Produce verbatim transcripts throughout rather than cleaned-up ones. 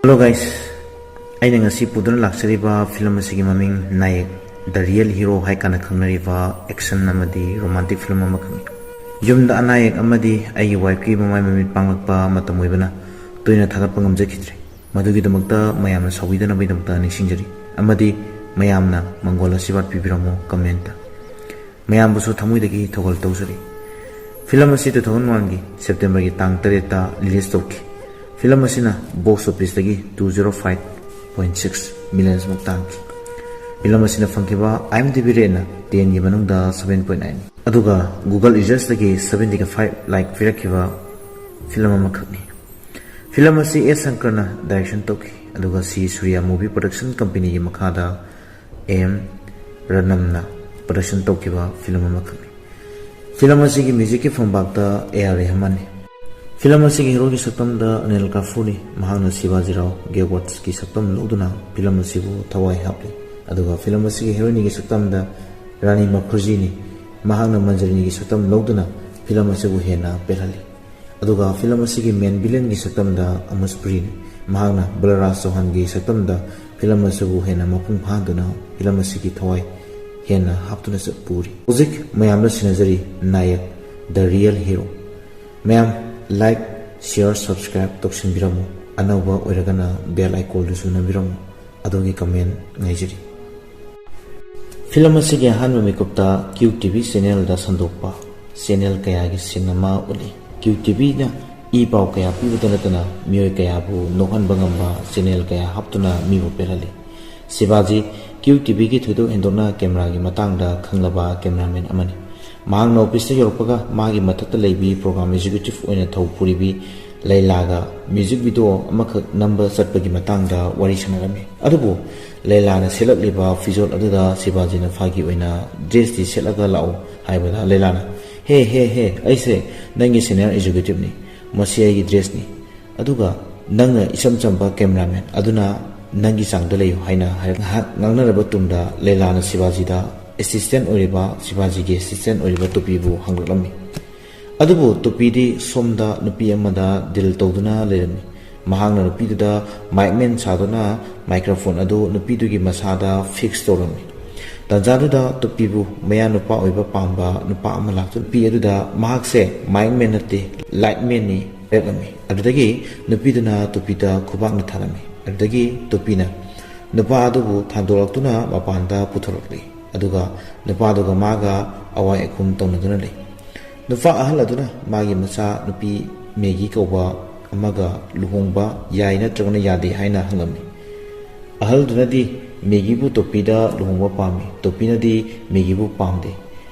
Hello guys, ꯑꯩꯅ ꯉꯁꯤ ꯄꯨꯗꯨꯅ ꯂꯥꯛꯆꯔꯤꯕ ꯐꯤꯂꯝ ꯑꯁꯤꯒꯤ ꯃꯃꯤꯡ ꯅꯥꯌꯛ, The Real Hero ꯍꯥꯏ ꯀꯥꯟꯅ ꯈꯪꯅꯔꯤꯕ action ꯑꯃꯗꯤ romantic film ꯑꯃꯈꯛꯅꯤ꯫ ꯌꯨꯝꯗ ꯑꯅꯥ ꯑꯌꯦꯛ ꯑꯃꯗꯤ ꯑꯩꯒꯤ wifeꯀꯤ ꯃꯃꯥꯏ ꯃꯃꯤꯠ ꯄꯥꯡꯂꯛꯄ ꯃꯇꯝ ꯑꯣꯏꯕꯅ ꯇꯣꯏꯅ ꯊꯥꯒꯠꯄ ꯉꯝꯖꯈꯤꯗ꯭ꯔꯦ꯫ ꯃꯗꯨꯒꯤꯗꯃꯛꯇ ꯃꯌꯥꯝꯅ ꯁꯥꯎꯕꯤꯗꯅꯕꯒꯤꯗꯃꯛꯇ ꯅꯤꯡꯁꯤꯡꯖꯔꯤ, ꯑꯃꯗꯤ ꯃꯌꯥꯝꯅ ꯃꯪꯒꯣꯜ ꯑꯁꯤꯔꯕꯥꯗ ꯄꯤꯕꯤꯔꯝꯃꯨ comment꯫ ꯃꯌꯥꯝꯕꯨꯁꯨ ꯊꯃꯣꯏꯗꯒꯤ ꯊꯧꯒꯜ ꯇꯧꯖꯔꯤ꯫ ꯐꯤꯂꯝ ꯑꯁꯤ two thousand oneꯒꯤ Septemberꯒꯤ ꯇꯥꯡ ꯇꯔꯦꯠꯇ release ꯇꯧꯈꯤ꯫ ꯐꯤꯂꯝ ꯑꯁꯤꯅ box officeꯇꯒꯤ two zero five point six millions ꯃꯨꯛ ꯇꯥꯟꯈꯤ꯫ ꯐꯤꯂꯝ ꯑꯁꯤꯅ ꯐꯪꯈꯤꯕ IMDb rateꯅ tenꯒꯤ ꯃꯅꯨꯡꯗ seven point nine, ꯑꯗꯨꯒ Google usersꯇꯒꯤ seventy five like ꯄꯤꯔꯛꯈꯤꯕ ꯐꯤꯂꯝ ꯑꯃꯈꯛꯅꯤ꯫ ꯐꯤꯂꯝ ꯑꯁꯤ S ꯁꯪꯀꯔꯅ direction ꯇꯧꯈꯤ, ꯑꯗꯨꯒ C Surya Movie Production Companyꯒꯤ ꯃꯈꯥꯗ M ꯔꯅꯝꯅ production ꯇꯧꯈꯤꯕ ꯐꯤꯂꯝ ꯑꯃꯈꯛꯅꯤ꯫ ꯐꯤꯂꯝ ꯑꯁꯤꯒꯤ musicꯀꯤ ꯐꯝꯕꯥꯛꯇ A R ꯔꯦꯍꯃꯥꯟꯅꯤ꯫ ꯐꯤꯂꯝ ꯑꯁꯤꯒꯤ heroꯒꯤ ꯁꯛꯇꯝꯗ ꯑꯅꯤꯜ ꯀꯥꯐꯨꯔꯅꯤ꯫ ꯃꯍꯥꯛꯅ ꯁꯤꯕꯥꯖꯤꯔꯥꯎ ꯒꯦꯋꯠꯁꯀꯤ ꯁꯛꯇꯝ ꯂꯧꯗꯨꯅ ꯐꯤꯂꯝ ꯑꯁꯤꯕꯨ ꯊꯋꯥꯏ ꯍꯥꯞꯂꯤ꯫ ꯑꯗꯨꯒ ꯐꯤꯂꯝ ꯑꯁꯤꯒꯤ heroineꯒꯤ ꯁꯛꯇꯝꯗ ꯔꯥꯅꯤ ꯃꯈꯨꯔꯖꯤꯅꯤ꯫ ꯃꯍꯥꯛꯅ ꯃꯟꯖꯔꯤꯅꯤꯒꯤ ꯁꯛꯇꯝ ꯂꯧꯗꯨꯅ ꯐꯤꯂꯝ ꯑꯁꯤꯕꯨ ꯍꯦꯟꯅ ꯄꯦꯜꯍꯜꯂꯤ꯫ ꯑꯗꯨꯒ ꯐꯤꯂꯝ ꯑꯁꯤꯒꯤ main villainꯒꯤ ꯁꯛꯇꯝꯗ ꯑꯃꯁ ꯄꯨꯔꯤꯅꯤ꯫ ꯃꯍꯥꯛꯅ ꯕꯂꯔꯥꯖ ꯆꯧꯍꯥꯟꯒꯤ ꯁꯛꯇꯝꯗ ꯐꯤꯂꯝ ꯑꯁꯤꯕꯨ ꯍꯦꯟꯅ ꯃꯄꯨꯡ ꯐꯥꯍꯟꯗꯨꯅ ꯐꯤꯂꯝ ꯑꯁꯤꯒꯤ ꯊꯋꯥꯏ ꯍꯦꯟꯅ ꯍꯥꯞꯇꯨꯅ ꯆꯠ ꯄꯨꯔꯤ꯫ ꯍꯧꯖꯤꯛ ꯃꯌꯥꯝꯅ ꯁꯤꯟꯅꯖꯔꯤ ꯅꯥꯌꯛ, The Real Hero꯫ ꯃꯌꯥꯝ like, share, subscribe ꯇꯧꯁꯤꯟꯕꯤꯔꯝꯃꯨ꯫ ꯑꯅꯧꯕ ꯑꯣꯏꯔꯒꯅ bell iconꯗꯨꯁꯨ ꯅꯝꯕꯤꯔꯝꯃꯨ꯫ ꯑꯗꯣꯝꯒꯤ comment ꯉꯥꯏꯖꯔꯤ꯫ ꯐꯤꯂꯝ ꯑꯁꯤꯒꯤ ꯑꯍꯥꯟꯕ ꯃꯤꯀꯨꯞꯇ Q T V channelꯗ ꯁꯟꯗꯣꯛꯄ channel ꯀꯌꯥꯒꯤ scene ꯑꯃ ꯎꯠꯂꯤ꯫ Q T Vꯅ ꯏ ꯄꯥꯎ ꯀꯌꯥ ꯄꯤꯕꯇ ꯅꯠꯇꯅ ꯃꯤꯑꯣꯏ ꯀꯌꯥꯕꯨ ꯅꯣꯛꯍꯟꯕ ꯉꯝꯕ channel ꯀꯌꯥ ꯍꯥꯞꯇꯨꯅ ꯃꯤꯕꯨ ꯄꯦꯜꯍꯜꯂꯤ꯫ ꯁꯤꯕꯥꯖꯤ Q T Vꯒꯤ ꯊꯣꯏꯗꯣꯛ ꯍꯦꯟꯗꯣꯛꯅ cameraꯒꯤ ꯃꯇꯥꯡꯗ ꯈꯪꯂꯕ cameraman ꯑꯃꯅꯤ꯫ ꯃꯍꯥꯛꯅ officeꯇ ꯌꯧꯔꯛꯄꯒ ꯃꯥꯒꯤ ꯃꯊꯛꯇ ꯂꯩꯕꯤ program executive ꯑꯣꯏꯅ ꯊꯧ ꯄꯨꯔꯤꯕꯤ ꯂꯩꯂꯥꯒ music video ꯑꯃꯈꯛ ꯅꯝꯕ ꯆꯠꯄꯒꯤ ꯃꯇꯥꯡꯗ ꯋꯥꯔꯤ ꯁꯥꯟꯅꯔꯝꯃꯤ꯫ ꯑꯗꯨꯕꯨ ꯂꯩꯂꯥꯅ ꯁꯦꯠꯂꯛꯂꯤꯕ ꯐꯤꯖꯣꯜ ꯑꯗꯨꯗ ꯁꯤꯕꯥꯖꯤꯅ ꯐꯥꯒꯤ ꯑꯣꯏꯅ dressꯇꯤ ꯁꯦꯠꯂꯒ ꯂꯥꯛꯎ ꯍꯥꯏꯕꯗ ꯂꯩꯂꯥꯅ, "ꯍꯦ, ꯍꯦ, ꯍꯦ, ꯑꯩꯁꯦ ꯅꯪꯒꯤ senior executiveꯅꯤ꯫ ꯃꯁꯤ ꯑꯩꯒꯤ dressꯅꯤ꯫ ꯑꯗꯨꯒ ꯅꯪꯅ ꯏꯆꯝ ꯆꯝꯕ cameraman, ꯑꯗꯨꯅ ꯅꯪꯒꯤ ꯆꯥꯡꯗ ꯂꯩꯌꯨ" ꯍꯥꯏꯅ ꯍꯥꯏꯔꯛ-, ꯉꯥꯏꯍꯥꯛ ꯉꯥꯡꯅꯔꯕ ꯇꯨꯡꯗ ꯂꯩꯂꯥꯅ ꯁꯤꯕꯥꯖꯤꯗ assistant ꯑꯣꯏꯔꯤꯕ, ꯁꯤꯕꯥꯖꯤꯒꯤ assistant ꯑꯣꯏꯔꯤꯕ ꯇꯨꯄꯤꯕꯨ ꯍꯪꯂꯛꯂꯝꯃꯤ꯫ ꯑꯗꯨꯕꯨ ꯇꯨꯄꯤꯗꯤ ꯁꯣꯝꯗ ꯅꯨꯄꯤ ꯑꯃꯗ deal ꯇꯧꯗꯨꯅ ꯂꯩꯔꯝꯃꯤ꯫ ꯃꯍꯥꯛꯅ ꯅꯨꯄꯤꯗꯨꯗ ꯃꯥꯏꯛꯃꯦꯟ ꯁꯥꯗꯨꯅ ꯃꯥꯏꯀ꯭ꯔꯣꯐꯣꯟ ꯑꯗꯨ ꯅꯨꯄꯤꯗꯨꯒꯤ ꯃꯁꯥꯗ ꯐꯤꯛꯁ ꯇꯧꯔꯝꯃꯤ꯫ ꯇꯥꯟꯖꯥꯗꯨꯗ ꯇꯣꯄꯤꯕꯨ ꯃꯌꯥ ꯅꯨꯄꯥ ꯑꯣꯏꯕ ꯄꯥꯝꯕ ꯅꯨꯄꯥ ꯑꯃ ꯂꯥꯛꯇꯨꯅ ꯅꯨꯄꯤ ꯑꯗꯨꯗ ꯃꯍꯥꯛꯁꯦ ꯃꯥꯏꯛꯃꯦꯟ ꯅꯠꯇꯦ, ꯂꯥꯏꯠꯃꯦꯟꯅꯤ ꯍꯥꯏꯔꯛꯂꯝꯃꯤ꯫ ꯑꯗꯨꯗꯒꯤ ꯅꯨꯄꯤꯗꯨꯅ ꯇꯣꯄꯤꯗ ꯈꯨꯕꯥꯛꯅ ꯊꯥꯔꯝꯃꯤ꯫ ꯑꯗꯨꯗꯒꯤ ꯇꯣꯄꯤꯅ ꯅꯨꯄꯥ ꯑꯗꯨꯕꯨ ꯊꯥꯡꯗꯣꯔꯛꯇꯨꯅ ꯃꯄꯥꯟꯗ ꯄꯨꯊꯣꯔꯛꯂꯤ꯫ ꯑꯗꯨꯒ ꯅꯨꯄꯥꯗꯨꯒ ꯃꯥꯒ ꯑꯋꯥꯏ ꯑꯈꯨꯝ ꯇꯧꯅꯗꯨꯅ ꯂꯩ꯫ ꯅꯨꯄꯥ ꯑꯍꯜ ꯑꯗꯨꯅ ꯃꯥꯒꯤ ꯃꯆꯥ ꯅꯨꯄꯤ ꯃꯦꯒꯤ ꯀꯧꯕ ꯑꯃꯒ ꯂꯨꯍꯣꯡꯕ ꯌꯥꯏ ꯅꯠꯇ꯭ꯔꯒꯅ ꯌꯥꯗꯦ ꯍꯥꯏꯅ ꯍꯪꯂꯝꯃꯤ꯫ ꯑꯍꯜꯗꯨꯅꯗꯤ ꯃꯦꯒꯤꯕꯨ ꯇꯣꯄꯤꯗ ꯂꯨꯍꯣꯡꯕ ꯄꯥꯝꯃꯤ, ꯇꯣꯄꯤꯅꯗꯤ ꯃꯦꯒꯤꯕꯨ ꯄꯥꯝꯗꯦ꯫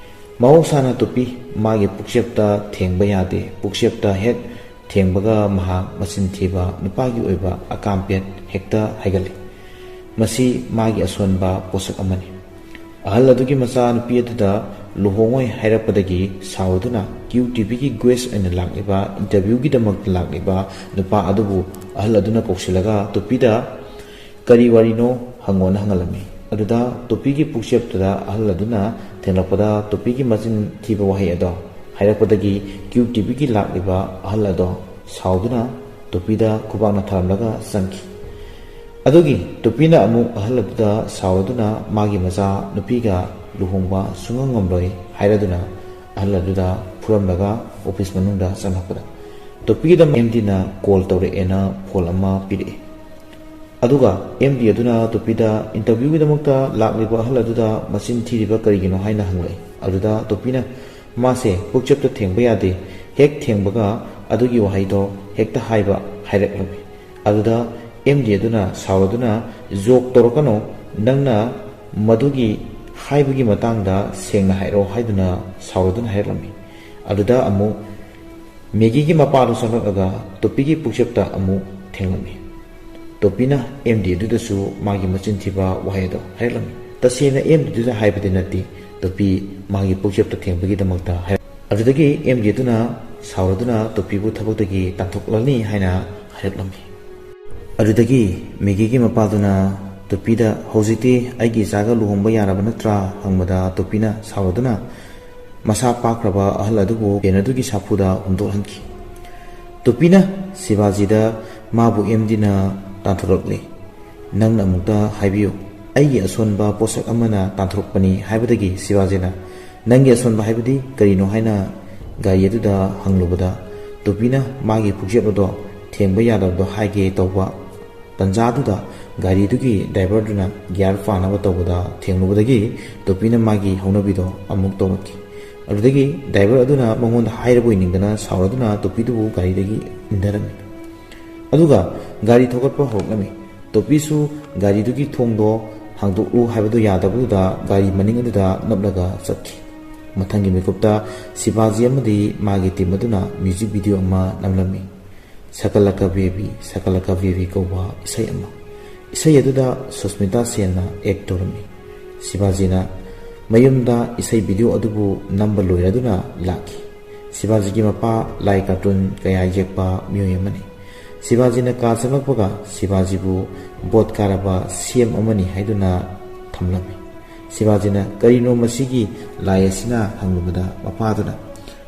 ꯃꯍꯧꯁꯥꯅ ꯇꯣꯄꯤ ꯃꯥꯒꯤ ꯄꯨꯛꯆꯦꯞꯇ ꯊꯦꯡꯕ ꯌꯥꯗꯦ, ꯄꯨꯛꯆꯦꯞꯇ ꯍꯦꯛ ꯊꯦꯡꯕꯒ ꯃꯍꯥꯛ ꯃꯆꯤꯟ ꯊꯤꯕ ꯅꯨꯄꯥꯒꯤ ꯑꯣꯏꯕ ꯑꯀꯥꯝꯄꯦꯠ ꯍꯦꯛꯇ ꯍꯥꯏꯒꯠꯂꯤ꯫ ꯃꯁꯤ ꯃꯥꯒꯤ ꯑꯁꯣꯟꯕ ꯄꯣꯠꯁꯛ ꯑꯃꯅꯤ꯫ ꯑꯍꯜ ꯑꯗꯨꯒꯤ ꯃꯆꯥ ꯅꯨꯄꯤ ꯑꯗꯨꯗ ꯂꯨꯍꯣꯡꯉꯣꯏ ꯍꯥꯏꯔꯛꯄꯗꯒꯤ ꯁꯥꯎꯔꯗꯨꯅ ꯀ꯭ꯌꯨ ꯇꯤꯚꯤꯒꯤ ꯒ꯭ꯋꯦꯁ ꯑꯣꯏꯅ ꯂꯥꯛꯂꯤꯕ, ꯏꯟꯇꯔꯚ꯭ꯌꯨꯒꯤꯗꯃꯛꯇ ꯂꯥꯛꯂꯤꯕ ꯅꯨꯄꯥ ꯑꯗꯨꯕꯨ ꯑꯍꯜ ꯑꯗꯨꯅ ꯀꯧꯁꯤꯜꯂꯒ ꯇꯣꯄꯤꯗ ꯀꯔꯤ ꯋꯥꯔꯤꯅꯣ ꯍꯪꯉꯣꯅ ꯍꯪꯍꯜꯂꯝꯃꯤ꯫ ꯑꯗꯨꯗ ꯇꯣꯄꯤꯒꯤ ꯄꯨꯛꯆꯦꯞꯇꯨꯗ ꯑꯍꯜ ꯑꯗꯨꯅ ꯊꯦꯡꯂꯛꯄꯗ ꯇꯣꯄꯤꯒꯤ ꯃꯆꯤꯟ ꯊꯤꯕ ꯋꯥꯍꯩ ꯑꯗꯣ ꯍꯥꯏꯔꯛꯄꯗꯒꯤ ꯀ꯭ꯌꯨ ꯇꯤꯚꯤꯒꯤ ꯂꯥꯛꯂꯤꯕ ꯑꯍꯜ ꯑꯗꯣ ꯁꯥꯎꯗꯨꯅ ꯇꯣꯄꯤꯗ ꯈꯨꯕꯥꯛꯅ ꯊꯥꯔꯝꯂꯒ ꯆꯪꯈꯤ꯫ ꯑꯗꯨꯒꯤ ꯇꯣꯄꯤꯅ ꯑꯃꯨꯛ ꯑꯍꯜ ꯑꯗꯨꯗ ꯁꯥꯎꯔꯗꯨꯅ ꯃꯥꯒꯤ ꯃꯆꯥ ꯅꯨꯄꯤꯒ ꯂꯨꯍꯣꯡꯕ ꯁꯨꯡꯉꯝ ꯉꯝꯂꯣꯏ ꯍꯥꯏꯔꯗꯨꯅ ꯑꯍꯜ ꯑꯗꯨꯗ ꯐꯨꯔꯝꯂꯒ ꯑꯣꯐꯤꯁ ꯃꯅꯨꯡꯗ ꯆꯪꯂꯛꯄꯗ ꯇꯣꯄꯤꯗ ꯑꯦꯝ ꯗꯤꯅ ꯀꯣꯜ ꯇꯧꯔꯛꯑꯦꯅ ꯐꯣꯟ ꯑꯃ ꯄꯤꯔꯛꯏ꯫ ꯑꯗꯨꯒ ꯑꯦꯝ ꯗꯤ ꯑꯗꯨꯅ ꯇꯣꯄꯤꯗ ꯏꯟꯇꯔꯚ꯭ꯌꯨꯒꯤꯗꯃꯛꯇ ꯂꯥꯛꯂꯤꯕ ꯑꯍꯜ ꯑꯗꯨꯗ ꯃꯆꯤꯟ ꯊꯤꯔꯤꯕ ꯀꯔꯤꯒꯤꯅꯣ ꯍꯥꯏꯅ ꯍꯪꯂꯛꯏ꯫ ꯑꯗꯨꯗ ꯇꯣꯄꯤꯅ ꯃꯥꯁꯦ ꯄꯨꯛꯆꯦꯞꯇ ꯊꯦꯡꯕ ꯌꯥꯗꯦ, ꯍꯦꯛ ꯊꯦꯡꯕꯒ ꯑꯗꯨꯒꯤ ꯋꯥꯍꯩꯗꯣ ꯍꯦꯛꯇ ꯍꯥꯏꯕ ꯍꯥꯏꯔꯛꯂꯝꯃꯤ꯫ ꯑꯗꯨꯗ ꯑꯦꯝ ꯗꯤ ꯑꯗꯨꯅ ꯁꯥꯎꯔꯗꯨꯅ, "ꯖꯣꯛ ꯇꯧꯔꯛꯀꯅꯨ, ꯅꯪꯅ ꯃꯗꯨꯒꯤ ꯍꯥꯏꯕꯒꯤ ꯃꯇꯥꯡꯗ ꯁꯦꯡꯅ ꯍꯥꯏꯔꯛꯑꯣ" ꯍꯥꯏꯗꯨꯅ ꯁꯥꯎꯔꯗꯨꯅ ꯍꯥꯏꯔꯛꯂꯝꯃꯤ꯫ ꯑꯗꯨꯗ ꯑꯃꯨꯛ ꯃꯦꯒꯤꯒꯤ ꯃꯄꯥꯗꯨ ꯆꯪꯂꯛꯂꯒ ꯇꯣꯄꯤꯒꯤ ꯄꯨꯛꯆꯦꯞꯇ ꯑꯃꯨꯛ ꯊꯦꯡꯂꯝꯃꯤ꯫ ꯇꯣꯄꯤꯅ ꯑꯦꯝ ꯗꯤ ꯑꯗꯨꯗꯁꯨ ꯃꯥꯒꯤ ꯃꯆꯤꯟ ꯊꯤꯕ ꯋꯥꯍꯩ ꯑꯗꯣ ꯍꯥꯏꯔꯛꯂꯝꯃꯤ꯫ ꯇꯁꯦꯡꯅ ꯑꯦꯝ ꯗꯤ ꯑꯗꯨꯗ ꯍꯥꯏꯕꯗꯤ ꯅꯠꯇꯦ, ꯇꯣꯄꯤ ꯃꯥꯒꯤ ꯄꯨꯛꯆꯦꯞꯇ ꯊꯦꯡꯕꯒꯤꯗꯃꯛꯇ ꯍꯥꯏꯔꯛ-, ꯑꯗꯨꯗꯒꯤ ꯑꯦꯝ ꯗꯤ ꯑꯗꯨꯅ ꯁꯥꯎꯔꯗꯨꯅ ꯇꯣꯄꯤꯕꯨ ꯊꯕꯛꯇꯒꯤ ꯇꯥꯟꯊꯣꯛꯂꯅꯤ ꯍꯥꯏꯅ ꯍꯥꯏꯔꯛꯂꯝꯃꯤ꯫ ꯑꯗꯨꯗꯒꯤ ꯃꯦꯒꯤꯒꯤ ꯃꯄꯥꯗꯨꯅ ꯇꯣꯄꯤꯗ, "ꯍꯧꯖꯤꯛꯇꯤ ꯑꯩꯒꯤ ꯏꯆꯥꯒ ꯂꯨꯍꯣꯡꯕ ꯌꯥꯔꯕ ꯅꯠꯇ꯭ꯔꯥ?" ꯍꯪꯕꯗ ꯇꯣꯄꯤꯅ ꯁꯥꯎꯔꯗꯨꯅ ꯃꯁꯥ ꯄꯥꯛꯈ꯭ꯔꯕ ꯑꯍꯜ ꯑꯗꯨꯕꯨ ꯄꯦꯟ ꯑꯗꯨꯒꯤ ꯁꯥꯐꯨꯗ ꯍꯨꯝꯗꯣꯛꯍꯟꯈꯤ꯫ ꯇꯣꯄꯤꯅ ꯁꯤꯕꯥꯖꯤꯗ ꯃꯥꯕꯨ ꯑꯦꯝ ꯗꯤꯅ ꯇꯥꯟꯊꯣꯔꯛꯂꯦ꯫ "ꯅꯪꯅ ꯑꯃꯨꯛꯇ ꯍꯥꯏꯕꯤꯌꯨ, ꯑꯩꯒꯤ ꯑꯁꯣꯟꯕ ꯄꯣꯠꯁꯛ ꯑꯃꯅ ꯇꯥꯟꯊꯣꯔꯛꯄꯅꯤ" ꯍꯥꯏꯕꯗꯒꯤ ꯁꯤꯕꯥꯖꯤꯅ "ꯅꯪꯒꯤ ꯑꯁꯣꯟꯕ ꯍꯥꯏꯕꯗꯤ ꯀꯔꯤꯅꯣ?" ꯍꯥꯏꯅ ꯒꯥꯔꯤ ꯑꯗꯨꯗ ꯍꯪꯂꯨꯕꯗ, ꯇꯣꯄꯤꯅ ꯃꯥꯒꯤ ꯄꯨꯛꯆꯦꯞ ꯑꯗꯣ ꯊꯦꯡꯕ ꯌꯥꯗꯕꯗꯣ ꯍꯥꯏꯒꯦ ꯇꯧꯕ ꯇꯟꯖꯥꯗꯨꯗ, ꯒꯥꯔꯤꯗꯨꯒꯤ ꯗ꯭ꯔꯥꯏꯚꯔꯗꯨꯅ ꯒꯤꯌꯥꯔ ꯐꯥꯅꯕ ꯇꯧꯕꯗ ꯊꯦꯡꯂꯨꯕꯗꯒꯤ ꯇꯣꯄꯤꯅ ꯃꯥꯒꯤ ꯍꯧꯅꯕꯤꯗꯣ ꯑꯃꯨꯛ ꯇꯧꯔꯛꯈꯤ꯫ ꯑꯗꯨꯗꯒꯤ ꯗ꯭ꯔꯥꯏꯚꯔ ꯑꯗꯨꯅ ꯃꯉꯣꯟꯗ ꯍꯥꯏꯔꯕꯣꯏ ꯅꯤꯡꯗꯅ ꯁꯥꯎꯔꯗꯨꯅ ꯇꯣꯄꯤꯗꯨꯕꯨ ꯒꯥꯔꯤꯗꯒꯤ ꯏꯟꯊꯔꯝꯃꯤ꯫ ꯑꯗꯨꯒ ꯒꯥꯔꯤ ꯊꯧꯒꯠꯄ ꯍꯧꯔꯛꯂꯝꯃꯤ꯫ ꯇꯣꯄꯤꯁꯨ ꯒꯥꯔꯤꯗꯨꯒꯤ ꯊꯣꯡꯗꯣ ꯍꯥꯡꯗꯣꯛꯎ ꯍꯥꯏꯕꯗꯨ ꯌꯥꯗꯕꯗꯨꯗ ꯒꯥꯔꯤ ꯃꯅꯤꯡ ꯑꯗꯨꯗ ꯅꯞꯂꯒ ꯆꯠꯈꯤ꯫ ꯃꯊꯪꯒꯤ ꯃꯤꯀꯨꯞꯇ ꯁꯤꯕꯥꯖꯤ ꯑꯃꯗꯤ ꯃꯥꯒꯤ ꯇꯤꯝ ꯑꯗꯨꯅ ꯃ꯭ꯌꯨꯖꯤꯛ ꯚꯤꯗꯤꯑꯣ ꯑꯃ ꯅꯝꯂꯝꯃꯤ꯫ "ꯁꯀꯂꯀ ꯕꯦꯕꯤ, ꯁꯀꯂꯀ ꯕꯦꯕꯤ" ꯀꯧꯕ ꯏꯁꯩ ꯑꯃ꯫ ꯏꯁꯩ ꯑꯗꯨꯗ ꯁꯨꯁꯃꯤꯇꯥ ꯁꯦꯟꯅ ꯑꯦꯛ ꯇꯧꯔꯝꯃꯤ꯫ ꯁꯤꯕꯥꯖꯤꯅ ꯃꯌꯨꯝꯗ ꯏꯁꯩ ꯚꯤꯗꯤꯑꯣ ꯑꯗꯨꯕꯨ ꯅꯝꯕ ꯂꯣꯏꯔꯗꯨꯅ ꯂꯥꯛꯈꯤ꯫ ꯁꯤꯕꯥꯖꯤꯒꯤ ꯃꯄꯥ ꯂꯥꯏ ꯀꯥꯔꯇꯨꯟ ꯀꯌꯥ ꯌꯦꯛꯄ ꯃꯤꯑꯣꯏ ꯑꯃꯅꯤ꯫ ꯁꯤꯕꯥꯖꯤꯅ ꯀꯥ ꯆꯪꯂꯛꯄꯒ ꯁꯤꯕꯥꯖꯤꯕꯨ ꯚꯣꯠ ꯀꯥꯔꯕ ꯁꯤ ꯑꯦꯝ ꯑꯃꯅꯤ ꯍꯥꯏꯗꯨꯅ ꯊꯝꯂꯝꯃꯤ꯫ ꯁꯤꯕꯥꯖꯤꯅ "ꯀꯔꯤꯅꯣ ꯃꯁꯤꯒꯤ ꯂꯥꯏ ꯑꯁꯤꯅ?" ꯍꯪꯂꯨꯕꯗ, ꯃꯄꯥꯗꯨꯅ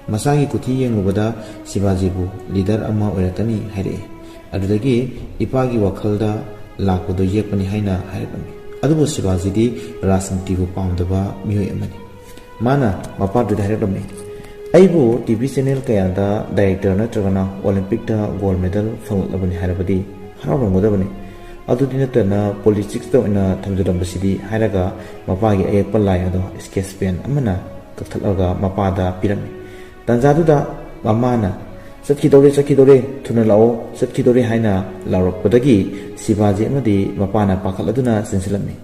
ꯃꯆꯥꯒꯤ ꯀꯨꯊꯤ ꯌꯦꯡꯂꯨꯕꯗ ꯁꯤꯕꯥꯖꯤꯕꯨ ꯂꯤꯗꯔ ꯑꯃ ꯑꯣꯏꯔꯛꯀꯅꯤ ꯍꯥꯏꯔꯛꯏ꯫ ꯑꯗꯨꯗꯒꯤ ꯏꯄꯥꯒꯤ ꯋꯥꯈꯜꯗ ꯂꯥꯛꯄꯗꯨ ꯌꯦꯛꯄꯅꯤ ꯍꯥꯏꯅ ꯍꯥꯏꯔꯛꯂꯝꯃꯤ꯫ ꯑꯗꯨꯕꯨ ꯁꯤꯕꯥꯖꯤꯗꯤ ꯔꯥꯖꯅꯤꯇꯤꯕꯨ ꯄꯥꯝꯗꯕ ꯃꯤꯑꯣꯏ ꯑꯃꯅꯤ꯫ ꯃꯥꯅ ꯃꯄꯥꯗꯨꯗ ꯍꯥꯏꯔꯛꯂꯝꯃꯤ, "ꯑꯩꯕꯨ ꯇꯤ ꯚꯤ ꯆꯦꯅꯦꯜ ꯀꯌꯥꯗ ꯗꯥꯏꯔꯦꯛꯇꯔ ꯅꯠꯇ꯭ꯔꯒꯅ ꯑꯣꯂꯤꯝꯄꯤꯛꯇ ꯒꯣꯜ ꯃꯦꯗꯜ ꯐꯪꯂꯛꯂꯕꯅꯤ ꯍꯥꯏꯔꯕꯗꯤ ꯍꯔꯥꯎꯔꯝꯒꯗꯕꯅꯤ꯫ ꯑꯗꯨꯗꯤ ꯅꯠꯇꯅ ꯄꯣꯂꯤꯇꯤꯛꯁꯇ ꯑꯣꯏꯅ ꯊꯝꯖꯤꯜꯂꯝꯕꯁꯤꯗꯤ" ꯍꯥꯏꯔꯒ ꯃꯄꯥꯒꯤ ꯑꯌꯦꯛꯄ ꯂꯥꯏ ꯑꯗꯣ ꯁ꯭ꯀꯦꯠꯆ ꯄꯦꯟ ꯑꯃꯅ ꯀꯛꯊꯠꯂꯒ ꯃꯄꯥꯗ ꯄꯤꯔꯝꯃꯤ꯫ ꯇꯟꯖꯥꯗꯨꯗ ꯃꯃꯥꯅ, "ꯆꯠꯈꯤꯗꯧꯔꯦ, ꯆꯠꯈꯤꯗꯧꯔꯦ, ꯊꯨꯅ ꯂꯥꯛꯑꯣ, ꯆꯠꯈꯤꯗꯧꯔꯦ" ꯍꯥꯏꯅ ꯂꯥꯎꯔꯛꯄꯗꯒꯤ ꯁꯤꯕꯥꯖꯤ ꯑꯃꯗꯤ ꯃꯄꯥꯅ ꯄꯥꯈꯠꯂꯗꯨꯅ ꯆꯦꯟꯁꯤꯜꯂꯝꯃꯤ꯫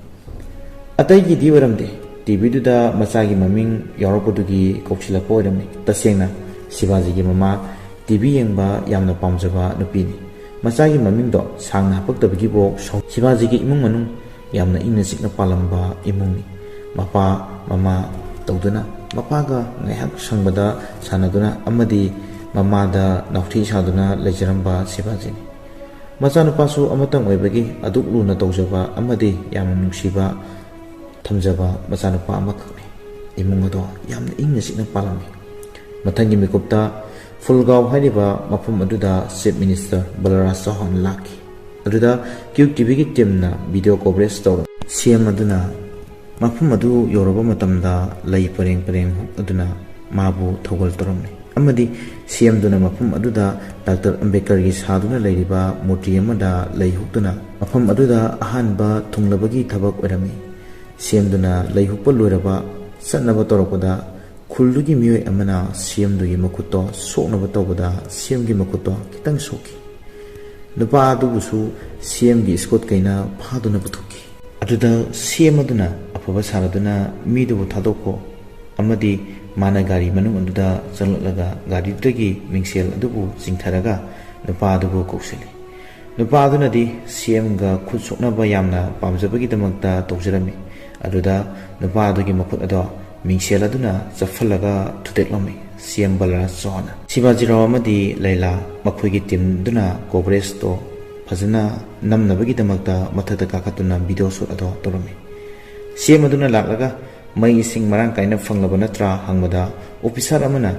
ꯑꯇꯩꯒꯤꯗꯤ ꯑꯣꯏꯔꯝꯗꯦ, ꯇꯤ ꯚꯤꯗꯨꯗ ꯃꯆꯥꯒꯤ ꯃꯃꯤꯡ ꯌꯥꯎꯔꯛꯄꯗꯨꯒꯤ ꯀꯧꯁꯤꯜꯂꯛꯄ ꯑꯣꯏꯔꯝꯃꯤ꯫ ꯇꯁꯦꯡꯅ ꯁꯤꯕꯥꯖꯤꯒꯤ ꯃꯃꯥ ꯇꯤ ꯚꯤ ꯌꯦꯡꯕ ꯌꯥꯝꯅ ꯄꯥꯝꯖꯕ ꯅꯨꯄꯤꯅꯤ꯫ ꯃꯆꯥꯒꯤ ꯃꯃꯤꯡꯗꯣ ꯁꯥꯡꯅ ꯍꯥꯄꯛꯇꯕꯒꯤꯕꯨ ꯁꯥꯎ-, ꯁꯤꯕꯥꯖꯤꯒꯤ ꯏꯃꯨꯡ ꯃꯅꯨꯡ ꯌꯥꯝꯅ ꯏꯪꯅ ꯆꯤꯛꯅ ꯄꯥꯜꯂꯝꯕ ꯏꯃꯨꯡꯅꯤ꯫ ꯃꯄꯥ ꯃꯃꯥ ꯇꯧꯗꯨꯅ ꯃꯄꯥꯒ ꯉꯥꯏꯍꯥꯛ ꯁꯪꯕꯗ ꯁꯥꯟꯅꯗꯨꯅ ꯑꯃꯗꯤ ꯃꯃꯥꯗ ꯅꯥꯎꯊꯤ ꯁꯥꯗꯨꯅ ꯂꯩꯖꯔꯝꯕ ꯁꯤꯕꯥꯖꯤꯅꯤ꯫ ꯃꯆꯥꯅꯨꯄꯥꯁꯨ ꯑꯃꯇꯪ ꯑꯣꯏꯕꯒꯤ ꯑꯗꯨꯛ ꯂꯨꯅ ꯇꯧꯖꯕ ꯑꯃꯗꯤ ꯌꯥꯝꯅ ꯅꯨꯡꯁꯤꯕ ꯊꯝꯖꯕ ꯃꯆꯥꯅꯨꯄꯥ ꯑꯃꯈꯛꯅꯤ꯫ ꯏꯃꯨꯡ ꯑꯗꯣ ꯌꯥꯝꯅ ꯏꯪꯅ ꯆꯤꯛꯅ ꯄꯥꯜꯂꯝꯃꯤ꯫ ꯃꯊꯪꯒꯤ ꯃꯤꯀꯨꯞꯇ ꯐꯨꯜꯒꯥꯎ ꯍꯥꯏꯔꯤꯕ ꯃꯐꯝ ꯑꯗꯨꯗ Chief Minister ꯕꯂꯔꯥꯖ ꯆꯧꯍꯥꯟ ꯂꯥꯛꯈꯤ꯫ ꯑꯗꯨꯗ ꯀ꯭ꯌꯨ ꯇꯤꯚꯤꯒꯤ ꯇꯤꯝꯅ ꯚꯤꯗꯤꯑꯣ ꯀꯣꯚꯔꯦꯖ ꯇꯧꯔꯝꯃꯤ꯫ ꯁꯤ ꯑꯦꯝ ꯑꯗꯨꯅ ꯃꯐꯝ ꯑꯗꯨ ꯌꯧꯔꯕ ꯃꯇꯝꯗ ꯂꯩ ꯄꯔꯦꯡ ꯄꯔꯦꯡ ꯍꯨꯛ ꯑꯗꯨꯅ ꯃꯥꯕꯨ ꯊꯧꯒꯜ ꯇꯧꯔꯝꯃꯤ ꯑꯃꯗꯤ ꯁꯤ ꯑꯦꯝ ꯑꯗꯨꯅ ꯃꯐꯝ ꯑꯗꯨꯗ ꯗꯥꯛꯇꯔ ꯑꯝꯕꯦꯗꯀꯔꯒꯤ ꯁꯥꯗꯨꯅ ꯂꯩꯔꯤꯕ ꯃꯨꯔꯇꯤ ꯑꯃꯗ ꯂꯩ ꯍꯨꯛꯇꯨꯅ ꯃꯐꯝ ꯑꯗꯨꯗ ꯑꯍꯥꯟꯕ ꯊꯨꯡꯂꯕꯒꯤ ꯊꯕꯛ ꯑꯣꯏꯔꯝꯃꯤ꯫ ꯁꯤ ꯑꯦꯝ ꯑꯗꯨꯅ ꯂꯩ ꯍꯨꯛꯄ ꯂꯣꯏꯔꯕ ꯆꯠꯅꯕ ꯇꯧꯔꯛꯄꯗ ꯈꯨꯜꯗꯨꯒꯤ ꯃꯤꯑꯣꯏ ꯑꯃꯅ ꯁꯤ ꯑꯦꯝ ꯑꯗꯨꯒꯤ ꯃꯈꯨꯠꯇꯣ ꯁꯣꯛꯅꯕ ꯇꯧꯕꯗ ꯁꯤ ꯑꯦꯝꯒꯤ ꯃꯈꯨꯠꯇꯣ ꯈꯤꯇꯪ ꯁꯣꯛꯈꯤ꯫ ꯅꯨꯄꯥ ꯑꯗꯨꯕꯨꯁꯨ ꯁꯤ ꯑꯦꯝꯒꯤ ꯏꯁꯀꯣꯠ ꯀꯩꯅ ꯐꯥꯗꯨꯅ ꯄꯨꯊꯣꯛꯈꯤ꯫ ꯑꯗꯨꯗ ꯁꯤ ꯑꯦꯝ ꯑꯗꯨꯅ ꯑꯐꯕ ꯁꯥꯔꯗꯨꯅ ꯃꯤꯗꯨꯕꯨ ꯊꯥꯗꯣꯛꯈꯣ ꯑꯃꯗꯤ ꯃꯥꯅ ꯒꯥꯔꯤ ꯃꯅꯨꯡ ꯑꯗꯨꯗ ꯆꯪꯂꯛꯂꯒ ꯒꯥꯔꯤꯗꯨꯗꯒꯤ ꯃꯤꯡꯁꯦꯜ ꯑꯗꯨꯕꯨ ꯆꯤꯡꯊꯔꯒ ꯅꯨꯄꯥ ꯑꯗꯨꯕꯨ ꯀꯧꯁꯤꯜꯂꯤ꯫ ꯅꯨꯄꯥ ꯑꯗꯨꯅꯗꯤ ꯁꯤ ꯑꯦꯝꯒ ꯈꯨꯠ ꯁꯣꯛꯅꯕ ꯌꯥꯝꯅ ꯄꯥꯝꯖꯕꯒꯤꯗꯃꯛꯇ ꯇꯧꯖꯔꯝꯃꯤ꯫ ꯑꯗꯨꯗ ꯅꯨꯄꯥ ꯑꯗꯨꯒꯤ ꯃꯈꯨꯠ ꯑꯗꯣ ꯃꯤꯡꯁꯦꯜ ꯑꯗꯨꯅ ꯆꯞꯐꯜꯂꯒ ꯊꯨꯗꯦꯛꯂꯝꯃꯤ꯫ ꯁꯤ ꯑꯦꯝ ꯕꯂꯔꯥꯖ ꯆꯧꯍꯥꯟꯅ ꯁꯤꯕꯥꯖꯤꯔꯥꯎ ꯑꯃꯗꯤ ꯂꯩꯂꯥ ꯃꯈꯣꯏꯒꯤ ꯇꯤꯝꯗꯨꯅ ꯀꯣꯚꯔꯦꯖꯇꯣ ꯐꯖꯅ ꯅꯝꯅꯕꯒꯤꯗꯃꯛꯇ ꯃꯊꯛꯇ ꯀꯥꯈꯠꯇꯨꯅ ꯚꯤꯗꯤꯑꯣ ꯁꯨꯠ ꯑꯗꯣ ꯇꯧꯔꯝꯃꯤ꯫ ꯁꯤ ꯑꯦꯝ ꯑꯗꯨꯅ ꯂꯥꯛꯂꯒ "ꯃꯩ ꯏꯁꯤꯡ ꯃꯔꯥꯡ ꯀꯥꯏꯅ ꯐꯪꯂꯕ ꯅꯠꯇ꯭ꯔꯥ?" ꯍꯪꯕꯗ ꯑꯣꯐꯤꯁꯥꯔ ꯑꯃꯅ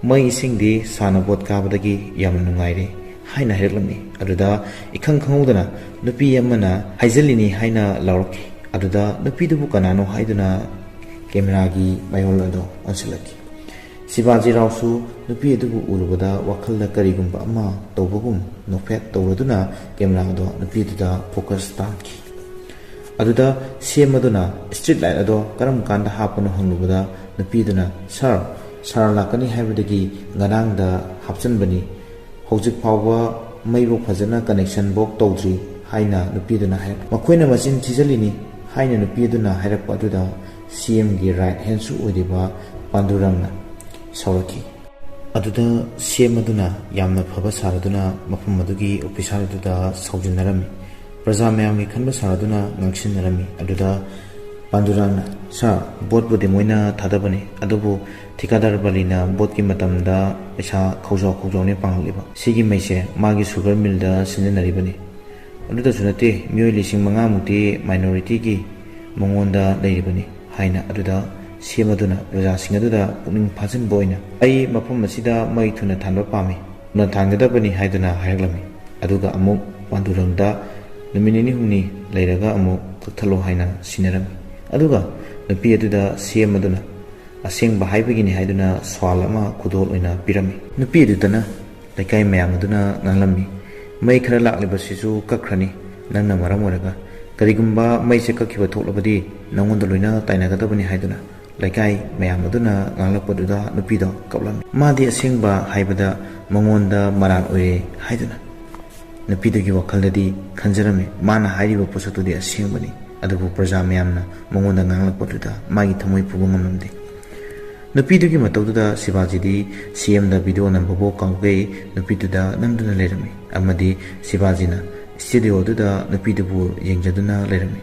"ꯃꯩ ꯏꯁꯤꯡꯗꯤ ꯁꯥꯔꯅ ꯚꯣꯠ ꯀꯥꯕꯗꯒꯤ ꯌꯥꯝꯅ ꯅꯨꯡꯉꯥꯏꯔꯦ" ꯍꯥꯏꯅ ꯍꯥꯏꯔꯛꯂꯝꯃꯤ꯫ ꯑꯗꯨꯗ ꯏꯈꯪ ꯈꯪꯍꯧꯗꯅ ꯅꯨꯄꯤ ꯑꯃꯅ ꯍꯥꯏꯖꯤꯜꯂꯤꯅꯤ ꯍꯥꯏꯅ ꯂꯥꯎꯔꯛꯈꯤ꯫ ꯑꯗꯨꯗ ꯅꯨꯄꯤꯗꯨꯕꯨ ꯀꯅꯥꯅꯣ ꯍꯥꯏꯗꯨꯅ ꯀꯦꯃꯦꯔꯥꯒꯤ ꯃꯌꯣꯜ ꯑꯗꯣ ꯑꯣꯟꯁꯤꯜꯂꯛꯈꯤ꯫ ꯁꯤꯕꯥꯖꯤꯔꯥꯎꯁꯨ ꯅꯨꯄꯤ ꯑꯗꯨꯕꯨ ꯎꯔꯨꯕꯗ ꯋꯥꯈꯜꯗ ꯀꯔꯤꯒꯨꯝꯕ ꯑꯃ ꯇꯧꯕꯒꯨꯝ ꯅꯣꯛꯐꯦꯠ ꯇꯧꯔꯗꯨꯅ ꯀꯦꯃꯦꯔꯥ ꯑꯗꯣ ꯅꯨꯄꯤ ꯑꯗꯨꯗ ꯐꯣꯀꯁ ꯇꯥꯍꯟꯈꯤ꯫ ꯑꯗꯨꯗ ꯁꯤ ꯑꯦꯝ ꯑꯗꯨꯅ ꯁ꯭ꯇꯔꯤꯠ ꯂꯥꯏꯠ ꯑꯗꯣ ꯀꯔꯝ ꯀꯥꯟꯗ ꯍꯥꯞꯄꯅꯣ ꯍꯪꯂꯨꯕꯗ ꯅꯨꯄꯤ ꯑꯗꯨꯅ, "ꯁꯥꯔ, ꯁꯥꯔ ꯂꯥꯛꯀꯅꯤ ꯍꯥꯏꯕꯗꯒꯤ ꯉꯔꯥꯡꯗ ꯍꯥꯞꯆꯤꯟꯕꯅꯤ꯫ ꯍꯧꯖꯤꯛ ꯐꯥꯎꯕ ꯃꯩꯕꯨ ꯐꯖꯅ ꯀꯅꯦꯛꯁꯟ ꯕꯣꯛ ꯇꯧꯗ꯭ꯔꯤ" ꯍꯥꯏꯅ ꯅꯨꯄꯤ ꯑꯗꯨꯅ ꯍꯥꯏꯔꯛ꯫ "ꯃꯈꯣꯏꯅ ꯃꯆꯤꯟ ꯊꯤꯖꯤꯜꯂꯤꯅꯤ" ꯍꯥꯏꯅ ꯅꯨꯄꯤ ꯑꯗꯨꯅ ꯍꯥꯏꯔꯛꯄ ꯑꯗꯨꯗ ꯁꯤ ꯑꯦꯝꯒꯤ ꯔꯥꯏꯠ ꯍꯦꯟꯁꯨ ꯑꯣꯏꯔꯤꯕ ꯄꯥꯟꯗꯨꯔꯪꯅ ꯁꯥꯎꯔꯛꯈꯤ꯫ ꯑꯗꯨꯗ ꯁꯤ ꯑꯦꯝ ꯑꯗꯨꯅ ꯌꯥꯝꯅ ꯐꯕ ꯁꯥꯔꯗꯨꯅ ꯃꯐꯝ ꯑꯗꯨꯒꯤ ꯑꯣꯐꯤꯁꯥꯔ ꯑꯗꯨꯗ ꯁꯥꯎꯖꯤꯟꯅꯔꯝꯃꯤ꯫ ꯄ꯭ꯔꯖꯥ ꯃꯌꯥꯝꯒꯤ ꯈꯟꯕ ꯁꯥꯔꯗꯨꯅ ꯉꯥꯡꯁꯤꯟꯅꯔꯝꯃꯤ꯫ ꯑꯗꯨꯗ ꯄꯥꯟꯗꯨꯔꯪꯅ, "ꯁꯥꯔ, ꯚꯣꯠꯄꯨꯗꯤ ꯃꯣꯏꯅ ꯊꯥꯗꯕꯅꯤ, ꯑꯗꯨꯕꯨ ꯊꯤꯀꯥꯗꯥꯔ ꯕꯂꯤꯅ ꯚꯣꯠꯀꯤ ꯃꯇꯝꯗ ꯄꯩꯁꯥ ꯈꯧꯖꯥꯎ ꯈꯧꯖꯥꯎꯅꯤ ꯄꯥꯡꯂꯛꯂꯤꯕ꯫ ꯁꯤꯒꯤ ꯃꯩꯁꯦ ꯃꯥꯒꯤ ꯁꯨꯒꯔ ꯃꯤꯜꯗ ꯁꯤꯖꯤꯟꯅꯔꯤꯕꯅꯤ꯫ ꯑꯗꯨꯗꯁꯨ ꯅꯠꯇꯦ, ꯃꯤꯑꯣꯏ ꯂꯤꯁꯤꯡ ꯃꯉꯥꯃꯨꯛꯇꯤ ꯃꯥꯏꯅꯣꯔꯤꯇꯤꯒꯤ ꯃꯉꯣꯟꯗ ꯂꯩꯔꯤꯕꯅꯤ" ꯍꯥꯏꯅ꯫ ꯑꯗꯨꯗ ꯁꯤ ꯑꯦꯝ ꯑꯗꯨꯅ ꯄ꯭ꯔꯖꯥꯁꯤꯡ ꯑꯗꯨꯗ ꯄꯨꯛꯅꯤꯡ ꯐꯥꯖꯤꯟꯕ ꯑꯣꯏꯅ, "ꯑꯩ ꯃꯐꯝ ꯑꯁꯤꯗ ꯃꯩ ꯊꯨꯅ ꯊꯥꯟꯕ ꯄꯥꯝꯃꯤ, ꯊꯨꯅ ꯊꯥꯟꯒꯗꯕꯅꯤ" ꯍꯥꯏꯗꯨꯅ ꯍꯥꯏꯔꯛꯂꯝꯃꯤ꯫ ꯑꯗꯨꯒ ꯑꯃꯨꯛ ꯄꯥꯟꯗꯨꯔꯪꯗ ꯅꯨꯃꯤꯠ ꯅꯤꯅꯤ ꯍꯨꯝꯅꯤ ꯂꯩꯔꯒ ꯑꯃꯨꯛ ꯀꯛꯊꯠꯂꯣ ꯍꯥꯏꯅ ꯁꯤꯟꯅꯔꯝꯃꯤ꯫ ꯑꯗꯨꯒ ꯅꯨꯄꯤ ꯑꯗꯨꯗ ꯁꯤ ꯑꯦꯝ ꯑꯗꯨꯅ ꯑꯁꯦꯡꯕ ꯍꯥꯏꯕꯒꯤꯅꯤ ꯍꯥꯏꯗꯨꯅ ꯁ꯭ꯋꯥꯜ ꯑꯃ ꯈꯨꯗꯣꯜ ꯑꯣꯏꯅ ꯄꯤꯔꯝꯃꯤ꯫ ꯅꯨꯄꯤ ꯑꯗꯨꯗꯅ ꯂꯩꯀꯥꯏ ꯃꯌꯥꯝ ꯑꯗꯨꯅ ꯉꯥꯡꯂꯝꯃꯤ, "ꯃꯩ ꯈꯔ ꯂꯥꯛꯂꯤꯕꯁꯤꯁꯨ ꯀꯛꯈ꯭ꯔꯅꯤ, ꯅꯪꯅ ꯃꯔꯝ ꯑꯣꯏꯔꯒ꯫ ꯀꯔꯤꯒꯨꯝꯕ ꯃꯩꯁꯦ ꯀꯛꯈꯤꯕ ꯊꯣꯛꯂꯕꯗꯤ ꯅꯪꯉꯣꯟꯗ ꯂꯣꯏꯅ ꯇꯥꯏꯅꯒꯗꯕꯅꯤ" ꯍꯥꯏꯗꯨꯅ ꯂꯩꯀꯥꯏ ꯃꯌꯥꯝ ꯑꯗꯨꯅ ꯉꯥꯡꯂꯛꯄꯗꯨꯗ ꯅꯨꯄꯤꯗꯣ ꯀꯞꯂꯝꯃꯤ꯫ ꯃꯥꯗꯤ ꯑꯁꯦꯡꯕ ꯍꯥꯏꯕꯗ ꯃꯉꯣꯟꯗ ꯃꯔꯥꯜ ꯑꯣꯏꯔꯦ ꯍꯥꯏꯗꯨꯅ ꯅꯨꯄꯤꯗꯨꯒꯤ ꯋꯥꯈꯜꯗꯗꯤ ꯈꯟꯖꯔꯝꯃꯤ, ꯃꯥꯅ ꯍꯥꯏꯔꯤꯕ ꯄꯣꯠꯁꯛꯇꯨꯗꯤ ꯑꯁꯦꯡꯕꯅꯤ꯫ ꯑꯗꯨꯕꯨ ꯄ꯭ꯔꯖꯥ ꯃꯌꯥꯝꯅ ꯃꯉꯣꯟꯗ ꯉꯥꯡꯂꯛꯄꯗꯨꯗ ꯃꯥꯒꯤ ꯊꯃꯣꯏ ꯄꯨꯕ ꯉꯝꯂꯝꯗꯦ꯫ ꯅꯨꯄꯤꯗꯨꯒꯤ ꯃꯇꯧꯗꯨꯗ ꯁꯤꯕꯥꯖꯤꯗꯤ ꯁꯤ ꯑꯦꯝꯗ ꯚꯤꯗꯤꯑꯣ ꯅꯝꯕꯕꯨ ꯀꯥꯎꯈꯩ ꯅꯨꯄꯤꯗꯨꯗ ꯅꯝꯗꯨꯅ ꯂꯩꯔꯝꯃꯤ ꯑꯃꯗꯤ ꯁꯤꯕꯥꯖꯤꯅ ꯁ꯭ꯇꯨꯗꯤꯑꯣꯗꯨꯗ ꯅꯨꯄꯤꯗꯨꯕꯨ ꯌꯦꯡꯖꯗꯨꯅ ꯂꯩꯔꯝꯃꯤ꯫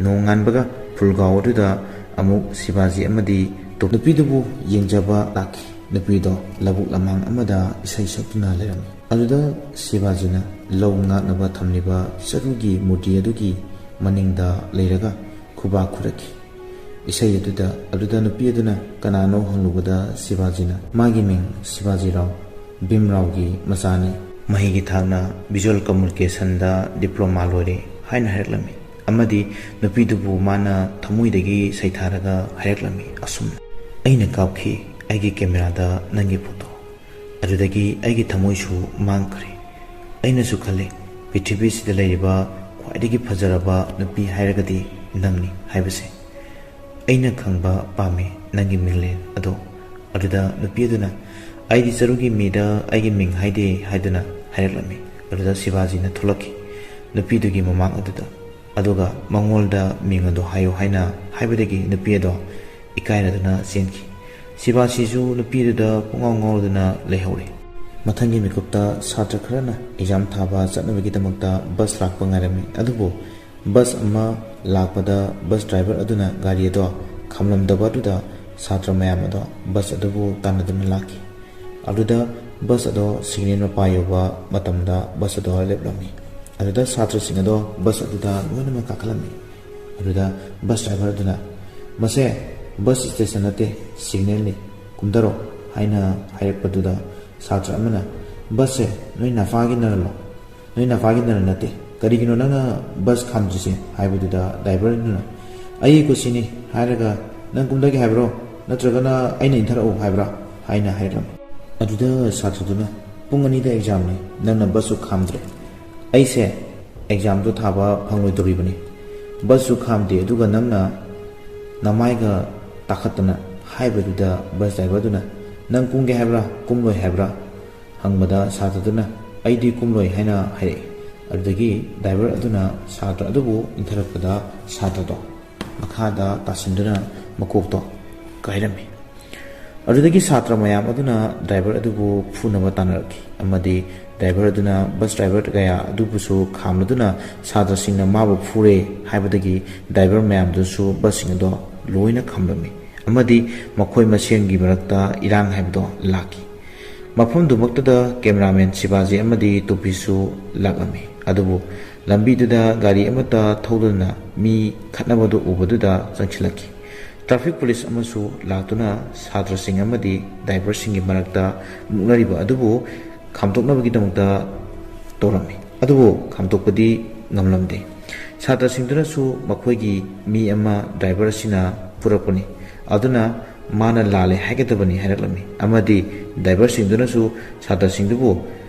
ꯅꯣꯡꯉꯥꯟꯕꯒ ꯐꯨꯜꯒꯥꯎ ꯑꯗꯨꯗ ꯑꯃꯨꯛ ꯁꯤꯕꯥꯖꯤ ꯑꯃꯗꯤ ꯇꯣꯞ ꯅꯨꯄꯤꯗꯨꯕꯨ ꯌꯦꯡꯖꯕ ꯂꯥꯛꯈꯤ꯫ ꯅꯨꯄꯤꯗꯣ ꯂꯧꯕꯨꯛ ꯂꯃꯥꯡ ꯑꯃꯗ ꯏꯁꯩ ꯁꯛꯇꯨꯅ ꯂꯩꯔꯝꯃꯤ꯫ ꯑꯗꯨꯗ ꯁꯤꯕꯥꯖꯤꯅ ꯂꯧ ꯉꯥꯛꯅꯕ ꯊꯝꯂꯤꯕ ꯆꯔꯨꯒꯤ ꯃꯨꯔꯇꯤ ꯑꯗꯨꯒꯤ ꯃꯅꯤꯡꯗ ꯂꯩꯔꯒ ꯈꯨꯕꯥꯛ ꯈꯨꯔꯛꯈꯤ꯫ ꯏꯁꯩ ꯑꯗꯨꯗ, ꯑꯗꯨꯗ ꯅꯨꯄꯤ ꯑꯗꯨꯅ ꯀꯅꯥꯅꯣ ꯍꯪꯂꯨꯕꯗ ꯁꯤꯕꯥꯖꯤꯅ, "ꯃꯥꯒꯤ ꯃꯤꯡ ꯁꯤꯕꯥꯖꯤꯔꯥꯎ, ꯚꯤꯝꯔꯥꯎꯒꯤ ꯃꯆꯥꯅꯤ꯫ ꯃꯍꯩꯒꯤ ꯊꯥꯛꯅ ꯚꯤꯖꯨꯋꯦꯜ ꯀꯝꯃꯨꯅꯤꯀꯦꯁꯟꯗ ꯗꯤꯄ꯭ꯂꯣꯃꯥ ꯂꯣꯏꯔꯦ" ꯍꯥꯏꯅ ꯍꯥꯏꯔꯛꯂꯝꯃꯤ꯫ ꯑꯃꯗꯤ ꯅꯨꯄꯤꯗꯨꯕꯨ ꯃꯥꯅ ꯊꯃꯣꯏꯗꯒꯤ ꯁꯩꯊꯥꯔꯒ ꯍꯥꯏꯔꯛꯂꯝꯃꯤ ꯑꯁꯨꯝꯅ, "ꯑꯩꯅ ꯀꯥꯞꯈꯤ ꯑꯩꯒꯤ ꯀꯦꯃꯦꯔꯥꯗ ꯅꯪꯒꯤ ꯐꯣꯇꯣ꯫ ꯑꯗꯨꯗꯒꯤ ꯑꯩꯒꯤ ꯊꯃꯣꯏꯁꯨ ꯃꯥꯡꯈ꯭ꯔꯦ꯫ ꯑꯩꯅꯁꯨ ꯈꯜꯂꯦ, ꯄ꯭ꯔꯤꯊꯤꯕꯤꯁꯤꯗ ꯂꯩꯔꯤꯕ ꯈ꯭ꯋꯥꯏꯗꯒꯤ ꯐꯖꯔꯕ ꯅꯨꯄꯤ ꯍꯥꯏꯔꯒꯗꯤ ꯅꯪꯅꯤ ꯍꯥꯏꯕꯁꯦ꯫ ꯑꯩꯅ ꯈꯪꯕ ꯄꯥꯝꯃꯤ ꯅꯪꯒꯤ ꯃꯤꯡꯂꯦꯟ ꯑꯗꯣ"꯫ ꯑꯗꯨꯗ ꯅꯨꯄꯤ ꯑꯗꯨꯅ, "ꯑꯩꯗꯤ ꯆꯔꯨꯒꯤ ꯃꯤꯗ ꯑꯩꯒꯤ ꯃꯤꯡ ꯍꯥꯏꯗꯦ" ꯍꯥꯏꯗꯨꯅ ꯍꯥꯏꯔꯛꯂꯝꯃꯤ꯫ ꯑꯗꯨꯗ ꯁꯤꯕꯥꯖꯤꯅ ꯊꯣꯛꯂꯛꯈꯤ ꯅꯨꯄꯤꯗꯨꯒꯤ ꯃꯃꯥꯡ ꯑꯗꯨꯗ꯫ ꯑꯗꯨꯒ ꯃꯉꯣꯟꯗ ꯃꯤꯡ ꯑꯗꯣ ꯍꯥꯏꯌꯨ ꯍꯥꯏꯅ ꯍꯥꯏꯕꯗꯒꯤ ꯅꯨꯄꯤ ꯑꯗꯣ ꯏꯀꯥꯏꯔꯗꯨꯅ ꯆꯦꯟꯈꯤ꯫ ꯁꯤꯕꯥꯖꯤꯁꯨ ꯅꯨꯄꯤ ꯑꯗꯨꯗ ꯄꯨꯡꯉꯥꯎ ꯉꯥꯎꯔꯗꯨꯅ ꯂꯩꯍꯧꯔꯦ꯫ ꯃꯊꯪꯒꯤ ꯃꯤꯀꯨꯞꯇ ꯁꯥꯇ꯭ꯔ ꯈꯔꯅ ꯑꯦꯛꯖꯥꯝ ꯊꯥꯕ ꯆꯠꯅꯕꯒꯤꯗꯃꯛꯇ ꯕꯁ ꯂꯥꯛꯄ ꯉꯥꯏꯔꯝꯃꯤ꯫ ꯑꯗꯨꯕꯨ ꯕꯁ ꯑꯃ ꯂꯥꯛꯄꯗ ꯕꯁ ꯗ꯭ꯔꯥꯏꯚꯔ ꯑꯗꯨꯅ ꯒꯥꯔꯤ ꯑꯗꯣ ꯈꯥꯝꯂꯝꯗꯕ ꯑꯗꯨꯗ ꯁꯥꯇ꯭ꯔ ꯃꯌꯥꯝ ꯑꯗꯣ ꯕꯁ ꯑꯗꯨꯕꯨ ꯇꯥꯟꯅꯗꯨꯅ ꯂꯥꯛꯈꯤ꯫ ꯑꯗꯨꯗ ꯕꯁ ꯑꯗꯣ ꯁꯤꯒꯅꯦꯜ ꯃꯄꯥ ꯌꯧꯕ ꯃꯇꯝꯗ ꯕꯁ ꯑꯗꯣ ꯂꯦꯞꯂꯝꯃꯤ꯫ ꯑꯗꯨꯗ ꯁꯥꯇ꯭ꯔꯁꯤꯡ ꯑꯗꯣ ꯕꯁ ꯑꯗꯨꯗ ꯂꯣꯏꯅꯃꯛ ꯀꯥꯈꯠꯂꯝꯃꯤ꯫ ꯑꯗꯨꯗ ꯕꯁ ꯗ꯭ꯔꯥꯏꯚꯔ ꯑꯗꯨꯅ, "ꯃꯁꯦ "ꯕꯁ ꯁ꯭ꯇꯦꯁꯟ ꯅꯠꯇꯦ, ꯁꯤꯒꯅꯦꯜꯅꯤ, ꯀꯨꯝꯊꯔꯣ" ꯍꯥꯏꯅ ꯍꯥꯏꯔꯛꯄꯗꯨꯗ ꯁꯥꯇ꯭ꯔ ꯑꯃꯅ, "ꯕꯁꯁꯦ ꯅꯣꯏ ꯅꯐꯥꯒꯤ ꯅꯔꯜꯂꯣ? ꯅꯣꯏ ꯅꯐꯥꯒꯤ ꯅꯔꯜ ꯅꯠꯇꯦ, ꯀꯔꯤꯒꯤꯅꯣ ꯅꯪꯅ ꯕꯁ ꯈꯥꯝꯗ꯭ꯔꯤꯁꯦ?" ꯍꯥꯏꯕꯗꯨꯗ ꯗ꯭ꯔꯥꯏꯚꯔꯗꯨꯅ, "ꯑꯩꯒꯤ ꯀꯨꯁꯤꯅꯤ" ꯍꯥꯏꯔꯒ, "ꯅꯪ ꯀꯨꯝꯊꯒꯦ ꯍꯥꯏꯕ꯭ꯔꯣ, ꯅꯠꯇ꯭ꯔꯒꯅ ꯑꯩꯅ ꯏꯟꯊꯔꯛꯎ ꯍꯥꯏꯕ꯭ꯔꯥ?" ꯍꯥꯏꯅ ꯍꯥꯏꯔꯛꯂꯝꯃꯤ꯫ ꯑꯗꯨꯗ ꯁꯥꯇ꯭ꯔꯗꯨꯅ, "ꯄꯨꯡ ꯑꯅꯤꯗ ꯑꯦꯛꯖꯥꯝꯅꯤ, ꯅꯪꯅ ꯕꯁꯁꯨ ꯈꯥꯝꯗ꯭ꯔꯦ꯫ ꯑꯩꯁꯦ ꯑꯦꯛꯖꯥꯝꯗꯣ ꯊꯥꯕ ꯐꯪꯂꯣꯏꯗꯧꯔꯤꯕꯅꯤ꯫ ꯕꯁꯁꯨ ꯈꯥꯝꯗꯦ, ꯑꯗꯨꯒ ꯅꯪꯅ ꯅꯃꯥꯏꯒ ꯇꯥꯈꯠꯇꯅ" ꯍꯥꯏꯕꯗꯨꯗ ꯕꯁ ꯗ꯭ꯔꯥꯏꯚꯔꯗꯨꯅ, "ꯅꯪ ꯀꯨꯝꯒꯦ ꯍꯥꯏꯕ꯭ꯔꯥ, ꯀꯨꯝꯂꯣꯏ ꯍꯥꯏꯕ꯭ꯔꯥ?" ꯍꯪꯕꯗ ꯁꯥꯇ꯭ꯔꯗꯨꯅ, "ꯑꯩꯗꯤ ꯀꯨꯝꯂꯣꯏ" ꯍꯥꯏꯅ ꯍꯥꯏꯔꯛꯏ꯫ ꯑꯗꯨꯗꯒꯤ ꯗ꯭ꯔꯥꯏꯚꯔ ꯑꯗꯨꯅ ꯁꯥꯇ꯭ꯔ ꯑꯗꯨꯕꯨ ꯏꯟꯊꯔꯛꯄꯗ ꯁꯥꯇ꯭ꯔꯗꯣ ꯃꯈꯥꯗ ꯇꯥꯁꯤꯟꯗꯨꯅ ꯃꯀꯣꯛꯇꯣ ꯀꯥꯏꯔꯝꯃꯤ꯫ ꯑꯗꯨꯗꯒꯤ ꯁꯥꯇ꯭ꯔ ꯃꯌꯥꯝ ꯑꯗꯨꯅ ꯗ꯭ꯔꯥꯏꯚꯔ ꯑꯗꯨꯕꯨ ꯐꯨꯅꯕ ꯇꯥꯟꯅꯔꯛꯈꯤ ꯑꯃꯗꯤ ꯗ꯭ꯔꯥꯏꯚꯔ ꯑꯗꯨꯅ ꯕꯁ ꯗ꯭ꯔꯥꯏꯚꯔ ꯀꯌꯥ ꯑꯗꯨꯕꯨꯁꯨ ꯈꯥꯝꯂꯗꯨꯅ ꯁꯥꯇ꯭ꯔꯁꯤꯡꯅ ꯃꯥꯕꯨ ꯐꯨꯔꯦ ꯍꯥꯏꯕꯗꯒꯤ ꯗ꯭ꯔꯥꯏꯚꯔ ꯃꯌꯥꯝꯗꯨꯁꯨ ꯕꯁꯁꯤꯡ ꯑꯗꯣ ꯂꯣꯏꯅ ꯈꯥꯝꯂꯝꯃꯤ ꯑꯃꯗꯤ ꯃꯈꯣꯏ ꯃꯁꯦꯟꯒꯤ ꯃꯔꯛꯇ ꯏꯔꯥꯡ ꯍꯥꯏꯕꯗꯣ ꯂꯥꯛꯈꯤ꯫ ꯃꯐꯝꯗꯨꯃꯛꯇꯗ ꯀꯦꯃꯦꯔꯥꯃꯦꯟ ꯁꯤꯕꯥꯖꯤ ꯑꯃꯗꯤ ꯇꯣꯄꯤꯁꯨ ꯂꯥꯛꯂꯝꯃꯤ꯫ ꯑꯗꯨꯕꯨ ꯂꯝꯕꯤꯗꯨꯗ ꯒꯥꯔꯤ ꯑꯃꯠꯇ ꯊꯧꯗꯨꯅ ꯃꯤ ꯈꯠꯅꯕꯗꯨ ꯎꯕꯗꯨꯗ ꯆꯪꯁꯤꯜꯂꯛꯈꯤ꯫ ꯇ꯭ꯔꯥꯐꯤꯛ ꯄꯨꯂꯤꯁ ꯑꯃꯁꯨ ꯂꯥꯛꯇꯨꯅ ꯁꯥꯇ꯭ꯔꯁꯤꯡ ꯑꯃꯗꯤ ꯗ꯭ꯔꯥꯏꯚꯔꯁꯤꯡꯒꯤ ꯃꯔꯛꯇ ꯃꯨꯛꯅꯔꯤꯕ ꯑꯗꯨꯕꯨ ꯈꯥꯝꯗꯣꯛꯅꯕꯒꯤꯗꯃꯛꯇ ꯇꯧꯔꯝꯃꯤ꯫ ꯑꯗꯨꯕꯨ ꯈꯥꯝꯗꯣꯛꯄꯗꯤ ꯉꯝꯂꯝꯗꯦ꯫ ꯁꯥꯇ꯭ꯔꯁꯤꯡꯗꯨꯅꯁꯨ ꯃꯈꯣꯏꯒꯤ ꯃꯤ ꯑꯃ ꯗ꯭ꯔꯥꯏꯚꯔ ꯑꯁꯤꯅ ꯄꯨꯔꯛꯄꯅꯤ, ꯑꯗꯨꯅ ꯃꯥꯅ ꯂꯥꯜꯂꯦ ꯍꯥꯏꯒꯗꯕꯅꯤ ꯍꯥꯏꯔꯛꯂꯝꯃꯤ ꯑꯃꯗꯤ ꯗ꯭ꯔꯥꯏꯚꯔꯁꯤꯡꯗꯨꯅꯁꯨ ꯁꯥꯇ꯭ꯔꯁꯤꯡꯗꯨꯕꯨ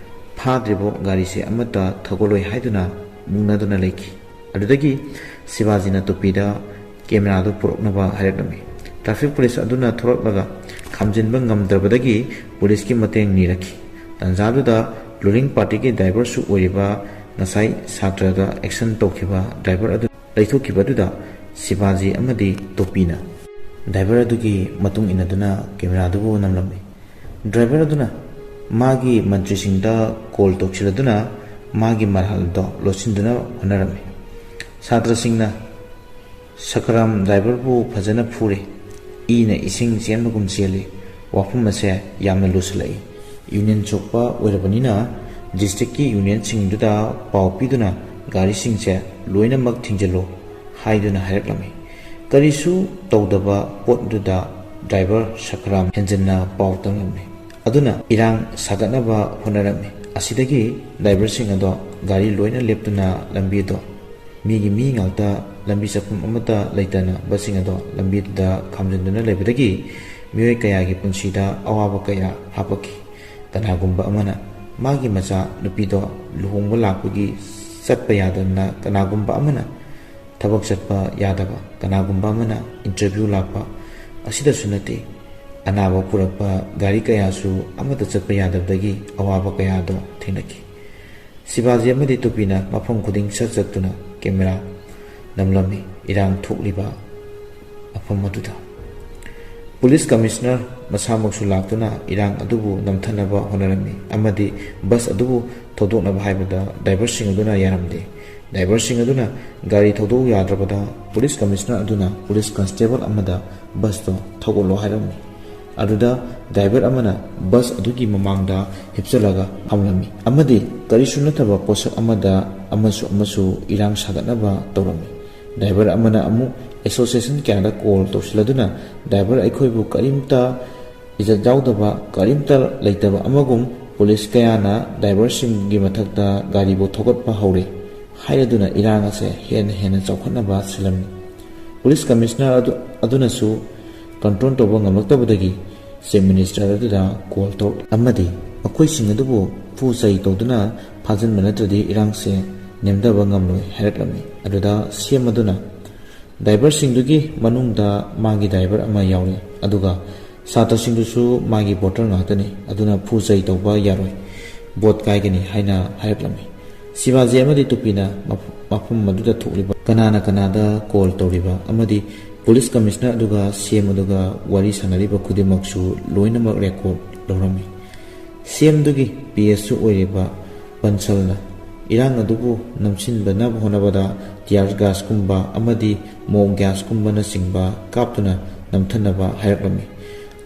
ꯐꯥꯗ꯭ꯔꯤꯕ ꯒꯥꯔꯤꯁꯦ ꯑꯃꯠꯇ ꯊꯧꯒꯠꯂꯣꯏ ꯍꯥꯏꯗꯨꯅ ꯃꯨꯛꯅꯗꯨꯅ ꯂꯩꯈꯤ꯫ ꯑꯗꯨꯗꯒꯤ ꯁꯤꯕꯥꯖꯤꯅ ꯇꯣꯄꯤꯗ ꯀꯦꯃꯦꯔꯥꯗꯨ ꯄꯨꯔꯛꯅꯕ ꯍꯥꯏꯔꯛꯂꯝꯃꯤ꯫ ꯇ꯭ꯔꯥꯐꯤꯛ ꯄꯨꯂꯤꯁ ꯑꯗꯨꯅ ꯊꯣꯔꯛꯂꯒ ꯈꯥꯝꯖꯤꯟꯕ ꯉꯝꯗ꯭ꯔꯕꯗꯒꯤ ꯄꯨꯂꯤꯁꯀꯤ ꯃꯇꯦꯡ ꯅꯤꯔꯛꯈꯤ꯫ ꯇꯥꯟꯖꯥꯗꯨꯗ ꯔꯨꯂꯤꯡ ꯄꯥꯔꯇꯤꯒꯤ ꯗ꯭ꯔꯥꯏꯚꯔꯁꯨ ꯑꯣꯏꯔꯤꯕ ꯉꯁꯥꯏ ꯁꯥꯇ꯭ꯔꯗ ꯑꯦꯛꯁꯟ ꯇꯧꯈꯤꯕ ꯗ꯭ꯔꯥꯏꯚꯔ ꯑꯗꯨ ꯂꯩꯊꯣꯛꯈꯤꯕ ꯑꯗꯨꯗ ꯁꯤꯕꯥꯖꯤ ꯑꯃꯗꯤ ꯇꯣꯄꯤꯅ ꯗ꯭ꯔꯥꯏꯚꯔ ꯑꯗꯨꯒꯤ ꯃꯇꯨꯡ ꯏꯟꯅꯗꯨꯅ ꯀꯦꯃꯦꯔꯥꯗꯨꯕꯨ ꯅꯝꯂꯝꯃꯤ꯫ ꯗ꯭ꯔꯥꯏꯚꯔ ꯑꯗꯨꯅ ꯃꯥꯒꯤ ꯃꯟꯇ꯭ꯔꯤꯁꯤꯡꯗ ꯀꯣꯜ ꯇꯧꯁꯤꯜꯂꯗꯨꯅ ꯃꯥꯒꯤ ꯃꯔꯥꯜꯗꯣ ꯂꯣꯠꯁꯤꯟꯗꯨꯅ ꯍꯣꯠꯅꯔꯝꯃꯤ꯫ ꯁꯥꯇ꯭ꯔꯁꯤꯡꯅ ꯁꯀꯔꯥꯝ ꯗ꯭ꯔꯥꯏꯚꯔꯕꯨ ꯐꯖꯅ ꯐꯨꯔꯦ꯫ ꯏꯅ ꯏꯁꯤꯡ ꯆꯦꯟꯕꯒꯨꯝ ꯆꯦꯜꯂꯤ꯫ ꯋꯥꯐꯝ ꯑꯁꯦ ꯌꯥꯝꯅ ꯂꯨꯁꯤꯜꯂꯛꯏ꯫ ꯌꯨꯅꯤꯌꯟ ꯆꯣꯛꯄ ꯑꯣꯏꯔꯕꯅꯤꯅ ꯗꯤꯁꯇ꯭ꯔꯤꯛꯀꯤ ꯌꯨꯅꯤꯌꯟꯁꯤꯡꯗꯨꯗ ꯄꯥꯎ ꯄꯤꯗꯨꯅ ꯒꯥꯔꯤꯁꯤꯡꯁꯦ ꯂꯣꯏꯅꯃꯛ ꯊꯤꯡꯖꯤꯜꯂꯨ ꯍꯥꯏꯗꯨꯅ ꯍꯥꯏꯔꯛꯂꯝꯃꯤ꯫ ꯀꯔꯤꯁꯨ ꯇꯧꯗꯕ ꯄꯣꯠ ꯑꯗꯨꯗ ꯗ꯭ꯔꯥꯏꯚꯔ ꯁꯈꯔꯥꯝ ꯍꯦꯟꯖꯤꯟꯅ ꯄꯥꯎ ꯇꯝꯂꯝꯃꯤ꯫ ꯑꯗꯨꯅ ꯏꯔꯥꯡ ꯁꯥꯒꯠꯅꯕ ꯍꯣꯠꯅꯔꯝꯃꯤ꯫ ꯑꯁꯤꯗꯒꯤ ꯗ꯭ꯔꯥꯏꯚꯔꯁꯤꯡ ꯑꯗꯣ ꯒꯥꯔꯤ ꯂꯣꯏꯅ ꯂꯦꯞꯇꯨꯅ ꯂꯝꯕꯤꯗꯣ ꯃꯤꯒꯤ ꯃꯤ ꯉꯥꯛꯇ, ꯂꯝꯕꯤ ꯆꯠꯐꯝ ꯑꯃꯠꯇ ꯂꯩꯇꯅ ꯕꯁꯁꯤꯡ ꯑꯗꯣ ꯂꯝꯕꯤꯗꯨꯗ ꯈꯥꯝꯖꯤꯟꯗꯨꯅ ꯂꯩꯕꯗꯒꯤ ꯃꯤꯑꯣꯏ ꯀꯌꯥꯒꯤ ꯄꯨꯟꯁꯤꯗ ꯑꯋꯥꯕ ꯀꯌꯥ ꯍꯥꯞꯄꯛꯈꯤ꯫ ꯀꯅꯥꯒꯨꯝꯕ ꯑꯃꯅ ꯃꯥꯒꯤ ꯃꯆꯥ ꯅꯨꯄꯤꯗꯣ ꯂꯨꯍꯣꯡꯕ ꯂꯥꯛꯄꯒꯤ ꯆꯠꯄ ꯌꯥꯗꯗꯅ, ꯀꯅꯥꯒꯨꯝꯕ ꯑꯃꯅ ꯊꯕꯛ ꯆꯠꯄ ꯌꯥꯗꯕ, ꯀꯅꯥꯒꯨꯝꯕ ꯑꯃꯅ ꯏꯟꯇꯔꯚ꯭ꯌꯨ ꯂꯥꯛꯄ ꯑꯁꯤꯗꯁꯨ ꯅꯠꯇꯦ, ꯑꯅꯥꯕ ꯄꯨꯔꯛꯄ ꯒꯥꯔꯤ ꯀꯌꯥꯁꯨ ꯑꯃꯠꯇ ꯆꯠꯄ ꯌꯥꯗꯕꯗꯒꯤ ꯑꯋꯥꯕ ꯀꯌꯥꯗꯣ ꯊꯦꯡꯅꯈꯤ꯫ ꯁꯤꯕꯥꯖꯤ ꯑꯃꯗꯤ ꯇꯨꯄꯤꯅ ꯃꯐꯝ ꯈꯨꯗꯤꯡ ꯆꯠ ꯆꯠꯇꯨꯅ ꯀꯦꯃꯦꯔꯥ ꯅꯝꯂꯝꯃꯤ꯫ ꯏꯔꯥꯡ ꯊꯣꯛꯂꯤꯕ ꯃꯐꯝ ꯑꯗꯨꯗ ꯄꯨꯂꯤꯁ ꯀꯃꯤꯁꯅꯔ ꯃꯁꯥꯃꯛꯁꯨ ꯂꯥꯛꯇꯨꯅ ꯏꯔꯥꯡ ꯑꯗꯨꯕꯨ ꯅꯝꯊꯅꯕ ꯍꯣꯠꯅꯔꯝꯃꯤ ꯑꯃꯗꯤ ꯕꯁ ꯑꯗꯨꯕꯨ ꯊꯧꯗꯣꯛꯅꯕ ꯍꯥꯏꯕꯗ ꯗ꯭ꯔꯥꯏꯚꯔꯁꯤꯡ ꯑꯗꯨꯅ ꯌꯥꯔꯝꯗꯦ꯫ ꯗ꯭ꯔꯥꯏꯚꯔꯁꯤꯡ ꯑꯗꯨꯅ ꯒꯥꯔꯤ ꯊꯧꯗꯣꯛꯎ ꯌꯥꯗ꯭ꯔꯕꯗ ꯄꯨꯂꯤꯁ ꯀꯃꯤꯁꯅꯔ ꯑꯗꯨꯅ ꯄꯨꯂꯤꯁ ꯀꯟꯁꯇꯦꯕꯜ ꯑꯃꯗ ꯕꯁꯇꯣ ꯊꯧꯒꯠꯂꯣ ꯍꯥꯏꯔꯝꯃꯤ꯫ ꯑꯗꯨꯗ ꯗ꯭ꯔꯥꯏꯚꯔ ꯑꯃꯅ ꯕꯁ ꯑꯗꯨꯒꯤ ꯃꯃꯥꯡꯗ ꯍꯤꯞꯆꯜꯂꯒ ꯐꯝꯂꯝꯃꯤ ꯑꯃꯗꯤ ꯀꯔꯤꯁꯨ ꯅꯠꯇꯕ ꯄꯣꯠꯁꯛ ꯑꯃꯗ ꯑꯃꯁꯨ ꯑꯃꯁꯨ ꯏꯔꯥꯡ ꯁꯥꯒꯠꯅꯕ ꯇꯧꯔꯝꯃꯤ꯫ ꯗ꯭ꯔꯥꯏꯚꯔ ꯑꯃꯅ ꯑꯃꯨꯛ ꯑꯦꯁꯣꯁꯤꯌꯦꯁꯟ ꯀꯌꯥꯗ ꯀꯣꯜ ꯇꯧꯁꯤꯜꯂꯗꯨꯅ ꯗ꯭ꯔꯥꯏꯚꯔ ꯑꯩꯈꯣꯏꯕꯨ ꯀꯔꯤꯝꯇ ꯏꯖꯠ ꯌꯥꯎꯗꯕ, ꯀꯔꯤꯝꯇ ꯂꯩꯇꯕ ꯑꯃꯒꯨꯝ ꯄꯨꯂꯤꯁ ꯀꯌꯥꯅ ꯗ꯭ꯔꯥꯏꯚꯔꯁꯤꯡꯒꯤ ꯃꯊꯛꯇ ꯒꯥꯔꯤꯕꯨ ꯊꯧꯒꯠꯄ ꯍꯧꯔꯦ ꯍꯥꯏꯔꯗꯨꯅ ꯏꯔꯥꯡ ꯑꯁꯦ ꯍꯦꯟꯅ ꯍꯦꯟꯅ ꯆꯥꯎꯈꯠꯅꯕ ꯁꯤꯜꯂꯝꯃꯤ꯫ ꯄꯨꯂꯤꯁ ꯀꯃꯤꯁꯅꯔ ꯑꯗꯨ, ꯑꯗꯨꯅꯁꯨ ꯀꯟꯇ꯭ꯔꯣꯜ ꯇꯧꯕ ꯉꯝꯂꯛꯇꯕꯗꯒꯤ ꯆꯤꯐ ꯃꯤꯅꯤꯁꯇꯔ ꯑꯗꯨꯗ ꯀꯣꯜ ꯇꯧꯔꯛꯏ ꯑꯃꯗꯤ ꯃꯈꯣꯏꯁꯤꯡ ꯑꯗꯨꯕꯨ ꯐꯨ ꯆꯩ ꯇꯧꯗꯨꯅ ꯐꯥꯖꯤꯟꯕ ꯅꯠꯇ꯭ꯔꯗꯤ ꯏꯔꯥꯡꯁꯦ ꯅꯦꯝꯊꯕ ꯉꯝꯂꯣꯏ ꯍꯥꯏꯔꯛꯂꯝꯃꯤ꯫ ꯑꯗꯨꯗ ꯁꯤ ꯑꯦꯝ ꯑꯗꯨꯅ ꯗ꯭ꯔꯥꯏꯚꯔꯁꯤꯡꯗꯨꯒꯤ ꯃꯅꯨꯡꯗ ꯃꯥꯒꯤ ꯗ꯭ꯔꯥꯏꯚꯔ ꯑꯃ ꯌꯥꯎꯔꯤ, ꯑꯗꯨꯒ ꯁꯥꯇ꯭ꯔꯁꯤꯡꯗꯨꯁꯨ ꯃꯥꯒꯤ ꯚꯣꯇꯔ ꯉꯥꯛꯇꯅꯤ, ꯑꯗꯨꯅ ꯐꯨ ꯆꯩ ꯇꯧꯕ ꯌꯥꯔꯣꯏ, ꯚꯣꯠ ꯀꯥꯏꯒꯅꯤ ꯍꯥꯏꯅ ꯍꯥꯏꯔꯛꯂꯝꯃꯤ꯫ ꯁꯤꯕꯥꯖꯤ ꯑꯃꯗꯤ ꯇꯨꯄꯤꯅ ꯃꯐ-, ꯃꯐꯝ ꯑꯗꯨꯗ ꯊꯣꯛꯂꯤꯕ ꯀꯅꯥꯅ ꯀꯅꯥꯗ ꯀꯣꯜ ꯇꯧꯔꯤꯕ ꯑꯃꯗꯤ ꯄꯨꯂꯤꯁ ꯀꯃꯤꯁꯅꯔ ꯑꯗꯨꯒ ꯁꯤ ꯑꯦꯝ ꯑꯗꯨꯒ ꯋꯥꯔꯤ ꯁꯥꯟꯅꯔꯤꯕ ꯈꯨꯗꯤꯡꯃꯛꯁꯨ ꯂꯣꯏꯅꯃꯛ ꯔꯦꯀꯣꯔꯗ ꯂꯧꯔꯝꯃꯤ꯫ ꯁꯤ ꯑꯦꯝ ꯑꯗꯨꯒꯤ ꯄꯤ ꯑꯦꯁꯁꯨ ꯑꯣꯏꯔꯤꯕ ꯕꯟꯁꯜꯅ ꯏꯔꯥꯡ ꯑꯗꯨꯕꯨ ꯅꯝꯁꯤꯟꯕꯅꯕ ꯍꯣꯠꯅꯕꯗ ꯇꯤꯌꯥꯔ ꯒ꯭ꯌꯥꯁꯀꯨꯝꯕ ꯑꯃꯗꯤ ꯃꯣꯛ ꯒ꯭ꯌꯥꯁꯀꯨꯝꯕꯅꯆꯤꯡꯕ ꯀꯥꯞꯇꯨꯅ ꯅꯝꯊꯅꯕ ꯍꯥꯏꯔꯛꯂꯝꯃꯤ꯫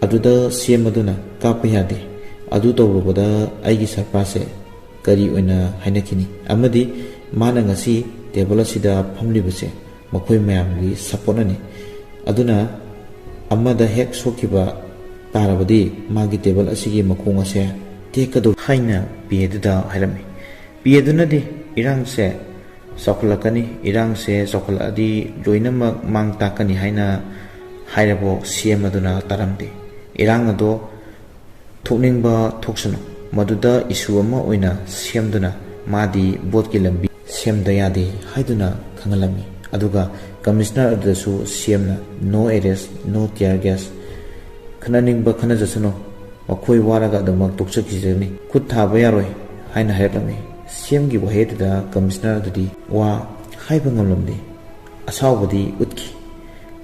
ꯑꯗꯨꯗ ꯁꯤ ꯑꯦꯝ ꯑꯗꯨꯅ ꯀꯥꯞꯄ ꯌꯥꯗꯦ, ꯑꯗꯨ ꯇꯧꯔꯨꯕꯗ ꯑꯩꯒꯤ ꯁꯔꯀꯥꯔꯁꯦ ꯀꯔꯤ ꯑꯣꯏꯅ ꯍꯥꯏꯅꯈꯤꯅꯤ? ꯑꯃꯗꯤ ꯃꯥꯅ ꯉꯁꯤ ꯇꯦꯕꯜ ꯑꯁꯤꯗ ꯐꯝꯂꯤꯕꯁꯦ ꯃꯈꯣꯏ ꯃꯌꯥꯝꯒꯤ ꯁꯞꯄꯣꯔꯠꯅꯅꯤ꯫ ꯑꯗꯨꯅ ꯑꯃꯗ ꯍꯦꯛ ꯁꯣꯛꯈꯤꯕ ꯇꯥꯔꯕꯗꯤ ꯃꯥꯒꯤ ꯇꯦꯕꯜ ꯑꯁꯤꯒꯤ ꯃꯈꯣꯡ ꯑꯁꯦ ꯇꯦꯛꯀꯗꯧ ꯍꯥꯏꯅ ꯄꯤ ꯑꯗꯨꯗ ꯍꯥꯏꯔꯝꯃꯤ꯫ ꯄꯤ ꯑꯗꯨꯅꯗꯤ ꯏꯔꯥꯡꯁꯦ ꯆꯥꯎꯈꯠꯂꯛꯀꯅꯤ, ꯏꯔꯥꯡꯁꯦ ꯆꯥꯎꯈꯠꯂꯛꯑꯗꯤ ꯂꯣꯏꯅꯃꯛ ꯃꯥꯡ ꯇꯥꯛꯀꯅꯤ ꯍꯥꯏꯅ ꯍꯥꯏꯔꯕꯣ ꯁꯤ ꯑꯦꯝ ꯑꯗꯨꯅ ꯇꯥꯔꯝꯗꯦ꯫ ꯏꯔꯥꯡ ꯑꯗꯣ ꯊꯣꯛꯅꯤꯡꯕ ꯊꯣꯛꯁꯅꯨ, ꯃꯗꯨꯗ ꯏꯁꯨ ꯑꯃ ꯑꯣꯏꯅ ꯁꯦꯝꯗꯨꯅ ꯃꯥꯗꯤ ꯚꯣꯠꯀꯤ ꯂꯝꯕꯤ ꯁꯦꯝꯗ ꯌꯥꯗꯦ ꯍꯥꯏꯗꯨꯅ ꯈꯪꯍꯜꯂꯝꯃꯤ꯫ ꯑꯗꯨꯒ ꯀꯃꯤꯁꯅꯔ ꯑꯗꯨꯗꯁꯨ ꯁꯤ ꯑꯦꯝꯅ "No arrest, no tear gas, ꯈꯠꯅꯅꯤꯡꯕ ꯈꯠꯅꯖꯁꯅꯨ, ꯃꯈꯣꯏ ꯋꯥꯔꯒ ꯑꯗꯨꯃꯛ ꯇꯣꯛꯆꯈꯤꯖꯅꯤ, ꯈꯨꯠ ꯊꯥꯕ ꯌꯥꯔꯣꯏ" ꯍꯥꯏꯅ ꯍꯥꯏꯔꯛꯂꯝꯃꯤ꯫ ꯁꯤ ꯑꯦꯝꯒꯤ ꯋꯥꯍꯩ ꯑꯗꯨꯗ ꯀꯃꯤꯁꯅꯔ ꯑꯗꯨꯗꯤ ꯋꯥ ꯍꯥꯏꯕ ꯉꯝꯂꯝꯗꯦ꯫ ꯑꯁꯥꯎꯕꯗꯤ ꯎꯠꯈꯤ꯫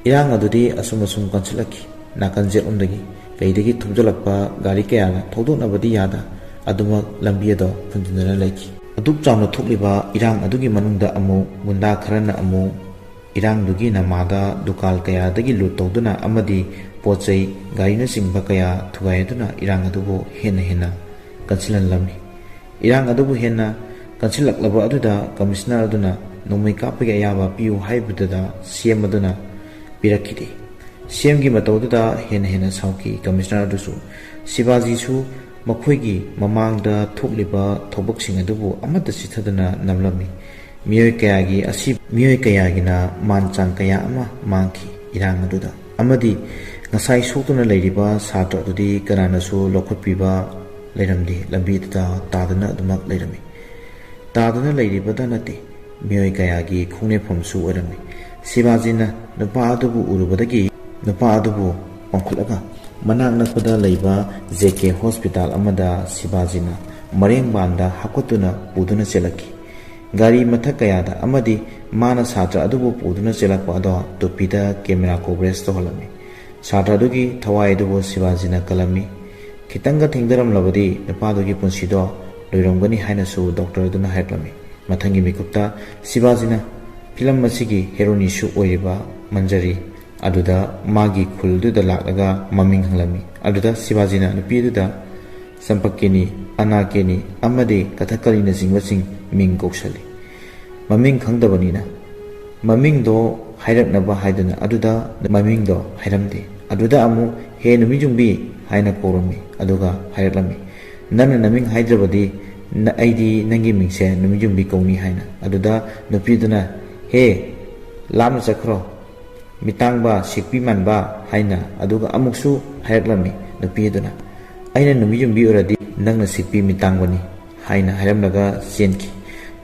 ꯏꯔꯥꯡ ꯑꯗꯨꯗꯤ ꯑꯁꯨꯝ ꯑꯁꯨꯝ ꯀꯟꯁꯤꯜꯂꯛꯈꯤ꯫ ꯅꯥꯀꯟ ꯆꯦꯠꯂꯣꯝꯗꯒꯤ ꯂꯩꯗꯒꯤ ꯊꯨꯝꯖꯤꯜꯂꯛꯄ ꯒꯥꯔꯤ ꯀꯌꯥꯅ ꯊꯧꯗꯣꯛꯅꯕꯗꯤ ꯌꯥꯗ ꯑꯗꯨꯃꯛ ꯂꯝꯕꯤ ꯑꯗꯣ ꯐꯨꯟꯖꯤꯟꯗꯨꯅ ꯂꯩꯈꯤ꯫ ꯑꯗꯨꯛ ꯆꯥꯎꯅ ꯊꯣꯛꯂꯤꯕ ꯏꯔꯥꯡ ꯑꯗꯨꯒꯤ ꯃꯅꯨꯡꯗ ꯑꯃꯨꯛ ꯒꯨꯟꯗꯥ ꯈꯔꯅ ꯑꯃꯨꯛ ꯏꯔꯥꯡꯗꯨꯒꯤ ꯅꯃꯥꯗ ꯗꯨꯀꯥꯟ ꯀꯌꯥꯗꯒꯤ ꯂꯨꯠ ꯇꯧꯗꯨꯅ ꯑꯃꯗꯤ ꯄꯣꯠ ꯆꯩ, ꯒꯥꯔꯤꯅꯆꯤꯡꯕ ꯀꯌꯥ ꯊꯨꯒꯥꯏꯗꯨꯅ ꯏꯔꯥꯡ ꯑꯗꯨꯕꯨ ꯍꯦꯟꯅ ꯍꯦꯟꯅ ꯀꯟꯁꯤꯜꯍꯜꯂꯝꯃꯤ꯫ ꯏꯔꯥꯡ ꯑꯗꯨꯕꯨ ꯍꯦꯟꯅ ꯀꯟꯁꯤꯜꯂꯛꯂꯕ ꯑꯗꯨꯗ ꯀꯃꯤꯁꯅꯔ ꯑꯗꯨꯅ ꯅꯣꯡꯃꯩ ꯀꯥꯞꯄꯒꯤ ꯑꯌꯥꯕ ꯄꯤꯌꯨ ꯍꯥꯏꯕꯗꯨꯗ ꯁꯤ ꯑꯦꯝ ꯑꯗꯨꯅ ꯄꯤꯔꯛꯈꯤꯗꯦ꯫ ꯁꯤ ꯑꯦꯝꯒꯤ ꯃꯇꯧꯗꯨꯗ ꯍꯦꯟꯅ ꯍꯦꯟꯅ ꯁꯥꯎꯈꯤ꯫ ꯀꯃꯤꯁꯅꯔ ꯑꯗꯨꯁꯨ, ꯁꯤꯕꯥꯖꯤꯁꯨ ꯃꯈꯣꯏꯒꯤ ꯃꯃꯥꯡꯗ ꯊꯣꯛꯂꯤꯕ ꯊꯧꯗꯣꯛꯁꯤꯡ ꯑꯗꯨꯕꯨ ꯑꯃꯠꯇ ꯆꯤꯠꯊꯗꯅ ꯅꯝꯂꯝꯃꯤ꯫ ꯃꯤꯑꯣꯏ ꯀꯌꯥꯒꯤ ꯑꯁꯤ-, ꯃꯤꯑꯣꯏ ꯀꯌꯥꯒꯤꯅ ꯃꯥꯟ ꯆꯥꯡ ꯀꯌꯥ ꯑꯃ ꯃꯥꯡꯈꯤ ꯏꯔꯥꯡ ꯑꯗꯨꯗ꯫ ꯑꯃꯗꯤ ꯉꯁꯥꯏ ꯁꯣꯛꯇꯨꯅ ꯂꯩꯔꯤꯕ ꯁꯥꯇ꯭ꯔ ꯑꯗꯨꯗꯤ ꯀꯅꯥꯅꯁꯨ ꯂꯧꯈꯠꯄꯤꯕ ꯂꯩꯔꯝꯗꯦ, ꯂꯝꯕꯤꯗꯨꯗ ꯇꯥꯗꯨꯅ ꯑꯗꯨꯃꯛ ꯂꯩꯔꯝꯃꯤ꯫ ꯇꯥꯗꯨꯅ ꯂꯩꯔꯤꯕꯗ ꯅꯠꯇꯦ, ꯃꯤꯑꯣꯏ ꯀꯌꯥꯒꯤ ꯈꯣꯡꯅꯦꯠꯐꯝꯁꯨ ꯑꯣꯏꯔꯝꯃꯤ꯫ ꯁꯤꯕꯥꯖꯤꯅ ꯅꯨꯄꯥ ꯑꯗꯨꯕꯨ ꯎꯔꯨꯕꯗꯒꯤ ꯅꯨꯄꯥ ꯑꯗꯨꯕꯨ ꯄꯥꯡꯈꯠꯂꯒ ꯃꯅꯥꯛ ꯅꯛꯄꯗ ꯂꯩꯕ ꯖꯦ ꯀꯦ ꯍꯣꯁꯄꯤꯇꯥꯜ ꯑꯃꯗ ꯁꯤꯕꯥꯖꯤꯅ ꯃꯔꯦꯡꯕꯥꯟꯗ ꯍꯥꯞꯀꯠꯇꯨꯅ ꯄꯨꯗꯨꯅ ꯆꯦꯜꯂꯛꯈꯤ꯫ ꯒꯥꯔꯤ ꯃꯊꯛ ꯀꯌꯥꯗ ꯑꯃꯗꯤ ꯃꯥꯅ ꯁꯥꯇ꯭ꯔ ꯑꯗꯨꯕꯨ ꯄꯨꯗꯨꯅ ꯆꯦꯜꯂꯛꯄ ꯑꯗꯣ ꯇꯨꯄꯤꯗ ꯀꯦꯃꯦꯔꯥ ꯀꯣꯚꯔꯦꯖ ꯇꯧꯍꯜꯂꯝꯃꯤ꯫ ꯁꯥꯇ꯭ꯔ ꯑꯗꯨꯒꯤ ꯊꯋꯥꯏ ꯑꯗꯨꯕꯨ ꯁꯤꯕꯥꯖꯤꯅ ꯀꯜꯂꯝꯃꯤ꯫ ꯈꯤꯇꯪꯒ ꯊꯦꯡꯊꯔꯝꯂꯕꯗꯤ ꯅꯨꯄꯥꯗꯨꯒꯤ ꯄꯨꯟꯁꯤꯗꯣ ꯂꯣꯏꯔꯝꯒꯅꯤ ꯍꯥꯏꯅꯁꯨ ꯗꯣꯛꯇꯔ ꯑꯗꯨꯅ ꯍꯥꯏꯔꯛꯂꯝꯃꯤ꯫ ꯃꯊꯪꯒꯤ ꯃꯤꯀꯨꯞꯇ ꯁꯤꯕꯥꯖꯤꯅ ꯐꯤꯂꯝ ꯑꯁꯤꯒꯤ ꯍꯦꯔꯣꯅꯤꯁꯨ ꯑꯣꯏꯔꯤꯕ ꯃꯟꯖꯔꯤ ꯑꯗꯨꯗ ꯃꯥꯒꯤ ꯈꯨꯜꯗꯨꯗ ꯂꯥꯛꯂꯒ ꯃꯃꯤꯡ ꯍꯪꯂꯝꯃꯤ꯫ ꯑꯗꯨꯗ ꯁꯤꯕꯥꯖꯤꯅ ꯅꯨꯄꯤ ꯑꯗꯨꯗ ꯆꯝꯄꯛꯀꯤꯅꯤ, ꯑꯅꯥꯀꯦꯅꯤ ꯑꯃꯗꯤ ꯀꯊꯛꯀꯂꯤꯅꯆꯤꯡꯕꯁꯤꯡ ꯃꯤꯡ ꯀꯧꯁꯜꯂꯤ꯫ ꯃꯃꯤꯡ ꯈꯪꯗꯕꯅꯤꯅ ꯃꯃꯤꯡꯗꯣ ꯍꯥꯏꯔꯛꯅꯕ ꯍꯥꯏꯗꯨꯅ ꯑꯗꯨꯗ ꯃꯃꯤꯡꯗꯣ ꯍꯥꯏꯔꯝꯗꯦ꯫ ꯑꯗꯨꯗ ꯑꯃꯨꯛ "ꯍꯦ ꯅꯨꯃꯤꯠꯌꯨꯝꯕꯤ" ꯍꯥꯏꯅ ꯀꯧꯔꯝꯃꯤ꯫ ꯑꯗꯨꯒ ꯍꯥꯏꯔꯛꯂꯝꯃꯤ, "ꯅꯪꯅ ꯅꯃꯤꯡ ꯍꯥꯏꯗ꯭ꯔꯕꯗꯤ ꯅ-, ꯑꯩꯗꯤ ꯅꯪꯒꯤ ꯃꯤꯡꯁꯦ ꯅꯨꯃꯤꯠꯌꯨꯝꯕꯤ ꯀꯧꯅꯤ" ꯍꯥꯏꯅ꯫ ꯑꯗꯨꯗ ꯅꯨꯄꯤꯗꯨꯅ "ꯍꯦ, ꯂꯥꯞꯅ ꯆꯠꯈ꯭ꯔꯣ, ꯃꯤꯇꯥꯡꯕ, ꯁꯤꯛꯄꯤ ꯃꯥꯟꯕ" ꯍꯥꯏꯅ꯫ ꯑꯗꯨꯒ ꯑꯃꯨꯛꯁꯨ ꯍꯥꯏꯔꯛꯂꯝꯃꯤ ꯅꯨꯄꯤ ꯑꯗꯨꯅ, "ꯑꯩꯅ ꯅꯨꯃꯤꯠꯌꯨꯝꯕꯤ ꯑꯣꯏꯔꯗꯤ ꯅꯪꯅ ꯁꯤꯛꯄꯤ ꯃꯤꯇꯥꯡꯕꯅꯤ" ꯍꯥꯏꯅ ꯍꯥꯏꯔꯝꯂꯒ ꯆꯦꯟꯈꯤ꯫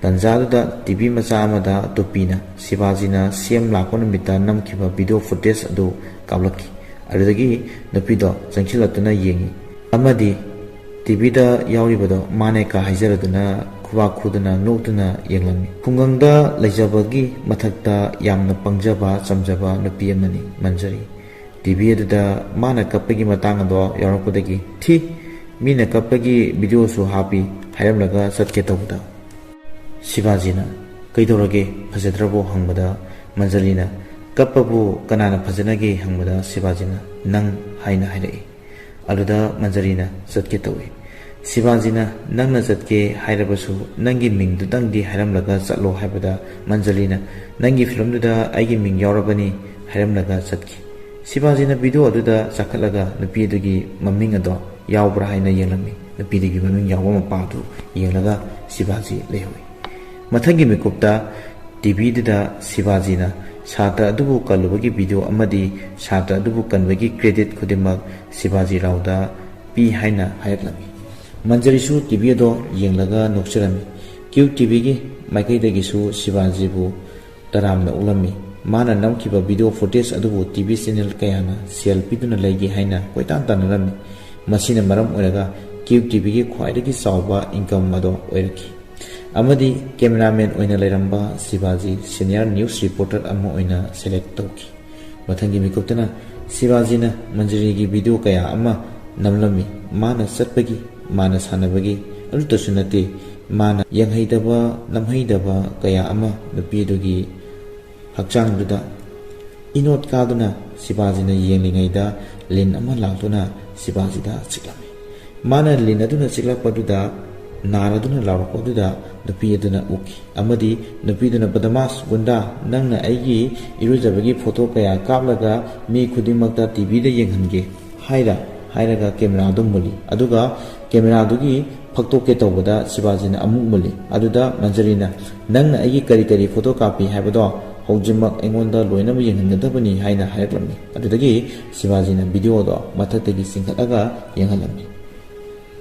ꯇꯟꯖꯥꯗꯨꯗ ꯇꯤ ꯚꯤ ꯃꯆꯥ ꯑꯃꯗ ꯇꯨꯄꯤꯅ ꯁꯤꯕꯥꯖꯤꯅ ꯁꯤ ꯑꯦꯝ ꯂꯥꯛꯄ ꯅꯨꯃꯤꯠꯇ ꯅꯝꯈꯤꯕ ꯚꯤꯗꯤꯑꯣ ꯐꯨꯇꯦꯖ ꯑꯗꯨ ꯀꯥꯞꯂꯛꯈꯤ꯫ ꯑꯗꯨꯗꯒꯤ ꯅꯨꯄꯤꯗꯣ ꯆꯪꯁꯤꯜꯂꯛꯇꯨꯅ ꯌꯦꯡꯉꯤ ꯑꯃꯗꯤ ꯇꯤ ꯚꯤꯗ ꯌꯥꯎꯔꯤꯕꯗꯣ ꯃꯥꯅꯦ ꯀꯥ ꯍꯥꯏꯖꯔꯗꯨꯅ ꯈꯨꯕꯥꯛ ꯈꯨꯗꯨꯅ ꯅꯣꯛꯇꯨꯅ ꯌꯦꯡꯂꯝꯃꯤ꯫ ꯈꯨꯡꯒꯪꯗ ꯂꯩꯖꯕꯒꯤ ꯃꯊꯛꯇ ꯌꯥꯝꯅ ꯄꯪꯖꯕ ꯆꯝꯖꯕ ꯅꯨꯄꯤ ꯑꯃꯅꯤ ꯃꯟꯖꯔꯤ꯫ ꯇꯤ ꯚꯤ ꯑꯗꯨꯗ ꯃꯥꯅ ꯀꯞꯄꯒꯤ ꯃꯇꯥꯡ ꯑꯗꯣ ꯌꯥꯎꯔꯛꯄꯗꯒꯤ "ꯊꯤ, ꯃꯤꯅ ꯀꯞꯄꯒꯤ ꯚꯤꯗꯤꯑꯣꯁꯨ ꯍꯥꯞꯄꯤ" ꯍꯥꯏꯔꯝꯂꯒ ꯆꯠꯀꯦ ꯇꯧꯕꯗ ꯁꯤꯕꯥꯖꯤꯅ "ꯀꯩꯗꯧꯔꯒꯦ, ꯐꯖꯗ꯭ꯔꯕꯣ?" ꯍꯪꯕꯗ ꯃꯟꯖꯔꯤꯅ "ꯀꯞꯄꯕꯨ ꯀꯅꯥꯅ ꯐꯖꯅꯒꯦ?" ꯍꯪꯕꯗ ꯁꯤꯕꯥꯖꯤꯅ "ꯅꯪ" ꯍꯥꯏꯅ ꯍꯥꯏꯔꯛꯏ꯫ ꯑꯗꯨꯗ ꯃꯟꯖꯔꯤꯅ ꯆꯠꯀꯦ ꯇꯧꯏ꯫ ꯁꯤꯕꯥꯖꯤꯅ "ꯅꯪꯅ ꯆꯠꯀꯦ ꯍꯥꯏꯔꯕꯁꯨ ꯅꯪꯒꯤ ꯃꯤꯡꯗꯨꯇꯪꯗꯤ ꯍꯥꯏꯔꯝꯂꯒ ꯆꯠꯂꯣ" ꯍꯥꯏꯕꯗ ꯃꯟꯖꯔꯤꯅ "ꯅꯪꯒꯤ ꯐꯤꯂꯝꯗꯨꯗ ꯑꯩꯒꯤ ꯃꯤꯡ ꯌꯥꯎꯔꯕꯅꯤ" ꯍꯥꯏꯔꯝꯂꯒ ꯆꯠꯈꯤ꯫ ꯁꯤꯕꯥꯖꯤꯅ ꯚꯤꯗꯤꯑꯣ ꯑꯗꯨꯗ ꯆꯥꯈꯠꯂꯒ ꯅꯨꯄꯤ ꯑꯗꯨꯒꯤ ꯃꯃꯤꯡ ꯑꯗꯣ ꯌꯥꯎꯕ꯭ꯔꯥ ꯍꯥꯏꯅ ꯌꯦꯡꯂꯝꯃꯤ꯫ ꯅꯨꯄꯤꯗꯨꯒꯤ ꯃꯃꯤꯡ ꯌꯥꯎꯕ ꯃꯄꯥꯗꯨ ꯌꯦꯡꯂꯒ ꯁꯤꯕꯥꯖꯤ ꯂꯩꯍꯧꯏ꯫ ꯃꯊꯪꯒꯤ ꯃꯤꯀꯨꯞꯇ ꯇꯤ ꯚꯤꯗꯨꯗ ꯁꯤꯕꯥꯖꯤꯅ ꯁꯥꯇ꯭ꯔ ꯑꯗꯨꯕꯨ ꯀꯜꯂꯨꯕꯒꯤ ꯚꯤꯗꯤꯑꯣ ꯑꯃꯗꯤ ꯁꯥꯇ꯭ꯔ ꯑꯗꯨꯕꯨ ꯀꯟꯕꯒꯤ ꯀ꯭ꯔꯦꯗꯤꯠ ꯈꯨꯗꯤꯡꯃꯛ ꯁꯤꯕꯥꯖꯤ ꯔꯥꯎꯗ ꯄꯤ ꯍꯥꯏꯅ ꯍꯥꯏꯔꯛꯂꯝꯃꯤ꯫ ꯃꯟꯖꯔꯤꯁꯨ ꯇꯤ ꯚꯤ ꯑꯗꯣ ꯌꯦꯡꯂꯒ ꯅꯣꯛꯆꯔꯝꯃꯤ꯫ ꯀ꯭ꯌꯨ ꯇꯤ ꯚꯤꯒꯤ ꯃꯥꯏꯀꯩꯗꯒꯤꯁꯨ ꯁꯤꯕꯥꯖꯤꯕꯨ ꯇꯔꯥꯝꯅ ꯑꯣꯛꯂꯝꯃꯤ꯫ ꯃꯥꯅ ꯅꯝꯈꯤꯕ ꯚꯤꯗꯤꯑꯣ ꯐꯨꯇꯦꯖ ꯑꯗꯨꯕꯨ ꯇꯤ ꯚꯤ ꯆꯦꯅꯦꯜ ꯀꯌꯥꯅ ꯁꯦꯜ ꯄꯤꯗꯨꯅ ꯂꯩꯒꯦ ꯍꯥꯏꯅ ꯀꯣꯏꯇꯥꯟ ꯇꯥꯟꯅꯔꯝꯃꯤ꯫ ꯃꯁꯤꯅ ꯃꯔꯝ ꯑꯣꯏꯔꯒ ꯀ꯭ꯌꯨ ꯇꯤ ꯚꯤꯒꯤ ꯈ꯭ꯋꯥꯏꯗꯒꯤ ꯆꯥꯎꯕ ꯏꯟꯀꯝ ꯑꯗꯣ ꯑꯣꯏꯔꯛꯈꯤ꯫ ꯑꯃꯗꯤ ꯀꯦꯃꯦꯔꯥꯃꯦꯟ ꯑꯣꯏꯅ ꯂꯩꯔꯝꯕ ꯁꯤꯕꯥꯖꯤ ꯁꯤꯅꯤꯌꯔ ꯅ꯭ꯌꯨꯁ ꯔꯤꯄꯣꯔꯇꯔ ꯑꯃ ꯑꯣꯏꯅ ꯁꯦꯂꯦꯛ ꯇꯧꯈꯤ꯫ ꯃꯊꯪꯒꯤ ꯃꯤꯀꯨꯞꯇꯅ ꯁꯤꯕꯥꯖꯤꯅ ꯃꯟꯖꯔꯤꯒꯤ ꯚꯤꯗꯤꯑꯣ ꯀꯌꯥ ꯑꯃ ꯅꯝꯂꯝꯃꯤ꯫ ꯃꯥꯅ ꯆꯠꯄꯒꯤ, ꯃꯥꯅ ꯁꯥꯟꯅꯕꯒꯤ ꯑꯗꯨꯇꯁꯨ ꯅꯠꯇꯦ, ꯃꯥꯅ ꯌꯦꯡꯍꯩꯗꯕ, ꯅꯝꯍꯩꯗꯕ ꯀꯌꯥ ꯑꯃ ꯅꯨꯄꯤ ꯑꯗꯨꯒꯤ ꯍꯛꯆꯥꯡꯗꯨꯗ ꯏꯅꯣꯠ ꯀꯥꯗꯨꯅ ꯁꯤꯕꯥꯖꯤꯅ ꯌꯦꯡꯂꯤꯉꯩꯗ ꯂꯤꯟ ꯑꯃ ꯂꯥꯛꯇꯨꯅ ꯁꯤꯕꯥꯖꯤꯗ ꯆꯤꯛꯂꯝꯃꯤ꯫ ꯃꯥꯅ ꯂꯤꯟ ꯑꯗꯨꯅ ꯆꯤꯛꯂꯛꯄꯗꯨꯗ ꯅꯥꯔꯗꯨꯅ ꯂꯥꯎꯔꯛꯄ ꯑꯗꯨꯗ ꯅꯨꯄꯤ ꯑꯗꯨꯅ ꯎꯈꯤ ꯑꯃꯗꯤ ꯅꯨꯄꯤꯗꯨꯅ, "ꯕꯗꯃꯥꯁ ꯒꯨꯟꯗꯥ, ꯅꯪꯅ ꯑꯩꯒꯤ ꯏꯔꯨꯖꯕꯒꯤ ꯐꯣꯇꯣ ꯀꯌꯥ ꯀꯥꯞꯂꯒ ꯃꯤ ꯈꯨꯗꯤꯡꯃꯛꯇ ꯇꯤꯚꯤꯗ ꯌꯦꯡꯍꯟꯒꯦ" ꯍꯥꯏꯔ ꯍꯥꯏꯔꯒ ꯀꯦꯃꯦꯔꯥꯗꯨ ꯃꯨꯜꯂꯤ꯫ ꯑꯗꯨꯒ ꯀꯦꯃꯦꯔꯥꯗꯨꯒꯤ ꯐꯛꯇꯣꯛꯀꯦ ꯇꯧꯕꯗ ꯁꯤꯕꯥꯖꯤꯅ ꯑꯃꯨꯛ ꯃꯨꯜꯂꯤ꯫ ꯑꯗꯨꯗ ꯃꯟꯖꯔꯤꯅ, "ꯅꯪꯅ ꯑꯩꯒꯤ ꯀꯔꯤ ꯀꯔꯤ ꯐꯣꯇꯣ ꯀꯥꯞꯄꯤ ꯍꯥꯏꯕꯗꯣ ꯍꯧꯖꯤꯛꯃꯛ ꯑꯩꯉꯣꯟꯗ ꯂꯣꯏꯅꯃꯛ ꯌꯦꯡꯍꯟꯒꯗꯕꯅꯤ" ꯍꯥꯏꯅ ꯍꯥꯏꯔꯛꯂꯝꯃꯤ꯫ ꯑꯗꯨꯗꯒꯤ ꯁꯤꯕꯥꯖꯤꯅ ꯚꯤꯗꯤꯑꯣꯗꯣ ꯃꯊꯛꯇꯒꯤ ꯆꯤꯡꯈꯠꯂꯒ ꯌꯦꯡꯍꯜꯂꯝꯃꯤ꯫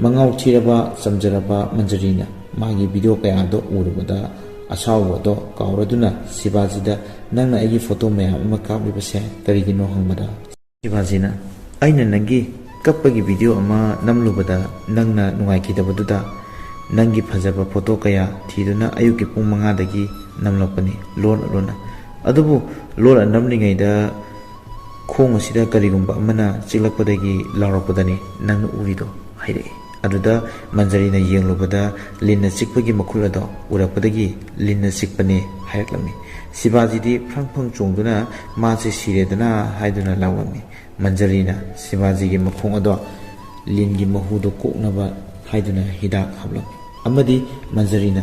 ꯃꯉꯥꯎ ꯊꯤꯔꯕ, ꯆꯝꯖꯔꯕ ꯃꯟꯖꯔꯤꯅ ꯃꯥꯒꯤ ꯚꯤꯗꯤꯑꯣ ꯀꯌꯥꯗꯣ ꯎꯔꯨꯕꯗ ꯑꯁꯥꯎꯕꯗꯣ ꯀꯥꯎꯔꯗꯨꯅ ꯁꯤꯕꯥꯖꯤꯗ, "ꯅꯪꯅ ꯑꯩꯒꯤ ꯐꯣꯇꯣ ꯃꯌꯥꯝ ꯑꯃ ꯀꯥꯞꯂꯤꯕꯁꯦ ꯀꯔꯤꯒꯤꯅꯣ?" ꯍꯪꯕꯗ ꯁꯤꯕꯥꯖꯤꯅ, "ꯑꯩꯅ ꯅꯪꯒꯤ ꯀꯞꯄꯒꯤ ꯚꯤꯗꯤꯑꯣ ꯑꯃ ꯅꯝꯂꯨꯕꯗ ꯅꯪꯅ ꯅꯨꯡꯉꯥꯏꯈꯤꯗꯕꯗꯨꯗ ꯅꯪꯒꯤ ꯐꯖꯕ ꯐꯣꯇꯣ ꯀꯌꯥ ꯊꯤꯗꯨꯅ ꯑꯌꯨꯛꯀꯤ ꯄꯨꯡ ꯃꯉꯥꯗꯒꯤ ꯅꯝꯂꯛꯄꯅꯤ ꯂꯣꯟꯅ ꯂꯣꯟꯅ꯫ ꯑꯗꯨꯕꯨ ꯂꯣꯟꯅ ꯅꯝꯂꯤꯉꯩꯗ ꯈꯣꯡ ꯑꯁꯤꯗ ꯀꯔꯤꯒꯨꯝꯕ ꯑꯃꯅ ꯆꯤꯛꯂꯛꯄꯗꯒꯤ ꯂꯥꯎꯔꯛꯄꯗꯅꯤ ꯅꯪꯅ ꯎꯔꯤꯗꯣ" ꯍꯥꯏꯔꯛꯏ꯫ ꯑꯗꯨꯗ ꯃꯟꯖꯔꯤꯅ ꯌꯦꯡꯂꯨꯕꯗ ꯂꯤꯟꯅ ꯆꯤꯛꯄꯒꯤ ꯃꯈꯨꯜ ꯑꯗꯣ ꯎꯔꯛꯄꯗꯒꯤ "ꯂꯤꯟꯅ ꯆꯤꯛꯄꯅꯦ" ꯍꯥꯏꯔꯛꯂꯝꯃꯤ꯫ ꯁꯤꯕꯥꯖꯤꯗꯤ ꯐ꯭ꯔꯪ ꯐ꯭ꯔꯪ ꯆꯣꯡꯗꯨꯅ "ꯃꯥꯁꯦ ꯁꯤꯔꯦꯗꯅ" ꯍꯥꯏꯗꯨꯅ ꯂꯥꯎꯔꯝꯃꯤ꯫ ꯃꯟꯖꯔꯤꯅ ꯁꯤꯕꯥꯖꯤꯒꯤ ꯃꯈꯣꯡ ꯑꯗꯣ ꯂꯤꯟꯒꯤ ꯃꯍꯨꯗꯣ ꯀꯣꯛꯅꯕ ꯍꯥꯏꯗꯨꯅ ꯍꯤꯗꯥꯛ ꯍꯥꯞꯂꯝꯃꯤ꯫ ꯑꯃꯗꯤ ꯃꯟꯖꯔꯤꯅ,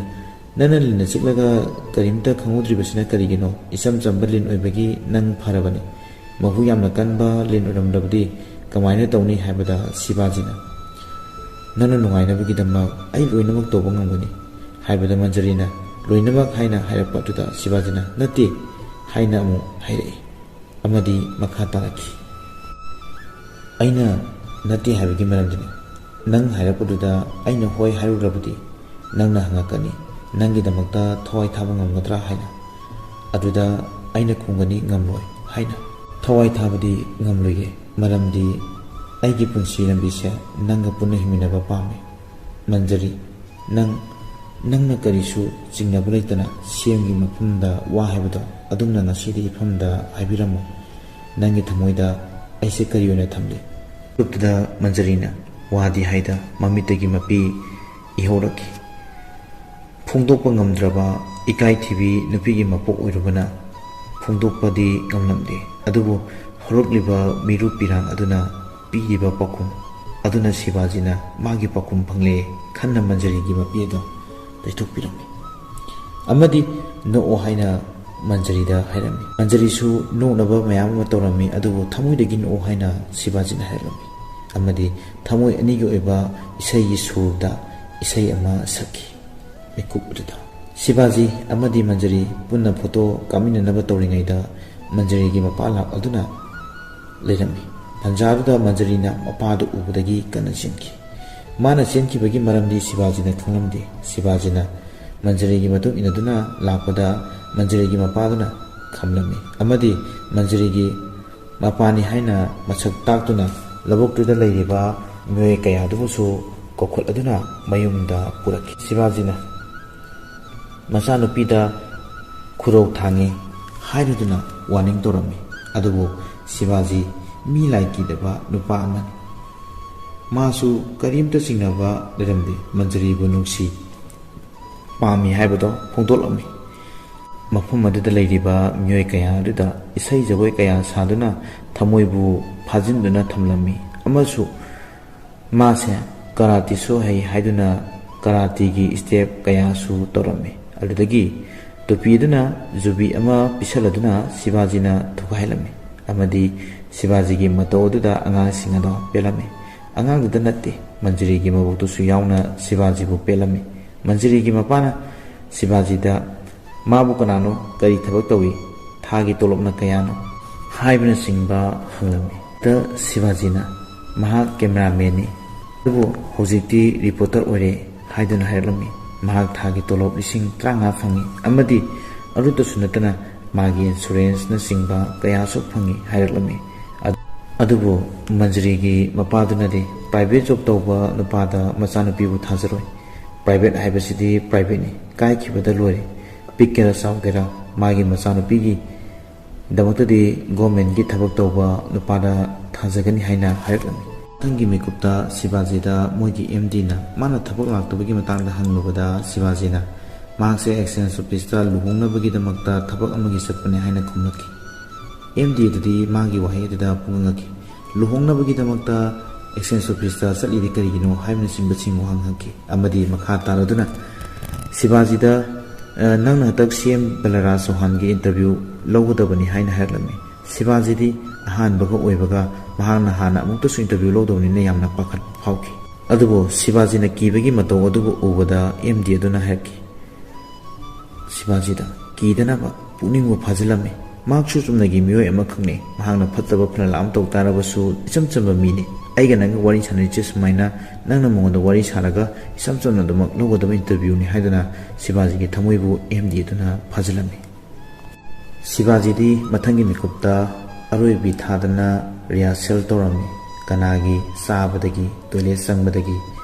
"ꯅꯪꯅ ꯂꯤꯟꯅ ꯆꯤꯛꯂꯒ ꯀꯔꯤꯝꯇ ꯈꯪꯍꯧꯗ꯭ꯔꯤꯕꯁꯤꯅ ꯀꯔꯤꯒꯤꯅꯣ? ꯏꯆꯝ ꯆꯝꯕ ꯂꯤꯟ ꯑꯣꯏꯕꯒꯤ ꯅꯪ ꯐꯔꯕꯅꯤ꯫ ꯃꯍꯨ ꯌꯥꯝꯅ ꯀꯟꯕ ꯂꯤꯟ ꯑꯣꯏꯔꯝꯂꯕꯗꯤ ꯀꯃꯥꯏꯅ ꯇꯧꯅꯤ?" ꯍꯥꯏꯕꯗ ꯁꯤꯕꯥꯖꯤꯅ, "ꯅꯪꯅ ꯅꯨꯡꯉꯥꯏꯅꯕꯒꯤꯗꯃꯛ ꯑꯩ ꯂꯣꯏꯅꯃꯛ ꯇꯧꯕ ꯉꯝꯒꯅꯤ" ꯍꯥꯏꯕꯗ ꯃꯟꯖꯔꯤꯅ, "ꯂꯣꯏꯅꯃꯛ" ꯍꯥꯏꯅ ꯍꯥꯏꯔꯛꯄ ꯑꯗꯨꯗ ꯁꯤꯕꯥꯖꯤꯅ, "ꯅꯠꯇꯦ" ꯍꯥꯏꯅ ꯑꯃꯨꯛ ꯍꯥꯏꯔꯛꯏ꯫ ꯑꯃꯗꯤ ꯃꯈꯥ ꯇꯥꯔꯛꯈꯤ꯫ ꯑꯩꯅ ꯅꯠꯇꯦ ꯍꯥꯏꯕꯒꯤ ꯃꯔꯝꯗꯨꯅꯤ꯫ ꯅꯪ ꯍꯥꯏꯔꯛꯄꯗꯨꯗ ꯑꯩꯅ ꯍꯣꯏ ꯍꯥꯏꯔꯨꯔꯕꯗꯤ ꯅꯪꯅ ꯍꯪꯉꯛꯀꯅꯤ, "ꯅꯪꯒꯤꯗꯃꯛꯇ ꯊꯋꯥꯏ ꯊꯥꯕ ꯉꯝꯒꯗ꯭ꯔꯥ?" ꯍꯥꯏꯅ꯫ ꯑꯗꯨꯗ ꯑꯩꯅ ꯈꯨꯝꯒꯅꯤ, "ꯉꯝꯂꯣꯏ" ꯍꯥꯏꯅ꯫ ꯊꯋꯥꯏ ꯊꯥꯕꯗꯤ ꯉꯝꯂꯣꯏꯌꯦ, ꯃꯔꯝꯗꯤ ꯑꯩꯒꯤ ꯄꯨꯟꯁꯤ ꯂꯝꯕꯤꯁꯦ ꯅꯪꯒ ꯄꯨꯟꯅ ꯍꯤꯡꯃꯤꯟꯅꯕ ꯄꯥꯝꯃꯤ꯫ ꯃꯟꯖꯔꯤ, ꯅꯪ, ꯅꯪꯅ ꯀꯔꯤꯁꯨ ꯆꯤꯡꯅꯕ ꯂꯩꯇꯅ ꯁꯦꯝꯒꯤ ꯃꯐꯝꯗ ꯋꯥ ꯍꯥꯏꯕꯗꯣ ꯑꯗꯨꯝꯅ ꯉꯁꯤꯗꯤ ꯏꯐꯝꯗ ꯍꯥꯏꯕꯤꯔꯝꯃꯨ꯫ ꯅꯪꯒꯤ ꯊꯃꯣꯏꯗ ꯑꯩꯁꯦ ꯀꯔꯤ ꯑꯣꯏꯅ ꯊꯝꯂꯤ? ꯆꯨꯞꯇꯨꯗ ꯃꯟꯖꯔꯤꯅ ꯋꯥꯗꯤ ꯍꯥꯏꯗ ꯃꯃꯤꯠꯇꯒꯤ ꯃꯄꯤ ꯏꯍꯧꯔꯛꯈꯤ꯫ ꯐꯣꯡꯗꯣꯛꯄ ꯉꯝꯗ꯭ꯔꯕ ꯏꯀꯥꯏ ꯊꯤꯕꯤ ꯅꯨꯄꯤꯒꯤ ꯃꯄꯣꯛ ꯑꯣꯏꯔꯨꯕꯅ ꯐꯣꯡꯗꯣꯛꯄꯗꯤ ꯉꯝꯂꯝꯗꯦ꯫ ꯑꯗꯨꯕꯨ ꯍꯧꯔꯛꯂꯤꯕ ꯃꯤꯔꯨ ꯄꯤꯔꯥꯡ ꯑꯗꯨꯅ ꯄꯤꯔꯤꯕ ꯄꯥꯎꯈꯨꯝ ꯑꯗꯨꯅ ꯁꯤꯕꯥꯖꯤꯅ ꯃꯥꯒꯤ ꯄꯥꯎꯈꯨꯝ ꯐꯪꯂꯦ ꯈꯟꯅ ꯃꯟꯖꯔꯤꯒꯤ ꯃꯄꯤ ꯑꯗꯣ ꯇꯩꯊꯣꯛꯄꯤꯔꯝꯃꯤ꯫ ꯑꯃꯗꯤ ꯅꯣꯛꯑꯣ ꯍꯥꯏꯅ ꯃꯟꯖꯔꯤꯗ ꯍꯥꯏꯔꯝꯃꯤ꯫ ꯃꯟꯖꯔꯤꯁꯨ ꯅꯣꯛꯅꯕ ꯃꯌꯥꯝ ꯑꯃ ꯇꯧꯔꯝꯃꯤ, ꯑꯗꯨꯕꯨ ꯊꯃꯣꯏꯗꯒꯤ ꯅꯣꯛꯑꯣ ꯍꯥꯏꯅ ꯁꯤꯕꯥꯖꯤꯅ ꯍꯥꯏꯔꯝꯃꯤ꯫ ꯑꯃꯗꯤ ꯊꯃꯣꯏ ꯑꯅꯤꯒꯤ ꯑꯣꯏꯕ ꯏꯁꯩꯒꯤ ꯁꯨꯔꯗ ꯏꯁꯩ ꯑꯃ ꯁꯛꯈꯤ꯫ ꯃꯤꯀꯨꯞ ꯑꯗꯨꯗ ꯁꯤꯕꯥꯖꯤ ꯑꯃꯗꯤ ꯃꯟꯖꯔꯤ ꯄꯨꯟꯅ ꯐꯣꯇꯣ ꯀꯥꯞꯃꯤꯟꯅꯅꯕ ꯇꯧꯔꯤꯉꯩꯗ ꯃꯟꯖꯔꯤꯒꯤ ꯃꯄꯥ ꯂꯥꯛ ꯑꯗꯨꯅ ꯂꯩꯔꯝꯃꯤ꯫ ꯇꯟꯖꯥꯗꯨꯗ ꯃꯟꯖꯔꯤꯅ ꯃꯄꯥꯗꯨ ꯎꯕꯗꯒꯤ ꯀꯟꯅ ꯆꯦꯟꯈꯤ꯫ ꯃꯥꯅ ꯆꯦꯟꯈꯤꯕꯒꯤ ꯃꯔꯝꯗꯤ ꯁꯤꯕꯥꯖꯤꯅ ꯈꯪꯂꯝꯗꯦ꯫ ꯁꯤꯕꯥꯖꯤꯅ ꯃꯟꯖꯔꯤꯒꯤ ꯃꯇꯨꯡ ꯏꯟꯅꯗꯨꯅ ꯂꯥꯛꯄꯗ ꯃꯟꯖꯔꯤꯒꯤ ꯃꯄꯥꯗꯨꯅ ꯈꯝꯂꯝꯃꯤ ꯑꯃꯗꯤ ꯃꯟꯖꯔꯤꯒꯤ ꯃꯄꯥꯅꯤ ꯍꯥꯏꯅ ꯃꯁꯛ ꯇꯥꯛꯇꯨꯅ ꯂꯧꯕꯨꯛꯇꯨꯗ ꯂꯩꯔꯤꯕ ꯃꯤꯑꯣꯏ ꯀꯌꯥꯗꯨꯕꯨꯁꯨ ꯀꯧꯈꯠꯂꯗꯨꯅ ꯃꯌꯨꯝꯗ ꯄꯨꯔꯛꯈꯤ꯫ ꯁꯤꯕꯥꯖꯤꯅ ꯃꯆꯥꯅꯨꯄꯤꯗ ꯈꯨꯔꯧ ꯊꯥꯡꯉꯤ ꯍꯥꯏꯔꯗꯨꯅ ꯋꯥꯔꯅꯤꯡ ꯇꯧꯔꯝꯃꯤ꯫ ꯑꯗꯨꯕꯨ ꯁꯤꯕꯥꯖꯤ ꯃꯤ ꯂꯥꯏ ꯀꯤꯗꯕ ꯅꯨꯄꯥ ꯑꯃꯅꯤ꯫ ꯃꯥꯁꯨ ꯀꯔꯤꯝꯇ ꯆꯤꯡꯅꯕ ꯂꯩꯔꯝꯗꯦ꯫ ꯃꯟꯖꯔꯤꯕꯨ ꯅꯨꯡꯁꯤ ꯄꯥꯝꯃꯤ ꯍꯥꯏꯕꯗꯣ ꯐꯣꯡꯗꯣꯛꯂꯝꯃꯤ꯫ ꯃꯐꯝ ꯑꯗꯨꯗ ꯂꯩꯔꯤꯕ ꯃꯤꯑꯣꯏ ꯀꯌꯥ ꯑꯗꯨꯗ ꯏꯁꯩ ꯖꯒꯣꯏ ꯀꯌꯥ ꯁꯥꯗꯨꯅ ꯊꯃꯣꯏꯕꯨ ꯐꯥꯖꯤꯟꯗꯨꯅ ꯊꯝꯂꯝꯃꯤ ꯑꯃꯁꯨ ꯃꯥꯁꯦ ꯀꯔꯥꯇꯤꯁꯨ ꯍꯩ ꯍꯥꯏꯗꯨꯅ ꯀꯔꯥꯇꯤꯒꯤ ꯁ꯭ꯇꯦꯞ ꯀꯌꯥꯁꯨ ꯇꯧꯔꯝꯃꯤ꯫ ꯑꯗꯨꯗꯒꯤ ꯇꯨꯄꯤ ꯑꯗꯨꯅ ꯖꯨꯕꯤ ꯑꯃ ꯄꯤꯁꯜꯂꯗꯨꯅ ꯁꯤꯕꯥꯖꯤꯅ ꯊꯨꯒꯥꯏꯍꯜꯂꯝꯃꯤ ꯑꯃꯗꯤ ꯁꯤꯕꯥꯖꯤꯒꯤ ꯃꯇꯧ ꯑꯗꯨꯗ ꯑꯉꯥꯡꯁꯤꯡ ꯑꯗꯣ ꯄꯦꯜꯂꯝꯃꯤ꯫ ꯑꯉꯥꯡꯗꯨꯗ ꯅꯠꯇꯦ, ꯃꯟꯖꯔꯤꯒꯤ ꯃꯕꯣꯛꯇꯨꯁꯨ ꯌꯥꯎꯅ ꯁꯤꯕꯥꯖꯤꯕꯨ ꯄꯦꯜꯂꯝꯃꯤ꯫ ꯃꯟꯖꯔꯤꯒꯤ ꯃꯄꯥꯅ ꯁꯤꯕꯥꯖꯤꯗ ꯃꯥꯕꯨ ꯀꯅꯥꯅꯣ, ꯀꯔꯤ ꯊꯕꯛ ꯇꯧꯏ, ꯊꯥꯒꯤ ꯇꯣꯂꯣꯞꯅ ꯀꯌꯥꯅꯣ ꯍꯥꯏꯕꯅꯆꯤꯡꯕ ꯍꯪꯂꯝꯃꯤ꯫ ꯗ ꯁꯤꯕꯥꯖꯤꯅ ꯃꯍꯥꯛ ꯀꯦꯃꯦꯔꯥꯃꯦꯟꯅꯤ, ꯑꯗꯨꯕꯨ ꯍꯧꯖꯤꯛꯇꯤ ꯔꯤꯄꯣꯔꯇꯔ ꯑꯣꯏꯔꯦ ꯍꯥꯏꯗꯨꯅ ꯍꯥꯏꯔꯛꯂꯝꯃꯤ꯫ ꯃꯍꯥꯛ ꯊꯥꯒꯤ ꯇꯣꯂꯣꯞ ꯂꯤꯁꯤꯡ ꯇꯔꯥꯃꯉꯥ ꯐꯪꯏ ꯑꯃꯗꯤ ꯑꯗꯨꯇꯁꯨ ꯅꯠꯇꯅ ꯃꯥꯒꯤ ꯏꯟꯁꯨꯔꯦꯟꯁꯅꯆꯤꯡꯕ ꯀꯌꯥꯁꯨ ꯐꯪꯏ ꯍꯥꯏꯔꯛꯂꯝꯃꯤ꯫ ꯑꯗ-, ꯑꯗꯨꯕꯨ ꯃꯟꯖꯔꯤꯒꯤ ꯃꯄꯥꯗꯨꯅꯗꯤ ꯄ꯭ꯔꯥꯏꯚꯦꯠ ꯖꯣꯕ ꯇꯧꯕ ꯅꯨꯄꯥꯗ ꯃꯆꯥꯅꯨꯄꯤꯕꯨ ꯊꯥꯖꯔꯣꯏ꯫ ꯄ꯭ꯔꯥꯏꯚꯦꯠ ꯍꯥꯏꯕꯁꯤꯗꯤ ꯄ꯭ꯔꯥꯏꯚꯦꯠꯅꯤ, ꯀꯥꯏꯈꯤꯕꯗ ꯂꯣꯏꯔꯦ꯫ ꯄꯤꯛꯀꯦꯔꯥ ꯆꯥꯎꯒꯦꯔꯥ ꯃꯥꯒꯤ ꯃꯆꯥꯅꯨꯄꯤꯒꯤ ꯗꯃꯛꯇꯗꯤ ꯒꯣꯔꯃꯦꯟꯒꯤ ꯊꯕꯛ ꯇꯧꯕ ꯅꯨꯄꯥꯗ ꯊꯥꯖꯒꯅꯤ ꯍꯥꯏꯅ ꯍꯥꯏꯔꯛꯂꯝꯃꯤ꯫ ꯃꯊꯪꯒꯤ ꯃꯤꯀꯨꯞꯇ ꯁꯤꯕꯥꯖꯤꯗ ꯃꯣꯏꯒꯤ ꯑꯦꯝ ꯗꯤꯅ ꯃꯥꯅ ꯊꯕꯛ ꯂꯥꯛꯇꯕꯒꯤ ꯃꯇꯥꯡꯗ ꯍꯪꯂꯨꯕꯗ ꯁꯤꯕꯥꯖꯤꯅ ꯃꯍꯥꯛꯁꯦ ꯑꯦꯛꯁꯆꯦꯟꯖ ꯑꯣꯐꯤꯁꯇ ꯂꯨꯍꯣꯡꯅꯕꯒꯤꯗꯃꯛꯇ ꯊꯕꯛ ꯑꯃꯒꯤ ꯆꯠꯄꯅꯦ ꯍꯥꯏꯅ ꯈꯨꯝꯂꯛꯈꯤ꯫ ꯑꯦꯝ ꯗꯤ ꯑꯗꯨꯗꯤ ꯃꯥꯒꯤ ꯋꯥꯍꯩ ꯑꯗꯨꯗ ꯄꯨꯛꯅꯤꯡ ꯉꯛꯈꯤ꯫ ꯂꯨꯍꯣꯡꯅꯕꯒꯤꯗꯃꯛꯇ ꯑꯦꯛꯁꯆꯦꯟꯖ ꯑꯣꯐꯤꯁꯇ ꯆꯠꯂꯤꯗꯤ ꯀꯔꯤꯒꯤꯅꯣ ꯍꯥꯏꯕꯅꯆꯤꯡꯕꯁꯤꯡ ꯋꯥꯍꯪ ꯍꯪꯈꯤ꯫ ꯑꯃꯗꯤ ꯃꯈꯥ ꯇꯥꯔꯗꯨꯅ ꯁꯤꯕꯥꯖꯤꯗ, "ꯑ, ꯅꯪꯅ ꯍꯟꯗꯛ ꯁꯤ ꯑꯦꯝ ꯕꯂꯔꯥꯖ ꯆꯧꯍꯥꯟꯒꯤ ꯏꯟꯇꯔꯚ꯭ꯌꯨ ꯂꯧꯒꯗꯕꯅꯤ" ꯍꯥꯏꯅ ꯍꯥꯏꯔꯛꯂꯝꯃꯤ꯫ ꯁꯤꯕꯥꯖꯤꯗꯤ ꯑꯍꯥꯟꯕꯒ ꯑꯣꯏꯕꯒ ꯃꯍꯥꯛꯅ ꯍꯥꯟꯅ ꯑꯃꯨꯛꯇꯁꯨ ꯏꯟꯇꯔꯚ꯭ꯌꯨ ꯂꯧꯗꯕꯅꯤꯅ ꯌꯥꯝꯅ ꯄꯥꯈꯠꯄ ꯐꯥꯎꯈꯤ꯫ ꯑꯗꯨꯕꯨ ꯁꯤꯕꯥꯖꯤꯅ ꯀꯤꯕꯒꯤ ꯃꯇꯧ ꯑꯗꯨꯕꯨ ꯎꯕꯗ ꯑꯦꯝ ꯗꯤ ꯑꯗꯨꯅ ꯍꯥꯏꯔꯛꯈꯤ, ꯁꯤꯕꯥꯖꯤꯗ ꯀꯤꯗꯅꯕ ꯄꯨꯛꯅꯤꯡꯕꯨ ꯐꯥꯖꯤꯜꯂꯝꯃꯤ꯫ ꯃꯍꯥꯛꯁꯨ ꯆꯨꯝꯅꯒꯤ ꯃꯤꯑꯣꯏ ꯑꯃꯈꯛꯅꯤ꯫ ꯃꯍꯥꯛꯅ ꯐꯠꯇꯕ ꯐꯅ ꯂꯥꯝ ꯇꯧ ꯇꯥꯔꯕꯁꯨ ꯏꯆꯝ ꯆꯝꯕ ꯃꯤꯅꯤ꯫ ꯑꯩꯒ ꯅꯪꯒ ꯋꯥꯔꯤ ꯁꯥꯟꯅꯔꯤꯁꯦ ꯁꯨꯃꯥꯏꯅ ꯅꯪꯅ ꯃꯉꯣꯟꯗ ꯋꯥꯔꯤ ꯁꯥꯔꯒ ꯏꯆꯝ ꯆꯝꯅ ꯑꯗꯨꯃꯛ ꯂꯧꯒꯗꯕ ꯏꯟꯇꯔꯚ꯭ꯌꯨꯅꯤ ꯍꯥꯏꯗꯨꯅ ꯁꯤꯕꯥꯖꯤꯒꯤ ꯊꯃꯣꯏꯕꯨ ꯑꯦꯝ ꯗꯤ ꯑꯗꯨꯅ ꯐꯥꯖꯤꯜꯂꯝꯃꯤ꯫ ꯁꯤꯕꯥꯖꯤꯗꯤ ꯃꯊꯪꯒꯤ ꯃꯤꯀꯨꯞꯇ ꯑꯔꯣꯏꯕꯤ ꯊꯥꯗꯅ ꯔꯤꯍꯥꯔꯁꯦꯜ ꯇꯧꯔꯝꯃꯤ꯫ ꯀꯅꯥꯒꯤ ꯆꯥꯕꯗꯒꯤ, ꯇꯣꯏꯂꯦꯠ ꯆꯪꯕꯗꯒꯤ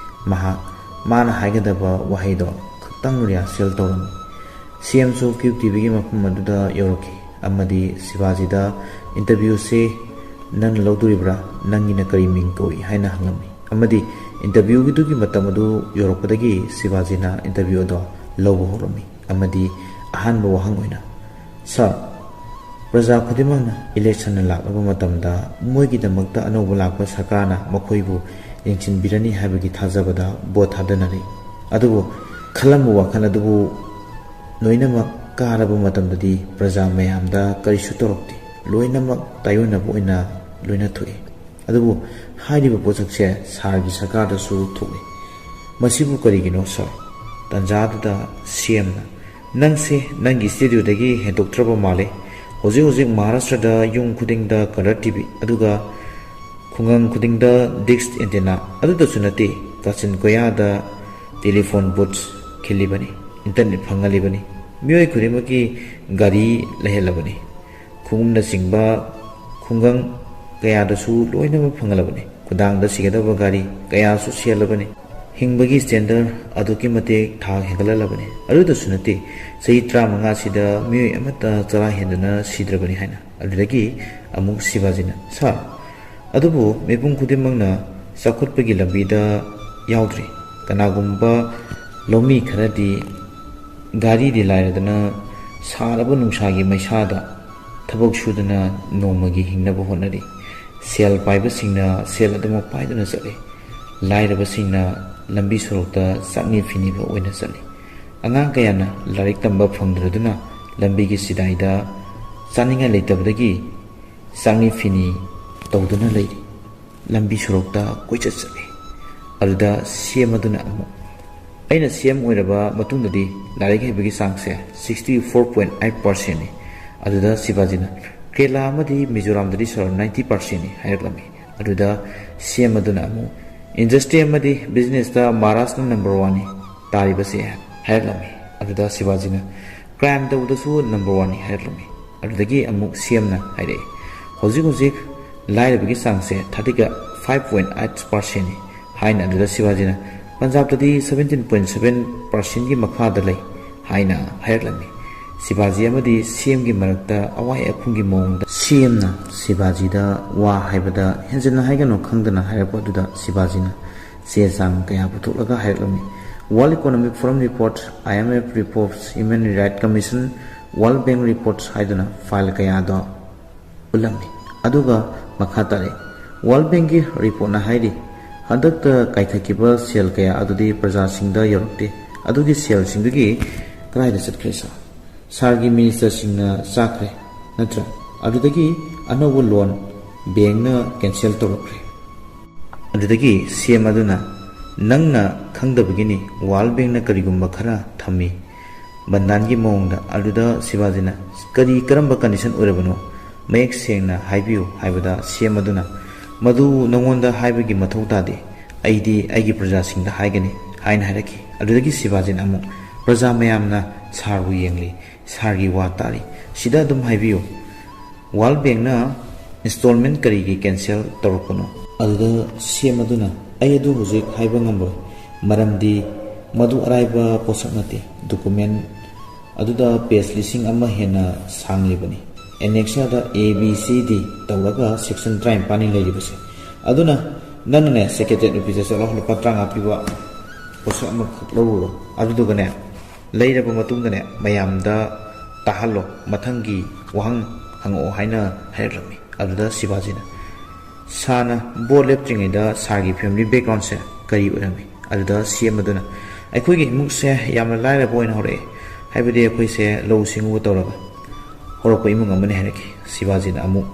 ꯃꯍꯥꯛ ꯃꯥꯅ ꯍꯥꯏꯒꯗꯕ ꯋꯥꯍꯩꯗꯣ ꯈꯛꯇꯪ ꯔꯤꯍꯥꯔꯁꯦꯜ ꯇꯧꯔꯝꯃꯤ꯫ ꯁꯤ ꯑꯦꯝꯁꯨ ꯀ꯭ꯌꯨ ꯇꯤ ꯚꯤꯒꯤ ꯃꯐꯝ ꯑꯗꯨꯗ ꯌꯧꯔꯛꯈꯤ ꯑꯃꯗꯤ ꯁꯤꯕꯥꯖꯤꯗ, "ꯏꯟꯇꯔꯚ꯭ꯌꯨꯁꯦ ꯅꯪꯅ ꯂꯧꯗꯣꯔꯤꯕ꯭ꯔꯥ? ꯅꯪꯒꯤꯅ ꯀꯔꯤ ꯃꯤꯡ ꯀꯧꯏ?" ꯍꯥꯏꯅ ꯍꯪꯂꯝꯃꯤ꯫ ꯑꯃꯗꯤ ꯏꯟꯇꯔꯚ꯭ꯌꯨꯒꯤꯗꯨꯒꯤ ꯃꯇꯝ ꯑꯗꯨ ꯌꯧꯔꯛꯄꯗꯒꯤ ꯁꯤꯕꯥꯖꯤꯅ ꯏꯟꯇꯔꯚ꯭ꯌꯨ ꯑꯗꯣ ꯂꯧꯕ ꯍꯧꯔꯝꯃꯤ꯫ ꯑꯃꯗꯤ ꯑꯍꯥꯟꯕ ꯋꯥꯍꯪ ꯑꯣꯏꯅ, "ꯁꯥꯔ, ꯄ꯭ꯔꯖꯥ ꯈꯨꯗꯤꯡꯃꯛꯅ ꯏꯂꯦꯛꯁꯟꯅ ꯂꯥꯛꯂꯕ ꯃꯇꯝꯗ ꯃꯣꯏꯒꯤꯗꯃꯛꯇ ꯑꯅꯧꯕ ꯂꯥꯛꯄ ꯁꯔꯀꯥꯔꯅ ꯃꯈꯣꯏꯕꯨ ꯌꯦꯡꯁꯤꯟꯕꯤꯔꯅꯤ ꯍꯥꯏꯕꯒꯤ ꯊꯥꯖꯕꯗ ꯚꯣꯠ ꯊꯥꯗꯅꯔꯤ꯫ ꯑꯗꯨꯕꯨ ꯈꯜꯂꯝꯕ ꯋꯥꯈꯜ ꯑꯗꯨꯕꯨ ꯂꯣꯏꯅꯃꯛ ꯀꯥꯔꯕ ꯃꯇꯝꯗꯗꯤ ꯄ꯭ꯔꯖꯥ ꯃꯌꯥꯝꯗ ꯀꯔꯤꯁꯨ ꯇꯧꯔꯛꯇꯦ꯫ ꯂꯣꯏꯅꯃꯛ ꯇꯥꯏꯑꯣꯟꯅꯕ ꯑꯣꯏꯅ ꯂꯣꯏꯅ ꯊꯣꯛꯏ꯫ ꯑꯗꯨꯕꯨ ꯍꯥꯏꯔꯤꯕ ꯄꯣꯠꯁꯛꯁꯦ ꯁꯥꯔꯒꯤ ꯁꯔꯀꯥꯔꯗꯁꯨ ꯊꯣꯛꯂꯤ꯫ ꯃꯁꯤꯕꯨ ꯀꯔꯤꯒꯤꯅꯣ ꯁꯥꯔ?" ꯇꯥꯟꯖꯥꯗꯨꯗ ꯁꯤ ꯑꯦꯝꯅ, "ꯅꯪꯁꯦ ꯅꯪꯒꯤ ꯁ꯭ꯇꯦꯗꯤꯑꯣꯗꯒꯤ ꯍꯦꯟꯗꯣꯛꯇ꯭ꯔꯕ ꯃꯥꯜꯂꯦ꯫ ꯍꯧꯖꯤꯛ ꯍꯧꯖꯤꯛ ꯃꯍꯥꯔꯥꯁꯇ꯭ꯔꯗ ꯌꯨꯝ ꯈꯨꯗꯤꯡꯗ ꯀꯂꯔ ꯇꯤ ꯚꯤ, ꯑꯗꯨꯒ ꯈꯨꯡꯒꯪ ꯈꯨꯗꯤꯡꯗ ꯗꯤꯁꯛ ꯑꯦꯟꯇꯦꯅꯥ꯫ ꯑꯗꯨꯗꯁꯨ ꯅꯠꯇꯦ, ꯀꯥꯆꯤꯟ ꯀꯣꯌꯥꯗ ꯇꯦꯂꯤꯐꯣꯟ ꯕꯨꯠꯁ ꯈꯤꯜꯂꯤꯕꯅꯤ, ꯏꯟꯇꯔꯅꯦꯠ ꯐꯪꯍꯜꯂꯤꯕꯅꯤ, ꯃꯤꯑꯣꯏ ꯈꯨꯗꯤꯡꯃꯛꯀꯤ ꯒꯥꯔꯤ ꯂꯩꯍꯜꯂꯕꯅꯤ, ꯈꯣꯡꯎꯞꯅꯆꯤꯡꯕ ꯈꯨꯡꯒꯪ ꯀꯌꯥꯗꯁꯨ ꯂꯣꯏꯅꯃꯛ ꯐꯪꯍꯜꯂꯕꯅꯤ꯫ ꯈꯨꯗꯥꯡꯗ ꯁꯤꯒꯗꯕ ꯒꯥꯔꯤ ꯀꯌꯥꯁꯨ ꯁꯤꯍꯜꯂꯕꯅꯤ꯫ ꯍꯤꯡꯕꯒꯤ ꯁ꯭ꯇꯦꯟꯗꯔ ꯑꯗꯨꯛꯀꯤ ꯃꯇꯤꯛ ꯊꯥꯛ ꯍꯦꯟꯒꯠꯍꯜꯂꯕꯅꯤ꯫ ꯑꯗꯨꯗꯁꯨ ꯅꯠꯇꯦ, ꯆꯍꯤ ꯇꯔꯥꯃꯉꯥꯁꯤꯗ ꯃꯤꯑꯣꯏ ꯑꯃꯠꯇ ꯆꯔꯥ ꯍꯦꯟꯗꯨꯅ ꯁꯤꯗ꯭ꯔꯕꯅꯤ" ꯍꯥꯏꯅ꯫ ꯑꯗꯨꯗꯒꯤ ꯑꯃꯨꯛ ꯁꯤꯕꯥꯖꯤꯅ, "ꯁꯥꯔ, ꯑꯗꯨꯕꯨ ꯃꯤꯄꯨꯝ ꯈꯨꯗꯤꯡꯃꯛꯅ ꯆꯥꯎꯈꯠꯄꯒꯤ ꯂꯝꯕꯤꯗ ꯌꯥꯎꯗ꯭ꯔꯤ꯫ ꯀꯅꯥꯒꯨꯝꯕ ꯂꯧꯃꯤ ꯈꯔꯗꯤ ꯒꯥꯔꯤꯗꯤ ꯂꯥꯏꯔꯗꯅ ꯁꯥꯔꯕ ꯅꯨꯡꯁꯥꯒꯤ ꯃꯩꯁꯥꯗ ꯊꯕꯛ ꯁꯨꯗꯨꯅ ꯅꯣꯡꯃꯒꯤ ꯍꯤꯡꯅꯕ ꯍꯣꯠꯅꯔꯤ꯫ ꯁꯦꯜ ꯄꯥꯏꯕꯁꯤꯡꯅ ꯁꯦꯜ ꯑꯗꯨꯃꯛ ꯄꯥꯏꯗꯨꯅ ꯆꯠꯂꯤ꯫ ꯂꯥꯏꯔꯕꯁꯤꯡꯅ ꯂꯝꯕꯤ ꯁꯣꯔꯣꯛꯇ ꯆꯥꯛꯅꯤ ꯐꯤꯅꯤꯕ ꯑꯣꯏꯅ ꯆꯠꯂꯤ꯫ ꯑꯉꯥꯡ ꯀꯌꯥꯅ ꯂꯥꯏꯔꯤꯛ ꯇꯝꯕ ꯐꯪꯗ꯭ꯔꯗꯨꯅ ꯂꯝꯕꯤꯒꯤ ꯆꯤꯗꯥꯏꯗ ꯆꯥꯅꯤꯡꯉꯥꯏ ꯂꯩꯇꯕꯗꯒꯤ ꯆꯥꯛꯅꯤ ꯐꯤꯅꯤ ꯇꯧꯗꯨꯅ ꯂꯩꯔꯤ꯫ ꯂꯝꯕꯤ ꯁꯣꯔꯣꯛꯇ ꯀꯣꯏꯆꯠ ꯆꯠꯂꯤ꯫ ꯑꯗꯨꯗ ꯁꯤ ꯑꯦꯝ ꯑꯗꯨꯅ ꯑꯃꯨꯛ, "ꯑꯩꯅ ꯁꯤ ꯑꯦꯝ ꯑꯣꯏꯔꯕ ꯃꯇꯨꯡꯗꯗꯤ ꯂꯥꯏꯔꯤꯛ ꯍꯩꯕꯒꯤ ꯆꯥꯡꯁꯦ sixty four point eight percentꯅꯤ"꯫ ꯑꯗꯨꯗ ꯁꯤꯕꯥꯖꯤꯅ, "ꯀꯦꯔꯂꯥ ꯑꯃꯗꯤ ꯃꯤꯖꯣꯔꯥꯝꯗꯗꯤ ꯁꯔꯨꯛ ninety percentꯅꯤ" ꯍꯥꯏꯔꯛꯂꯝꯃꯤ꯫ ꯑꯗꯨꯗ ꯁꯤ ꯑꯦꯝ ꯑꯗꯨꯅ ꯑꯃꯨꯛ, "ꯏꯟꯗꯁꯇ꯭ꯔꯤ ꯑꯃꯗꯤ ꯕꯤꯖꯤꯅꯦꯁꯇ ꯃꯍꯥꯔꯥꯁꯇ꯭ꯔꯅ number oneꯅꯤ ꯇꯥꯔꯤꯕꯁꯦ" ꯍꯥꯏꯔꯛꯂꯝꯃꯤ꯫ ꯑꯗꯨꯗ ꯁꯤꯕꯥꯖꯤꯅ, "ꯀ꯭ꯔꯥꯏꯝ ꯇꯧꯕꯗꯁꯨ number oneꯅꯤ" ꯍꯥꯏꯔꯛꯂꯝꯃꯤ꯫ ꯑꯗꯨꯗꯒꯤ ꯑꯃꯨꯛ ꯁꯤ ꯑꯦꯝꯅ ꯍꯥꯏꯔꯛꯏ, "ꯍꯧꯖꯤꯛ ꯍꯧꯖꯤꯛ ꯂꯥꯏꯔꯕꯒꯤ ꯆꯥꯡꯁꯦ thirty five point eight percentꯅꯤ" ꯍꯥꯏꯅ꯫ ꯑꯗꯨꯗ ꯁꯤꯕꯥꯖꯤꯅ, "ꯄꯟꯖꯥꯕꯇꯗꯤ seventeen point seven percentꯀꯤ ꯃꯈꯥꯗ ꯂꯩ" ꯍꯥꯏꯅ ꯍꯥꯏꯔꯛꯂꯝꯃꯤ꯫ ꯁꯤꯕꯥꯖꯤ ꯑꯃꯗꯤ ꯁꯤ ꯑꯦꯝꯒꯤ ꯃꯔꯛꯇ ꯑꯋꯥꯏ ꯑꯈꯨꯝꯒꯤ ꯃꯑꯣꯡꯗ ꯁꯤ ꯑꯦꯝꯅ ꯁꯤꯕꯥꯖꯤꯗ ꯋꯥ ꯍꯥꯏꯕꯗ ꯍꯦꯟꯖꯤꯟꯅ ꯍꯥꯏꯒꯅꯨ ꯈꯪꯗꯅ ꯍꯥꯏꯔꯛꯄ ꯑꯗꯨꯗ ꯁꯤꯕꯥꯖꯤꯅ ꯆꯦ ꯆꯥꯡ ꯀꯌꯥ ꯄꯨꯊꯣꯛꯂꯒ ꯍꯥꯏꯔꯛꯂꯝꯃꯤ꯫ World Economic Forum report, I M F reports, Human Rights Commission, World Bank reports ꯍꯥꯏꯗꯨꯅ ꯐꯥꯏꯜ ꯀꯌꯥꯗꯣ ꯎꯠꯂꯝꯃꯤ꯫ ꯑꯗꯨꯒ ꯃꯈꯥ ꯇꯥꯔꯛꯏ, World Bankꯀꯤ ꯔꯤꯄꯣꯔꯠꯅ ꯍꯥꯏꯔꯤ, ꯍꯟꯗꯛꯇ ꯀꯥꯏꯊꯈꯤꯕ ꯁꯦꯜ ꯀꯌꯥ ꯑꯗꯨꯗꯤ ꯄ꯭ꯔꯖꯥꯁꯤꯡꯗ ꯌꯧꯔꯛꯇꯦ꯫ ꯑꯗꯨꯒꯤ ꯁꯦꯜꯁꯤꯡꯗꯨꯒꯤ ꯀꯗꯥꯏꯗ ꯆꯠꯈ꯭ꯔꯦ ꯁꯥꯔ? ꯁꯥꯔꯒꯤ ꯃꯤꯅꯤꯁꯇꯔꯁꯤꯡꯅ ꯆꯥꯈ꯭ꯔꯦ ꯅꯠꯇ꯭ꯔꯥ? ꯑꯗꯨꯗꯒꯤ ꯑꯅꯧꯕ ꯂꯣꯟ ꯕꯦꯡꯅ ꯀꯦꯟꯁꯦꯜ ꯇꯧꯔꯛꯈ꯭ꯔꯦ꯫ ꯑꯗꯨꯗꯒꯤ ꯁꯤ ꯑꯦꯝ ꯑꯗꯨꯅ, "ꯅꯪꯅ ꯈꯪꯗꯕꯒꯤꯅꯤ, ꯋꯥꯔꯜ ꯕꯦꯡꯅ ꯀꯔꯤꯒꯨꯝꯕ ꯈꯔ ꯊꯝꯃꯤ" ꯕꯟꯗꯥꯟꯒꯤ ꯃꯑꯣꯡꯗ꯫ ꯑꯗꯨꯗ ꯁꯤꯕꯥꯖꯤꯅ, "ꯀꯔꯤ, ꯀꯔꯝꯕ ꯀꯟꯗꯤꯁꯟ ꯑꯣꯏꯔꯕꯅꯣ? ꯃꯌꯦꯛ ꯁꯦꯡꯅ ꯍꯥꯏꯕꯤꯌꯨ" ꯍꯥꯏꯕꯗ ꯁꯤ ꯑꯦꯝ ꯑꯗꯨꯅ, "ꯃꯗꯨ ꯅꯉꯣꯟꯗ ꯍꯥꯏꯕꯒꯤ ꯃꯊꯧ ꯇꯥꯗꯦ, ꯑꯩꯗꯤ ꯑꯩꯒꯤ ꯄ꯭ꯔꯖꯥꯁꯤꯡꯗ ꯍꯥꯏꯒꯅꯤ" ꯍꯥꯏꯅ ꯍꯥꯏꯔꯛꯈꯤ꯫ ꯑꯗꯨꯗꯒꯤ ꯁꯤꯕꯥꯖꯤꯅ ꯑꯃꯨꯛ, "ꯄ꯭ꯔꯖꯥ ꯃꯌꯥꯝꯅ ꯁꯥꯔꯕꯨ ꯌꯦꯡꯂꯤ, ꯁꯥꯔꯒꯤ ꯋꯥ ꯇꯥꯔꯤ, ꯁꯤꯗ ꯑꯗꯨꯝ ꯍꯥꯏꯕꯤꯌꯨ, ꯋꯥꯔꯜ ꯕꯦꯡꯅ ꯏꯟꯁꯇꯣꯜꯃꯦꯟ ꯀꯔꯤꯒꯤ ꯀꯦꯟꯁꯦꯜ ꯇꯧꯔꯛꯄꯅꯣ?" ꯑꯗꯨꯗ ꯁꯤ ꯑꯦꯝ ꯑꯗꯨꯅ, "ꯑꯩ ꯑꯗꯨ ꯍꯧꯖꯤꯛ ꯍꯥꯏꯕ ꯉꯝꯂꯣꯏ, ꯃꯔꯝꯗꯤ ꯃꯗꯨ ꯑꯔꯥꯏꯕ ꯄꯣꯠꯁꯛ ꯅꯠꯇꯦ꯫ ꯗꯣꯀꯨꯃꯦꯟ ꯑꯗꯨꯗ ꯄꯦꯖ ꯂꯤꯁꯤꯡ ꯑꯃ ꯍꯦꯟꯅ ꯁꯥꯡꯂꯤꯕꯅꯤ꯫ ꯑꯦꯅꯦꯛꯁꯥꯗ A, B, C, D ꯇꯧꯔꯒ ꯁꯦꯛꯁꯟ ꯇꯔꯥꯅꯤꯄꯥꯜꯅꯤ ꯂꯩꯔꯤꯕꯁꯦ꯫ ꯑꯗꯨꯅ ꯅꯪꯅꯅꯦ ꯁꯦꯀ꯭ꯔꯦꯇꯦꯔꯤꯌꯦꯠ ꯑꯣꯐꯤꯁꯇ ꯆꯠꯂꯣ, ꯂꯨꯄꯥ ꯇꯔꯥꯃꯉꯥ ꯄꯤꯕ ꯄꯣꯠꯁꯛ ꯑꯃꯈꯛ ꯂꯧꯔꯨꯔꯣ꯫ ꯑꯗꯨꯗꯨꯒꯅꯦ, ꯂꯩꯔꯕ ꯃꯇꯨꯡꯗꯅꯦ, ꯃꯌꯥꯝꯗ ꯇꯥꯍꯜꯂꯣ, ꯃꯊꯪꯒꯤ ꯋꯥꯍꯪ ꯍꯪꯉꯛꯑꯣ" ꯍꯥꯏꯅ ꯍꯥꯏꯔꯛꯂꯝꯃꯤ꯫ ꯑꯗꯨꯗ ꯁꯤꯕꯥꯖꯤꯅ, ꯁꯥꯔꯅ ꯕꯣꯠ ꯂꯦꯞꯇ꯭ꯔꯤꯉꯩꯗ ꯁꯥꯔꯒꯤ ꯐꯦꯃꯤꯂꯤ ꯕꯦꯛꯒ꯭ꯔꯥꯎꯟꯁꯦ ꯀꯔꯤ ꯑꯣꯏꯔꯝꯃꯤ? ꯑꯗꯨꯗ ꯁꯤ ꯑꯦꯝ ꯑꯗꯨꯅ, "ꯑꯩꯈꯣꯏꯒꯤ ꯏꯃꯨꯡꯁꯦ ꯌꯥꯝꯅ ꯂꯥꯏꯔꯕ ꯑꯣꯏꯅ ꯍꯧꯔꯛꯑꯦ, ꯍꯥꯏꯕꯗꯤ ꯑꯩꯈꯣꯏꯁꯦ ꯂꯧꯎ ꯁꯤꯡꯎꯕ ꯇꯧꯔꯒ ꯍꯧꯔꯛꯄ ꯏꯃꯨꯡ ꯑꯃꯅꯤ" ꯍꯥꯏꯔꯛꯈꯤ꯫ ꯁꯤꯕꯥꯖꯤꯅ ꯑꯃꯨꯛ,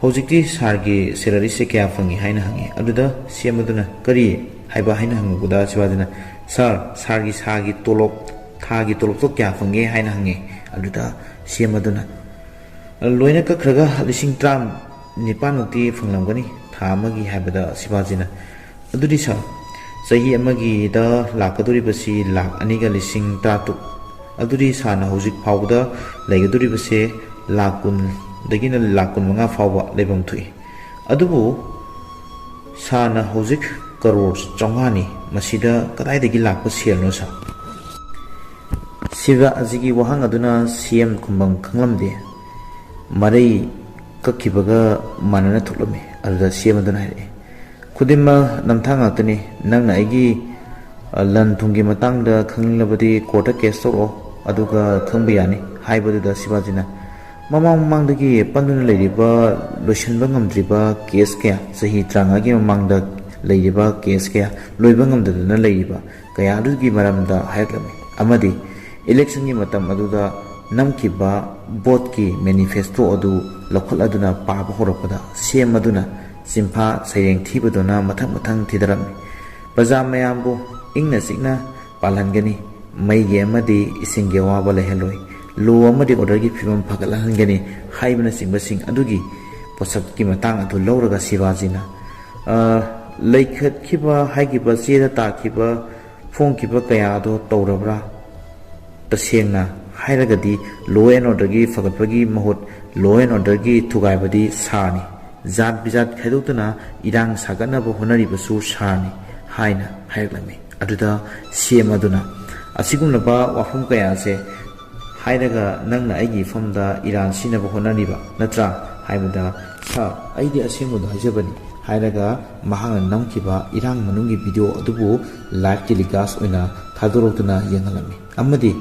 "ꯍꯧꯖꯤꯛꯇꯤ ꯁꯥꯔꯒꯤ ꯁꯦꯂꯔꯤꯁꯦ ꯀꯌꯥ ꯐꯪꯉꯤ?" ꯍꯥꯏꯅ ꯍꯪꯉꯤ꯫ ꯑꯗꯨꯗ ꯁꯤ ꯑꯦꯝ ꯑꯗꯨꯅ, "ꯀꯔꯤ?" ꯍꯥꯏꯕ ꯍꯥꯏꯅ ꯍꯪꯕꯗ ꯁꯤꯕꯥꯖꯤꯅ, "ꯁꯥꯔ, ꯁꯥꯔꯒꯤ, ꯁꯥꯔꯒꯤ ꯇꯣꯂꯣꯞ, ꯊꯥꯒꯤ ꯇꯣꯂꯣꯞꯇꯣ ꯀꯌꯥ ꯐꯪꯒꯦ?" ꯍꯥꯏꯅ ꯍꯪꯉꯤ꯫ ꯑꯗꯨꯗ ꯁꯤ ꯑꯦꯝ ꯑꯗꯨꯅ, "ꯂꯣꯏꯅ ꯀꯛꯈ꯭ꯔꯒ ꯂꯤꯁꯤꯡ ꯇꯔꯥ ꯅꯤꯄꯥꯟꯃꯨꯛꯇꯤ ꯐꯪꯂꯝꯒꯅꯤ ꯊꯥ ꯑꯃꯒꯤ" ꯍꯥꯏꯕꯗ ꯁꯤꯕꯥꯖꯤꯅ, "ꯑꯗꯨꯗꯤ ꯁꯥꯔ, ꯆꯍꯤ ꯑꯃꯒꯤꯗ ꯂꯥꯛꯀꯗꯧꯔꯤꯕꯁꯤ ꯂꯥꯛ ꯑꯅꯤꯒ ꯂꯤꯁꯤꯡ ꯇꯔꯥꯇꯔꯨꯛ꯫ ꯑꯗꯨꯗꯤ ꯁꯥꯔꯅ ꯍꯧꯖꯤꯛ ꯐꯥꯎꯕꯗ ꯂꯩꯒꯗꯧꯔꯤꯕꯁꯦ ꯂꯥꯛ ꯀꯨꯟꯗꯒꯤꯅ ꯂꯥꯛ ꯀꯨꯟꯃꯉꯥ ꯐꯥꯎꯕ ꯂꯩꯐꯝ ꯊꯣꯛꯏ꯫ ꯑꯗꯨꯕꯨ ꯁꯥꯔꯅ ꯍꯧꯖꯤꯛ ꯀꯔꯣꯔ ꯆꯥꯝꯃꯉꯥꯅꯤ, ꯃꯁꯤꯗ ꯀꯗꯥꯏꯗꯒꯤ ꯂꯥꯛꯄ ꯁꯦꯜꯅꯣ ꯁꯥꯔ?" ꯁꯤꯕꯥꯖꯤꯒꯤ ꯋꯥꯍꯪ ꯑꯗꯨꯅ ꯁꯤ ꯑꯦꯝ ꯈꯨꯝꯐꯝ ꯈꯪꯂꯝꯗꯦ꯫ ꯃꯔꯩ ꯀꯛꯈꯤꯕꯒ ꯃꯥꯟꯅꯅ ꯊꯣꯛꯂꯝꯃꯤ꯫ ꯑꯗꯨꯗ ꯁꯤ ꯑꯦꯝ ꯑꯗꯨꯅ ꯍꯥꯏꯔꯛꯑꯦ, "ꯈꯨꯗꯤꯡꯃꯛ ꯅꯝꯊꯥꯛ ꯉꯥꯛꯇꯅꯤ꯫ ꯅꯪꯅ ꯑꯩꯒꯤ, ꯑ, ꯂꯟ ꯊꯨꯝꯒꯤ ꯃꯇꯥꯡꯗ ꯈꯪꯅꯤꯡꯂꯕꯗꯤ ꯀꯣꯔꯠꯇ ꯀꯦꯁ ꯇꯧꯔꯛꯑꯣ, ꯑꯗꯨꯒ ꯈꯪꯕ ꯌꯥꯅꯤ" ꯍꯥꯏꯕꯗꯨꯗ ꯁꯤꯕꯥꯖꯤꯅ, "ꯃꯃꯥꯡ ꯃꯃꯥꯡꯗꯒꯤ ꯄꯟꯗꯨꯅ ꯂꯩꯔꯤꯕ, ꯂꯣꯏꯁꯤꯟꯕ ꯉꯝꯗ꯭ꯔꯤꯕ ꯀꯦꯁ ꯀꯌꯥ, ꯆꯍꯤ ꯇꯔꯥꯃꯉꯥꯒꯤ ꯃꯃꯥꯡꯗ ꯂꯩꯔꯤꯕ ꯀꯦꯁ ꯀꯌꯥ, ꯂꯣꯏꯕ ꯉꯝꯗꯗꯅ ꯂꯩꯔꯤꯕ ꯀꯌꯥ ꯑꯗꯨꯒꯤ ꯃꯔꯝꯗ ꯍꯥꯏꯔꯛꯂꯝꯃꯤ꯫ ꯑꯃꯗꯤ ꯏꯂꯦꯛꯁꯟꯒꯤ ꯃꯇꯝ ꯑꯗꯨꯗ ꯅꯝꯈꯤꯕ ꯚꯣꯠꯀꯤ ꯃꯦꯅꯤꯐꯦꯁꯇꯣ ꯑꯗꯨ ꯂꯧꯈꯠꯂꯗꯨꯅ ꯄꯥꯕ ꯍꯧꯔꯛꯄꯗ ꯁꯤ ꯑꯦꯝ ꯑꯗꯨꯅ ꯆꯤꯟꯐꯥ ꯁꯩꯔꯦꯡ ꯊꯤꯕꯗꯨꯅ ꯃꯊꯪ ꯃꯊꯪ ꯊꯤꯗꯔꯝꯃꯤ꯫ ꯄ꯭ꯔꯖꯥ ꯃꯌꯥꯝꯕꯨ ꯏꯪꯅ ꯆꯤꯛꯅ ꯄꯥꯜꯍꯟꯒꯅꯤ, ꯃꯩꯒꯤ ꯑꯃꯗꯤ ꯏꯁꯤꯡꯒꯤ ꯑꯋꯥꯕ ꯂꯩꯍꯜꯂꯣꯏ, ꯂꯣ ꯑꯃꯗꯤ ꯑꯣꯔꯗꯔꯒꯤ ꯐꯤꯕꯝ ꯐꯒꯠꯍꯟꯒꯅꯤ" ꯍꯥꯏꯕꯅꯆꯤꯡꯕꯁꯤꯡ ꯑꯗꯨꯒꯤ ꯄꯣꯠꯁꯛꯀꯤ ꯃꯇꯥꯡ ꯑꯗꯨ ꯂꯧꯔꯒ ꯁꯤꯕꯥꯖꯤꯅ, ꯑ, ꯂꯩꯈꯠꯈꯤꯕ ꯍꯥꯏꯈꯤꯕ ꯆꯦꯗ ꯇꯥꯈꯤꯕ ꯐꯣꯡꯈꯤꯕ ꯀꯌꯥ ꯑꯗꯣ ꯇꯧꯔꯕ꯭ꯔꯥ? ꯇꯁꯦꯡꯅ ꯍꯥꯏꯔꯒꯗꯤ law and orderꯒꯤ ꯐꯒꯠꯄꯒꯤ ꯃꯍꯨꯠ law and orderꯒꯤ ꯊꯨꯒꯥꯏꯕꯗꯤ ꯁꯥꯔꯅꯤ꯫ ꯖꯥꯠ ꯕꯤꯖꯥꯠ ꯈꯥꯏꯗꯣꯛꯇꯨꯅ ꯏꯔꯥꯡ ꯁꯥꯒꯠꯅꯕ ꯍꯣꯠꯅꯔꯤꯕꯁꯨ ꯁꯥꯔꯅꯤ ꯍꯥꯏꯅ ꯍꯥꯏꯔꯛꯂꯝꯃꯤ꯫ ꯑꯗꯨꯗ ꯁꯤ ꯑꯦꯝ ꯑꯗꯨꯅ, "ꯑꯁꯤꯒꯨꯝꯂꯕ ꯋꯥꯐꯝ ꯀꯌꯥ ꯑꯁꯦ ꯍꯥꯏꯔꯒ ꯅꯪꯅ ꯑꯩꯒꯤ ꯏꯐꯝꯗ ꯏꯔꯥꯟ ꯁꯤꯅꯕ ꯍꯣꯠꯅꯔꯤꯕ ꯅꯠꯇ꯭ꯔꯥ?" ꯍꯥꯏꯕꯗ, "ꯁꯥꯔ, ꯑꯩꯗꯤ ꯑꯁꯦꯡꯕꯗꯣ ꯍꯥꯏꯖꯕꯅꯤ" ꯍꯥꯏꯔꯒ ꯃꯍꯥꯛꯅ ꯅꯝꯈꯤꯕ ꯏꯔꯥꯡ ꯃꯅꯨꯡꯒꯤ ꯚꯤꯗꯤꯑꯣ ꯑꯗꯨꯕꯨ live telecast ꯑꯣꯏꯅ ꯊꯥꯗꯣꯔꯛꯇꯨꯅ ꯌꯦꯡꯍꯜꯂꯝꯃꯤ꯫ ꯑꯃꯗꯤ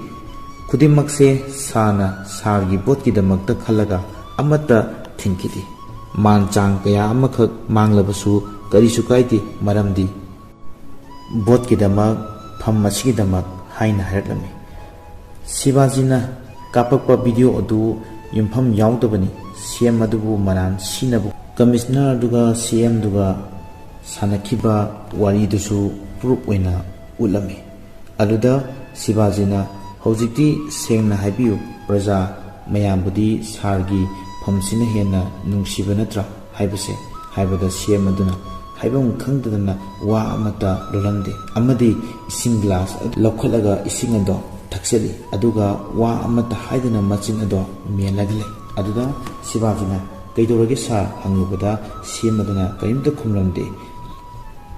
ꯈꯨꯗꯤꯡꯃꯛꯁꯦ ꯁꯥꯔꯅ ꯁꯥꯔꯒꯤ ꯚꯣꯠꯀꯤꯗꯃꯛꯇ ꯈꯜꯂꯒ ꯑꯃꯠꯇ ꯊꯤꯡꯈꯤꯗꯦ꯫ ꯃꯥꯟ ꯆꯥꯡ ꯀꯌꯥ ꯑꯃꯈꯛ ꯃꯥꯡꯂꯕꯁꯨ ꯀꯔꯤꯁꯨ ꯀꯥꯏꯗꯦ, ꯃꯔꯝꯗꯤ ꯕꯣꯠꯀꯤꯗꯃꯛ, ꯐꯝ ꯑꯁꯤꯒꯤꯗꯃꯛ ꯍꯥꯏꯅ ꯍꯥꯏꯔꯛꯂꯝꯃꯤ꯫ ꯁꯤꯕꯥꯖꯤꯅ ꯀꯥꯞꯄꯛꯄ ꯚꯤꯗꯤꯑꯣ ꯑꯗꯨ ꯌꯨꯝꯐꯝ ꯌꯥꯎꯗꯕꯅꯤ꯫ ꯁꯤ ꯑꯦꯝ ꯑꯗꯨꯕꯨ ꯃꯔꯥꯟ ꯁꯤꯅꯕ ꯀꯃꯤꯁꯅꯔ ꯑꯗꯨꯒ ꯁꯤ ꯑꯦꯝ ꯑꯗꯨꯒ ꯁꯥꯟꯅꯈꯤꯕ ꯋꯥꯔꯤꯗꯨꯁꯨ ꯄ꯭ꯔꯨꯞ ꯑꯣꯏꯅ ꯎꯠꯂꯝꯃꯤ꯫ ꯑꯗꯨꯗ ꯁꯤꯕꯥꯖꯤꯅ, "ꯍꯧꯖꯤꯛꯇꯤ ꯁꯦꯡꯅ ꯍꯥꯏꯕꯤꯌꯨ, ꯄ꯭ꯔꯖꯥ ꯃꯌꯥꯝꯕꯨꯗꯤ ꯁꯥꯔꯒꯤ ꯐꯝꯁꯤꯅ ꯍꯦꯟꯅ ꯅꯨꯡꯁꯤꯕ ꯅꯠꯇ꯭ꯔꯥ?" ꯍꯥꯏꯕꯁꯦ ꯍꯥꯏꯕꯗ ꯁꯤ ꯑꯦꯝ ꯑꯗꯨꯅ ꯍꯥꯏꯐꯝ ꯈꯪꯗꯗꯅ ꯋꯥ ꯑꯃꯠꯇ ꯂꯣꯜꯂꯝꯗꯦ꯫ ꯑꯃꯗꯤ ꯏꯁꯤꯡ ꯒ꯭ꯂꯥꯁ ꯑꯗꯨ ꯂꯧꯈꯠꯂꯒ ꯏꯁꯤꯡ ꯑꯗꯣ ꯊꯛꯆꯜꯂꯤ, ꯑꯗꯨꯒ ꯋꯥ ꯑꯃꯠꯇ ꯍꯥꯏꯗꯅ ꯃꯆꯤꯟ ꯑꯗꯣ ꯃꯦꯜꯂꯒ ꯂꯩ꯫ ꯑꯗꯨꯗ ꯁꯤꯕꯥꯖꯤꯅ, "ꯀꯩꯗꯧꯔꯒꯦ ꯁꯥꯔ?" ꯍꯪꯂꯨꯕꯗ ꯁꯤ ꯑꯦꯝ ꯑꯗꯨꯅ ꯀꯔꯤꯝꯇ ꯈꯨꯝꯂꯝꯗꯦ꯫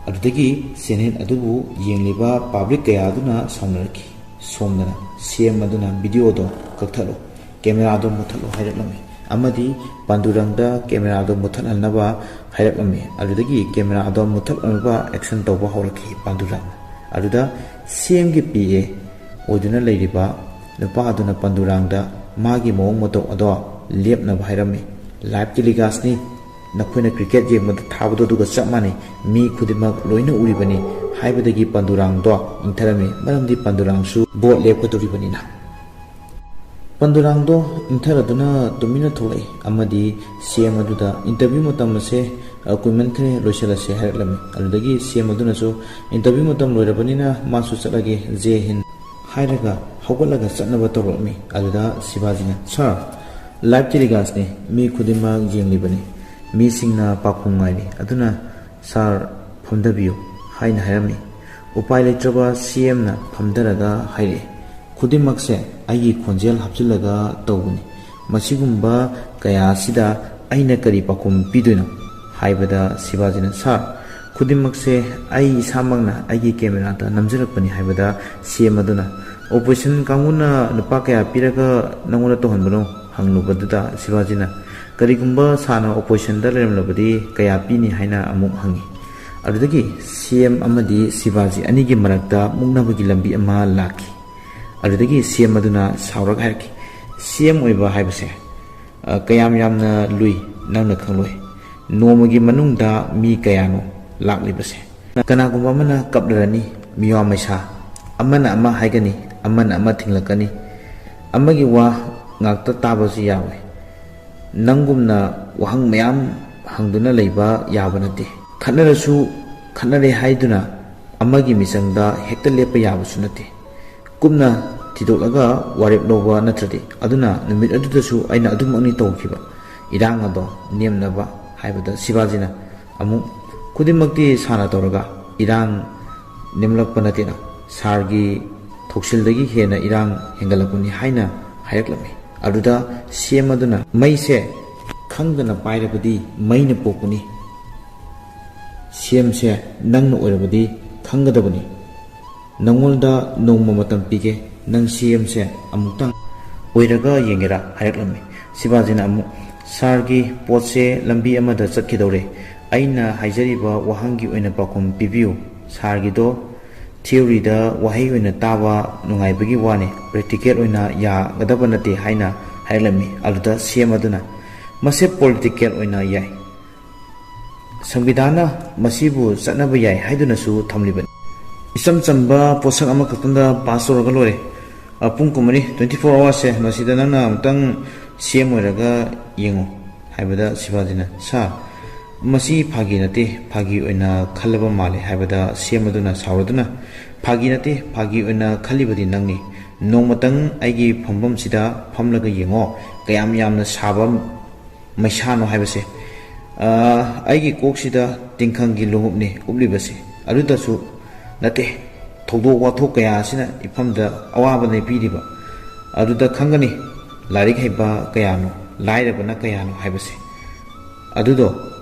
ꯑꯗꯨꯗꯒꯤ ꯆꯦꯅꯦꯜ ꯑꯗꯨꯕꯨ ꯌꯦꯡꯂꯤꯕ ꯄꯥꯕ꯭ꯂꯤꯛ ꯀꯌꯥ ꯑꯗꯨꯅ ꯁꯥꯎꯅꯔꯛꯈꯤ꯫ ꯁꯣꯝꯗꯅ ꯁꯤ ꯑꯦꯝ ꯑꯗꯨꯅ ꯚꯤꯗꯤꯑꯣꯗꯣ ꯀꯛꯊꯠꯂꯨ, ꯀꯦꯃꯦꯔꯥꯗꯣ ꯃꯨꯠꯊꯠꯂꯨ ꯍꯥꯏꯔꯛꯂꯝꯃꯤ ꯑꯃꯗꯤ ꯄꯥꯟꯗꯨꯔꯪꯗ ꯀꯦꯃꯦꯔꯥꯗꯣ ꯃꯨꯠꯊꯠꯍꯟꯅꯕ ꯍꯥꯏꯔꯛꯂꯝꯃꯤ꯫ ꯑꯗꯨꯗꯒꯤ ꯀꯦꯃꯦꯔꯥꯗꯣ ꯃꯨꯠꯊꯠꯍꯟꯅꯕ ꯑꯦꯛꯁꯟ ꯇꯧꯕ ꯍꯧꯔꯛꯈꯤ ꯄꯥꯟꯗꯨꯔꯪꯅ꯫ ꯑꯗꯨꯗ ꯁꯤ ꯑꯦꯝꯒꯤ ꯄꯤ ꯑꯦ ꯑꯣꯏꯗꯨꯅ ꯂꯩꯔꯤꯕ ꯅꯨꯄꯥ ꯑꯗꯨꯅ ꯄꯥꯟꯗꯨꯔꯪꯗ ꯃꯥꯒꯤ ꯃꯑꯣꯡ ꯃꯇꯧ ꯑꯗꯣ ꯂꯦꯞꯅꯕ ꯍꯥꯏꯔꯝꯃꯤ꯫ "ꯂꯥꯏꯚ ꯇꯦꯂꯤꯀꯥꯁꯅꯤ, ꯅꯈꯣꯏꯅ ꯀ꯭ꯔꯤꯀꯦꯠ ꯌꯦꯡꯕꯗ ꯊꯥꯕꯗꯣ ꯑꯗꯨꯒ ꯆꯞ ꯃꯥꯟꯅꯩ, ꯃꯤ ꯈꯨꯗꯤꯡꯃꯛ ꯂꯣꯏꯅ ꯎꯔꯤꯕꯅꯤ" ꯍꯥꯏꯕꯗꯒꯤ ꯄꯥꯟꯗꯨꯔꯪꯗꯣ ꯏꯪꯊꯔꯝꯃꯤ, ꯃꯔꯝꯗꯤ ꯄꯥꯟꯗꯨꯔꯪꯁꯨ ꯕꯣꯠ ꯂꯦꯞꯀꯗꯧꯔꯤꯕꯅꯤꯅ꯫ ꯄꯥꯟꯗꯨꯔꯪꯗꯣ ꯏꯪꯊꯔꯗꯨꯅ ꯇꯨꯃꯤꯟꯅ ꯊꯣꯛꯂꯛꯏ ꯑꯃꯗꯤ ꯁꯤ ꯑꯦꯝ ꯑꯗꯨꯗ, "ꯏꯟꯇꯔꯚ꯭ꯌꯨ ꯃꯇꯝ ꯑꯁꯦ, ꯑ, ꯀꯨꯏꯃꯟꯈ꯭ꯔꯦ, ꯂꯣꯏꯁꯤꯜꯂꯁꯦ" ꯍꯥꯏꯔꯛꯂꯝꯃꯤ꯫ ꯑꯗꯨꯗꯒꯤ ꯁꯤ ꯑꯦꯝ ꯑꯗꯨꯅꯁꯨ, "ꯏꯟꯇꯔꯚ꯭ꯌꯨ ꯃꯇꯝ ꯂꯣꯏꯔꯕꯅꯤꯅ ꯃꯥꯁꯨ ꯆꯠꯂꯒꯦ, ꯖꯦ ꯍꯤꯟ" ꯍꯥꯏꯔꯒ ꯍꯧꯒꯠꯂꯒ ꯆꯠꯅꯕ ꯇꯧꯔꯛꯂꯝꯃꯤ꯫ ꯑꯗꯨꯗ ꯁꯤꯕꯥꯖꯤꯅ, "ꯁꯥꯔ, ꯂꯥꯏꯚ ꯇꯦꯂꯤꯀꯥꯁꯅꯤ, ꯃꯤ ꯈꯨꯗꯤꯡꯃꯛ ꯌꯦꯡꯂꯤꯕꯅꯤ, ꯃꯤꯁꯤꯡꯅ ꯄꯥꯎꯈꯨꯝ ꯉꯥꯏꯔꯤ, ꯑꯗꯨꯅ ꯁꯥꯔ ꯐꯝꯊꯕꯤꯌꯨ" ꯍꯥꯏꯅ ꯍꯥꯏꯔꯝꯃꯤ꯫ ꯎꯄꯥꯏ ꯂꯩꯇ꯭ꯔꯕ ꯁꯤ ꯑꯦꯝꯅ ꯐꯝꯊꯔꯒ ꯍꯥꯏꯔꯛꯏ, "ꯈꯨꯗꯤꯡꯃꯛꯁꯦ ꯑꯩꯒꯤ ꯈꯣꯟꯖꯦꯜ ꯍꯥꯞꯆꯤꯜꯂꯒ ꯇꯧꯕꯅꯤ꯫ ꯃꯁꯤꯒꯨꯝꯕ ꯀꯌꯥ ꯑꯁꯤꯗ ꯑꯩꯅ ꯀꯔꯤ ꯄꯥꯎꯈꯨꯝ ꯄꯤꯗꯣꯏꯅꯣ?" ꯍꯥꯏꯕꯗ ꯁꯤꯕꯥꯖꯤꯅ, "ꯁꯥꯔ, ꯈꯨꯗꯤꯡꯃꯛꯁꯦ ꯑꯩ ꯏꯁꯥꯃꯛꯅ ꯑꯩꯒꯤ ꯀꯦꯃꯦꯔꯥꯗ ꯅꯝꯖꯔꯛꯄꯅꯤ" ꯍꯥꯏꯕꯗ ꯁꯤ ꯑꯦꯝ ꯑꯗꯨꯅ, "ꯑꯣꯄꯣꯖꯤꯁꯟ ꯀꯥꯡꯕꯨꯅ ꯂꯨꯄꯥ ꯀꯌꯥ ꯄꯤꯔꯒ ꯅꯪꯉꯣꯟꯗ ꯇꯧꯍꯟꯕꯅꯣ?" ꯍꯪꯂꯨꯕꯗꯨꯗ ꯁꯤꯕꯥꯖꯤꯅ, "ꯀꯔꯤꯒꯨꯝꯕ ꯁꯥꯔꯅ ꯑꯣꯄꯣꯖꯤꯁꯟꯗ ꯂꯩꯔꯝꯂꯕꯗꯤ ꯀꯌꯥ ꯄꯤꯅꯤ?" ꯍꯥꯏꯅ ꯑꯃꯨꯛ ꯍꯪꯉꯤ꯫ ꯑꯗꯨꯗꯒꯤ ꯁꯤ ꯑꯦꯝ ꯑꯃꯗꯤ ꯁꯤꯕꯥꯖꯤ ꯑꯅꯤꯒꯤ ꯃꯔꯛꯇ ꯃꯨꯛꯅꯕꯒꯤ ꯂꯝꯕꯤ ꯑꯃ ꯂꯥꯛꯈꯤ꯫ ꯑꯗꯨꯗꯒꯤ ꯁꯤ ꯑꯦꯝ ꯑꯗꯨꯅ ꯁꯥꯎꯔꯒ ꯍꯥꯏꯔꯛꯈꯤ, "ꯁꯤ ꯑꯦꯝ ꯑꯣꯏꯕ ꯍꯥꯏꯕꯁꯦ, ꯑ, ꯀꯌꯥꯝ ꯌꯥꯝꯅ ꯂꯨꯏ, ꯅꯪꯅ ꯈꯪꯂꯣꯏ꯫ ꯅꯣꯡꯃꯒꯤ ꯃꯅꯨꯡꯗ ꯃꯤ ꯀꯌꯥꯅꯣ ꯂꯥꯛꯂꯤꯕꯁꯦ? ꯀꯅꯥꯒꯨꯝꯕ ꯑꯃꯅ ꯀꯞꯂꯔꯅꯤ, ꯃꯤꯋꯥ ꯃꯩꯁꯥ, ꯑꯃꯅ ꯑꯃ ꯍꯥꯏꯒꯅꯤ, ꯑꯃꯅ ꯑꯃ ꯊꯤꯡꯂꯛꯀꯅꯤ, ꯑꯃꯒꯤ ꯋꯥ ꯉꯥꯛꯇ ꯇꯥꯕꯁꯨ ꯌꯥꯎꯏ꯫ ꯅꯪꯒꯨꯝꯅ ꯋꯥꯍꯪ ꯃꯌꯥꯝ ꯍꯪꯗꯨꯅ ꯂꯩꯕ ꯌꯥꯕ ꯅꯠꯇꯦ꯫ ꯈꯠꯅꯔꯁꯨ, ꯈꯠꯅꯔꯦ ꯍꯥꯏꯗꯨꯅ ꯑꯃꯒꯤ ꯃꯤꯆꯪꯗ ꯍꯦꯛꯇ ꯂꯦꯞꯄ ꯌꯥꯕꯁꯨ ꯅꯠꯇꯦ꯫ ꯀꯨꯞꯅ ꯊꯤꯗꯣꯛꯂꯒ ꯋꯥꯔꯦꯞ ꯂꯧꯕ ꯅꯠꯇ꯭ꯔꯗꯤ꯫ ꯑꯗꯨꯅ ꯅꯨꯃꯤꯠ ꯑꯗꯨꯗꯁꯨ ꯑꯩꯅ ꯑꯗꯨꯃꯛꯅꯤ ꯇꯧꯈꯤꯕ꯫ ꯏꯔꯥꯡ ꯑꯗꯣ ꯅꯦꯝꯅꯕ ꯍꯥꯏꯕꯗ ꯁꯤꯕꯥꯖꯤꯅ ꯑꯃꯨꯛ, "ꯈꯨꯗꯤꯡꯃꯛꯇꯤ ꯁꯥꯔꯅ ꯇꯧꯔꯒ ꯏꯔꯥꯡ ꯅꯦꯝꯂꯛꯄ ꯅꯠꯇꯦꯅ, ꯁꯥꯔꯒꯤ ꯊꯧꯁꯤꯜꯗꯒꯤ ꯍꯦꯟꯅ ꯏꯔꯥꯡ ꯍꯦꯟꯒꯠꯂꯛꯄꯅꯤ" ꯍꯥꯏꯅ ꯍꯥꯏꯔꯛꯂꯝꯃꯤ꯫ ꯑꯗꯨꯗ ꯁꯤ ꯑꯦꯝ ꯑꯗꯨꯅ, "ꯃꯩꯁꯦ ꯈꯪꯗꯅ ꯄꯥꯏꯔꯕꯗꯤ ꯃꯩꯅ ꯄꯣꯛꯄꯅꯤ꯫ ꯁꯤ ꯑꯦꯝꯁꯦ ꯅꯪꯅ ꯑꯣꯏꯔꯕꯗꯤ ꯈꯪꯒꯗꯕꯅꯤ꯫ ꯅꯪꯉꯣꯟꯗ ꯅꯣꯡꯃ ꯃꯇꯝ ꯄꯤꯒꯦ, ꯅꯪ ꯁꯤ ꯑꯦꯝꯁꯦ ꯑꯃꯨꯛꯇꯪ ꯑꯣꯏꯔꯒ ꯌꯦꯡꯒꯦꯔꯥ?" ꯍꯥꯏꯔꯛꯂꯝꯃꯤ꯫ ꯁꯤꯕꯥꯖꯤꯅ ꯑꯃꯨꯛ, "ꯁꯥꯔꯒꯤ ꯄꯣꯠꯁꯦ ꯂꯝꯕꯤ ꯑꯃꯗ ꯆꯠꯈꯤꯗꯧꯔꯦ꯫ ꯑꯩꯅ ꯍꯥꯏꯖꯔꯤꯕ ꯋꯥꯍꯪꯒꯤ ꯑꯣꯏꯅ ꯄꯥꯎꯈꯨꯝ ꯄꯤꯕꯤꯌꯨ꯫ ꯁꯥꯔꯒꯤꯗꯣ ꯊꯤꯑꯣꯔꯤꯗ ꯋꯥꯍꯩ ꯑꯣꯏꯅ ꯇꯥꯕ ꯅꯨꯡꯉꯥꯏꯕꯒꯤ ꯋꯥꯅꯤ, ꯄ꯭ꯔꯦꯛꯇꯤꯀꯦꯜ ꯑꯣꯏꯅ ꯌꯥꯒꯗꯕ ꯅꯠꯇꯦ" ꯍꯥꯏꯅ ꯍꯥꯏꯔꯛꯂꯝꯃꯤ꯫ ꯑꯗꯨꯗ ꯁꯤ ꯑꯦꯝ ꯑꯗꯨꯅ, "ꯃꯁꯦ ꯄꯣꯂꯤꯇꯤꯀꯦꯜ ꯑꯣꯏꯅ ꯌꯥꯏ꯫ ꯁꯪꯕꯤꯙꯥꯟꯅ ꯃꯁꯤꯕꯨ ꯆꯠꯅꯕ ꯌꯥꯏ ꯍꯥꯏꯗꯨꯅꯁꯨ ꯊꯝꯂꯤꯕꯅꯤ꯫ ꯏꯆꯝ ꯆꯝꯕ ꯄꯣꯠꯁꯛ ꯑꯃꯈꯛꯇꯪꯗ ꯄꯥꯁ ꯇꯧꯔꯒ ꯂꯣꯏꯔꯦ꯫ ꯑ, ꯄꯨꯡ ꯀꯨꯟꯃꯔꯤ, twenty four hours ꯁꯦ, ꯃꯁꯤꯗ ꯅꯪꯅ ꯑꯃꯨꯛꯇꯪ ꯁꯤ ꯑꯦꯝ ꯑꯣꯏꯔꯒ ꯌꯦꯡꯉꯨ" ꯍꯥꯏꯕꯗ ꯁꯤꯕꯥꯖꯤꯅ, "ꯁꯥꯔ, ꯃꯁꯤ ꯐꯥꯒꯤ ꯅꯠꯇꯦ, ꯐꯥꯒꯤ ꯑꯣꯏꯅ ꯈꯜꯂꯕ ꯃꯥꯜꯂꯦ" ꯍꯥꯏꯕꯗ ꯁꯤ ꯑꯦꯝ ꯑꯗꯨꯅ ꯁꯥꯎꯔꯗꯨꯅ, "ꯐꯥꯒꯤ ꯅꯠꯇꯦ, ꯐꯥꯒꯤ ꯑꯣꯏꯅ ꯈꯜꯂꯤꯕꯗꯤ ꯅꯪꯅꯤ꯫ ꯅꯣꯡꯃꯇꯪ ꯑꯩꯒꯤ ꯐꯝꯐꯝꯁꯤꯗ ꯐꯝꯂꯒ ꯌꯦꯡꯉꯣ, ꯀꯌꯥꯝ ꯌꯥꯝꯅ ꯁꯥꯕ ꯃꯩꯁꯥꯅꯣ ꯍꯥꯏꯕꯁꯦ꯫ ꯑ, ꯑꯩꯒꯤ ꯀꯣꯛꯁꯤꯗ ꯇꯤꯡꯈꯪꯒꯤ ꯂꯣꯡꯎꯞꯅꯤ ꯎꯞꯂꯤꯕꯁꯦ꯫ ꯑꯗꯨꯗꯁꯨ ꯅꯠꯇꯦ, ꯊꯧꯗꯣꯛ ꯋꯥꯊꯣꯛ ꯀꯌꯥ ꯑꯁꯤꯅ ꯏꯐꯝꯗ ꯑꯋꯥꯕ ꯂꯩꯕꯤꯔꯤꯕ꯫ ꯑꯗꯨꯗ ꯈꯪꯒꯅꯤ ꯂꯥꯏꯔꯤꯛ ꯍꯩꯕ ꯀꯌꯥꯅꯣ, ꯂꯥꯏꯔꯕꯅ ꯀꯌꯥꯅꯣ ꯍꯥꯏꯕꯁꯦ꯫ ꯑꯗꯨꯗꯣ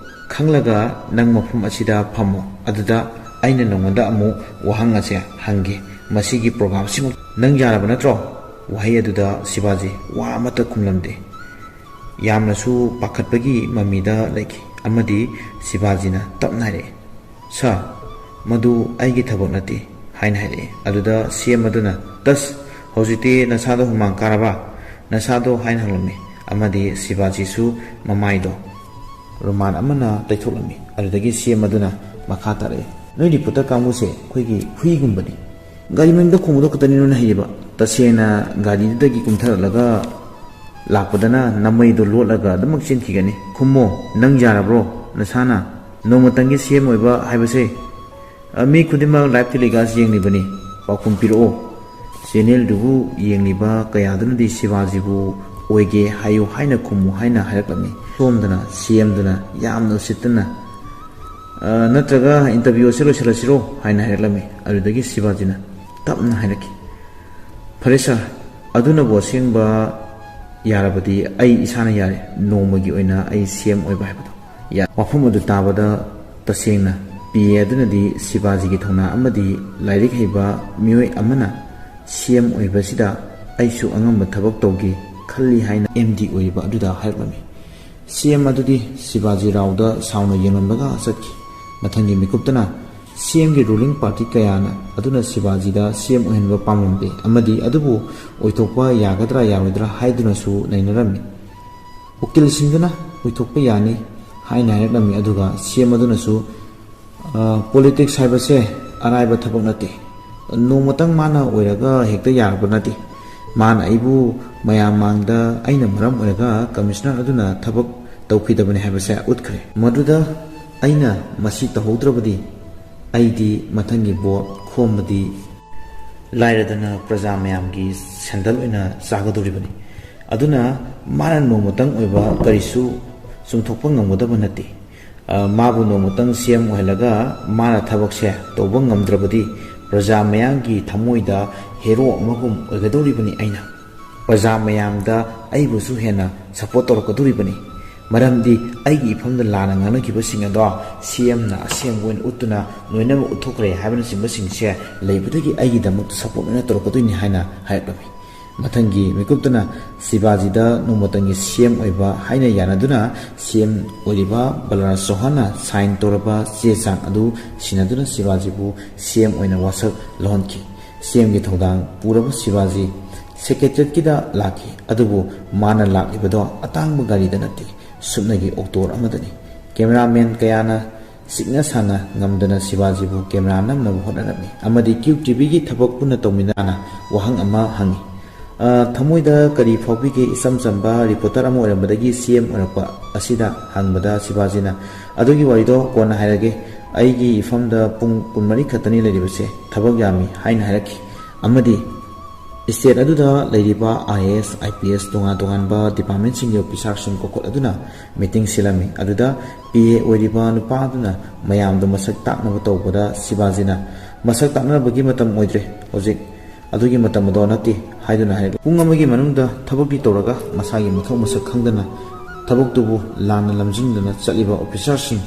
ꯈꯪꯂꯒ ꯅꯪ ꯃꯐꯝ ꯑꯁꯤꯗ ꯐꯝꯃꯣ꯫ ꯑꯗꯨꯗ ꯑꯩꯅ ꯅꯉꯣꯟꯗ ꯑꯃꯨꯛ ꯋꯥꯍꯪ ꯑꯁꯦ ꯍꯪꯒꯦ꯫ ꯃꯁꯤꯒꯤ ꯄ꯭ꯔꯣꯒ꯭ꯔꯥꯝꯁꯤꯃꯛ ꯅꯪ ꯌꯥꯔꯕ ꯅꯠꯇ꯭ꯔꯣ?" ꯋꯥꯍꯩ ꯑꯗꯨꯗ ꯁꯤꯕꯥꯖꯤ ꯋꯥ ꯑꯃꯠꯇ ꯈꯨꯝꯂꯝꯗꯦ꯫ ꯌꯥꯝꯅꯁꯨ ꯄꯥꯈꯠꯄꯒꯤ ꯃꯃꯤꯗ ꯂꯩꯈꯤ꯫ ꯑꯃꯗꯤ ꯁꯤꯕꯥꯖꯤꯅ ꯇꯞꯅ ꯍꯥꯏꯔꯛꯏ, "ꯁꯥꯔ, ꯃꯗꯨ ꯑꯩꯒꯤ ꯊꯕꯛ ꯅꯠꯇꯦ" ꯍꯥꯏꯅ ꯍꯥꯏꯔꯛꯏ꯫ ꯑꯗꯨꯗ ꯁꯤ ꯑꯦꯝ ꯑꯗꯨꯅ, "ꯇꯁ, ꯍꯧꯖꯤꯛꯇꯤ ꯅꯁꯥꯗꯣ ꯍꯨꯃꯥꯡ ꯀꯥꯔꯕ? ꯅꯁꯥꯗꯣ?" ꯍꯥꯏꯅ ꯍꯪꯂꯝꯃꯤ꯫ ꯑꯃꯗꯤ ꯁꯤꯕꯥꯖꯤꯁꯨ ꯃꯃꯥꯏꯗꯣ ꯔꯨꯃꯥꯟ ꯑꯃꯅ ꯇꯩꯊꯣꯛꯂꯝꯃꯤ꯫ ꯑꯗꯨꯗꯒꯤ ꯁꯤ ꯑꯦꯝ ꯑꯗꯨꯅ ꯃꯈꯥ ꯇꯥꯔꯛꯏ, "ꯅꯣꯏ ꯔꯤꯄꯣꯔꯇꯔ ꯀꯥꯡꯕꯨꯁꯦ ꯑꯩꯈꯣꯏꯒꯤ ꯍꯨꯏꯒꯨꯝꯕꯅꯤ꯫ ꯒꯥꯔꯤ ꯃꯅꯨꯡꯗ ꯈꯣꯡꯕꯗꯣ ꯈꯛꯇꯅꯤ ꯅꯣꯏꯅ ꯍꯩꯌꯦꯕ꯫ ꯇꯁꯦꯡꯅ ꯒꯥꯔꯤꯗꯨꯗꯒꯤ ꯀꯨꯝꯊꯔꯛꯂꯒ ꯂꯥꯛꯄꯗꯅ ꯅꯃꯩꯗꯣ ꯂꯣꯠꯂꯒ ꯑꯗꯨꯃꯛ ꯆꯦꯟꯈꯤꯒꯅꯤ꯫ ꯈꯨꯝꯃꯣ, ꯅꯪ ꯌꯥꯔꯕ꯭ꯔꯣ ꯅꯁꯥꯅ? ꯅꯣꯡꯃꯇꯪꯒꯤ ꯁꯤ ꯑꯦꯝ ꯑꯣꯏꯕ ꯍꯥꯏꯕꯁꯦ, ꯑ, ꯃꯤ ꯈꯨꯗꯤꯡꯃꯛ live telecast ꯌꯦꯡꯂꯤꯕꯅꯤ꯫ ꯄꯥꯎꯈꯨꯝ ꯄꯤꯔꯛꯑꯣ꯫ ꯆꯦꯅꯦꯜꯗꯨꯕꯨ ꯌꯦꯡꯂꯤꯕ ꯀꯌꯥꯗꯨꯅꯗꯤ ꯁꯤꯕꯥꯖꯤꯕꯨ ꯑꯣꯏꯒꯦ ꯍꯥꯏꯌꯨ ꯍꯥꯏꯅ ꯈꯨꯝꯃꯨ ꯍꯥꯏꯅ ꯍꯥꯏꯔꯛꯂꯝꯃꯤ꯫ ꯁꯣꯝꯗꯅ ꯁꯤ ꯑꯦꯝꯗꯨꯅ ꯌꯥꯝꯅ ꯎꯁꯤꯠꯇꯅ, "ꯑ, ꯅꯠꯇ꯭ꯔꯒ interview ꯑꯁꯤ ꯂꯣꯏꯁꯤꯜꯂꯁꯤꯔꯣ?" ꯍꯥꯏꯅ ꯍꯥꯏꯔꯛꯂꯝꯃꯤ꯫ ꯑꯗꯨꯗꯒꯤ ꯁꯤꯕꯥꯖꯤꯅ ꯇꯞꯅ ꯍꯥꯏꯔꯛꯈꯤ, "ꯐꯔꯦ ꯁꯥꯔ, ꯑꯗꯨꯅꯕꯨ ꯑꯁꯦꯡꯕ ꯌꯥꯔꯕꯗꯤ ꯑꯩ ꯏꯁꯥꯅ ꯌꯥꯔꯦ, ꯅꯣꯡꯃꯒꯤ ꯑꯣꯏꯅ ꯑꯩ ꯁꯤ ꯑꯦꯝ ꯑꯣꯏꯕ ꯍꯥꯏꯕꯗꯣ ꯌꯥ-" ꯋꯥꯐꯝ ꯑꯗꯨ ꯇꯥꯕꯗ ꯇꯁꯦꯡꯅ ꯄꯤ ꯑꯦ ꯑꯗꯨꯅꯗꯤ ꯁꯤꯕꯥꯖꯤꯒꯤ ꯊꯧꯅꯥ ꯑꯃꯗꯤ ꯂꯥꯏꯔꯤꯛ ꯍꯩꯕ ꯃꯤꯑꯣꯏ ꯑꯃꯅ ꯁꯤ ꯑꯦꯝ ꯑꯣꯏꯕꯁꯤꯗ ꯑꯩꯁꯨ ꯑꯉꯝꯕ ꯊꯕꯛ ꯇꯧꯒꯦ ꯈꯜꯂꯤ ꯍꯥꯏꯅ ꯑꯦꯝ ꯗꯤ ꯑꯣꯏꯔꯤꯕ ꯑꯗꯨꯗ ꯍꯥꯏꯔꯛꯂꯝꯃꯤ꯫ ꯁꯤ ꯑꯦꯝ ꯑꯗꯨꯗꯤ ꯁꯤꯕꯥꯖꯤ ꯔꯥꯎꯗ ꯁꯥꯎꯅ ꯌꯦꯡꯂꯝꯂꯒ ꯆꯠꯈꯤ꯫ ꯃꯊꯪꯒꯤ ꯃꯤꯀꯨꯞꯇꯅ ꯁꯤ ꯑꯦꯝꯒꯤ ruling party ꯀꯌꯥꯅ ꯑꯗꯨꯅ ꯁꯤꯕꯥꯖꯤꯗ ꯁꯤ ꯑꯦꯝ ꯑꯣꯏꯍꯟꯕ ꯄꯥꯝꯂꯝꯗꯦ ꯑꯃꯗꯤ ꯑꯗꯨꯕꯨ ꯑꯣꯏꯊꯣꯛꯄ ꯌꯥꯒꯗ꯭ꯔꯥ ꯌꯥꯔꯣꯏꯗ꯭ꯔꯥ ꯍꯥꯏꯗꯨꯅꯁꯨ ꯅꯩꯅꯔꯝꯃꯤ꯫ ꯎꯀꯤꯜꯁꯤꯡꯗꯨꯅ ꯑꯣꯏꯊꯣꯛꯄ ꯌꯥꯅꯤ ꯍꯥꯏꯅ ꯍꯥꯏꯔꯛꯂꯝꯃꯤ꯫ ꯑꯗꯨꯒ ꯁꯤ ꯑꯦꯝ ꯑꯗꯨꯅꯁꯨ, "ꯑ, politics ꯍꯥꯏꯕꯁꯦ ꯑꯔꯥꯏꯕ ꯊꯕꯛ ꯅꯠꯇꯦ꯫ ꯅꯣꯡꯃꯇꯪ ꯃꯥꯅ ꯑꯣꯏꯔꯒ ꯍꯦꯛꯇ ꯌꯥꯔꯛꯄ ꯅꯠꯇꯦ꯫ ꯃꯥꯅ ꯑꯩꯕꯨ ꯃꯌꯥꯝ ꯃꯥꯡꯗ ꯑꯩꯅ ꯃꯔꯝ ꯑꯣꯏꯔꯒ commissioner ꯑꯗꯨꯅ ꯊꯕꯛ ꯇꯧꯈꯤꯗꯕꯅꯤ ꯍꯥꯏꯕꯁꯦ ꯎꯠꯈ꯭ꯔꯦ꯫ ꯃꯗꯨꯗ ꯑꯩꯅ ꯃꯁꯤ ꯇꯧꯍꯧꯗ꯭ꯔꯕꯗꯤ ꯑꯩꯗꯤ ꯃꯊꯪꯒꯤ vote ꯈꯣꯝꯕꯗꯤ ꯂꯥꯏꯔꯗꯅ ꯄ꯭ꯔꯖꯥ ꯃꯌꯥꯝꯒꯤ ꯁꯦꯟꯗꯜ ꯑꯣꯏꯅ ꯆꯥꯒꯗꯧꯔꯤꯕꯅꯤ꯫ ꯑꯗꯨꯅ ꯃꯥꯅ ꯅꯣꯡꯃꯇꯪ ꯑꯣꯏꯕ ꯀꯔꯤꯁꯨ ꯆꯨꯝꯊꯣꯛꯄ ꯉꯝꯒꯗꯕ ꯅꯠꯇꯦ꯫ ꯑ, ꯃꯥꯕꯨ ꯅꯣꯡꯃꯇꯪ ꯁꯤ ꯑꯦꯝ ꯑꯣꯏꯍꯜꯂꯒ ꯃꯥꯅ ꯊꯕꯛꯁꯦ ꯇꯧꯕ ꯉꯝꯗ꯭ꯔꯕꯗꯤ ꯄ꯭ꯔꯖꯥ ꯃꯌꯥꯝꯒꯤ ꯊꯃꯣꯏꯗ hero ꯑꯃꯒꯨꯝ ꯑꯣꯏꯒꯗꯧꯔꯤꯕꯅꯤ ꯑꯩꯅ꯫ ꯄ꯭ꯔꯖꯥ ꯃꯌꯥꯝꯗ ꯑꯩꯕꯨꯁꯨ ꯍꯦꯟꯅ support ꯇꯧꯔꯛꯀꯗꯧꯔꯤꯕꯅꯤ꯫ ꯃꯔꯝꯗꯤ ꯑꯩꯒꯤ ꯏꯐꯝꯗ ꯂꯥꯟꯅ ꯉꯥꯡꯅꯈꯤꯕꯁꯤꯡ ꯑꯗꯣ ꯁꯤ ꯑꯦꯝꯅ ꯑꯁꯦꯡꯕ ꯑꯣꯏꯅ ꯎꯠꯇꯨꯅ ꯂꯣꯏꯅꯃꯛ ꯎꯠꯊꯣꯛꯈ꯭ꯔꯦ ꯍꯥꯏꯕꯅꯆꯤꯡꯕꯁꯤꯡꯁꯦ ꯂꯩꯕꯗꯒꯤ ꯑꯩꯒꯤꯗꯃꯛꯇ support ꯂꯣꯏꯅ ꯇꯧꯔꯛꯀꯗꯣꯏꯅꯤ" ꯍꯥꯏꯅ ꯍꯥꯏꯔꯛꯂꯝꯃꯤ꯫ ꯃꯊꯪꯒꯤ ꯃꯤꯀꯨꯞꯇꯅ ꯁꯤꯕꯥꯖꯤꯗ ꯅꯣꯡꯃꯇꯪꯒꯤ ꯁꯤ ꯑꯦꯝ ꯑꯣꯏꯕ ꯍꯥꯏꯅ ꯌꯥꯅꯗꯨꯅ ꯁꯤ ꯑꯦꯝ ꯑꯣꯏꯔꯤꯕ ꯕꯂꯔꯥꯖ ꯆꯧꯍꯥꯟꯅ sign ꯇꯧꯔꯕ ꯆꯦ ꯆꯥꯡ ꯑꯗꯨ ꯁꯤꯟꯅꯗꯨꯅ ꯁꯤꯕꯥꯖꯤꯕꯨ ꯁꯤ ꯑꯦꯝ ꯑꯣꯏꯅ ꯋꯥꯁꯛ ꯂꯧꯍꯟꯈꯤ꯫ ꯁꯤ ꯑꯦꯝꯒꯤ ꯊꯧꯗꯥꯡ ꯄꯨꯔꯕ ꯁꯤꯕꯥꯖꯤ secretariatꯀꯤꯗ ꯂꯥꯛꯈꯤ, ꯑꯗꯨꯕꯨ ꯃꯥꯅ ꯂꯥꯛꯂꯤꯕꯗꯣ ꯑꯇꯥꯡꯕ ꯒꯥꯔꯤꯗ ꯅꯠꯇꯦ꯫ ꯁꯨꯞꯅꯒꯤ ꯑꯣꯛꯇꯣꯔ ꯑꯃꯗꯅꯤ꯫ ꯀꯦꯃꯦꯔꯥꯃꯦꯟ ꯀꯌꯥꯅ ꯁꯤꯛꯅ ꯁꯥꯟꯅ ꯉꯝꯗꯅ ꯁꯤꯕꯥꯖꯤꯕꯨ ꯀꯦꯃꯦꯔꯥ ꯅꯝꯅꯕ ꯍꯣꯠꯅꯔꯝꯃꯤ ꯑꯃꯗꯤ ꯀ꯭ꯌꯨ ꯇꯤꯚꯤꯒꯤ ꯊꯕꯛ ꯄꯨꯟꯅ ꯇꯧꯃꯤꯟꯅꯅ ꯋꯥꯍꯪ ꯑꯃ ꯍꯪꯉꯤ꯫ "ꯑ, ꯊꯃꯣꯏꯗ ꯀꯔꯤ ꯐꯥꯎꯕꯤꯒꯦ? ꯏꯆꯝ ꯆꯝꯕ ꯔꯤꯄꯣꯔꯇꯔ ꯑꯃ ꯑꯣꯏꯔꯝꯕꯗꯒꯤ ꯁꯤ ꯑꯦꯝ ꯑꯣꯏꯔꯛꯄ ꯑꯁꯤꯗ" ꯍꯪꯕꯗ ꯁꯤꯕꯥꯖꯤꯅ, "ꯑꯗꯨꯒꯤ ꯋꯥꯔꯤꯗꯣ ꯀꯣꯟꯅ ꯍꯥꯏꯔꯒꯦ꯫ ꯑꯩꯒꯤ ꯏꯐꯝꯗ ꯄꯨꯡ ꯀꯨꯟꯃꯔꯤ ꯈꯛꯇꯅꯤ ꯂꯩꯔꯤꯕꯁꯦ, ꯊꯕꯛ ꯌꯥꯝꯃꯤ" ꯍꯥꯏꯅ ꯍꯥꯏꯔꯛꯈꯤ꯫ ꯑꯃꯗꯤ ꯁ꯭ꯇꯦꯠ ꯑꯗꯨꯗ ꯂꯩꯔꯤꯕ I A S, I P S, ꯇꯣꯉꯥꯟ ꯇꯣꯉꯥꯟꯕ ꯗꯤꯄꯥꯔꯠꯃꯦꯟꯁꯤꯡꯒꯤ ꯑꯣꯐꯤꯁꯥꯔꯁꯤꯡ ꯀꯧꯈꯠꯂꯗꯨꯅ ꯃꯤꯇꯤꯡ ꯁꯤꯜꯂꯝꯃꯤ꯫ ꯑꯗꯨꯗ ꯄꯤ ꯑꯦ ꯑꯣꯏꯔꯤꯕ ꯅꯨꯄꯥ ꯑꯗꯨꯅ ꯃꯌꯥꯝꯗ ꯃꯁꯛ ꯇꯥꯛꯅꯕ ꯇꯧꯕꯗ ꯁꯤꯕꯥꯖꯤꯅ, "ꯃꯁꯛ ꯇꯥꯛꯅꯕꯒꯤ ꯃꯇꯝ ꯑꯣꯏꯗ꯭ꯔꯦ ꯍꯧꯖꯤꯛ, ꯑꯗꯨꯒꯤ ꯃꯇꯝ ꯑꯗꯣ ꯅꯠꯇꯦ" ꯍꯥꯏꯗꯨꯅ ꯍꯥꯏꯔꯛꯂꯦ꯫ ꯄꯨꯡ ꯑꯃꯒꯤ ꯃꯅꯨꯡꯗ ꯊꯕꯛꯇꯤ ꯇꯧꯔꯒ ꯃꯁꯥꯒꯤ ꯃꯊꯧ ꯃꯁꯛ ꯈꯪꯗꯅ ꯊꯕꯛꯇꯨꯕꯨ ꯂꯥꯟꯅ ꯂꯝꯖꯤꯡꯗꯨꯅ ꯆꯠꯂꯤꯕ ꯑꯣꯐꯤꯁꯥꯔꯁꯤꯡ,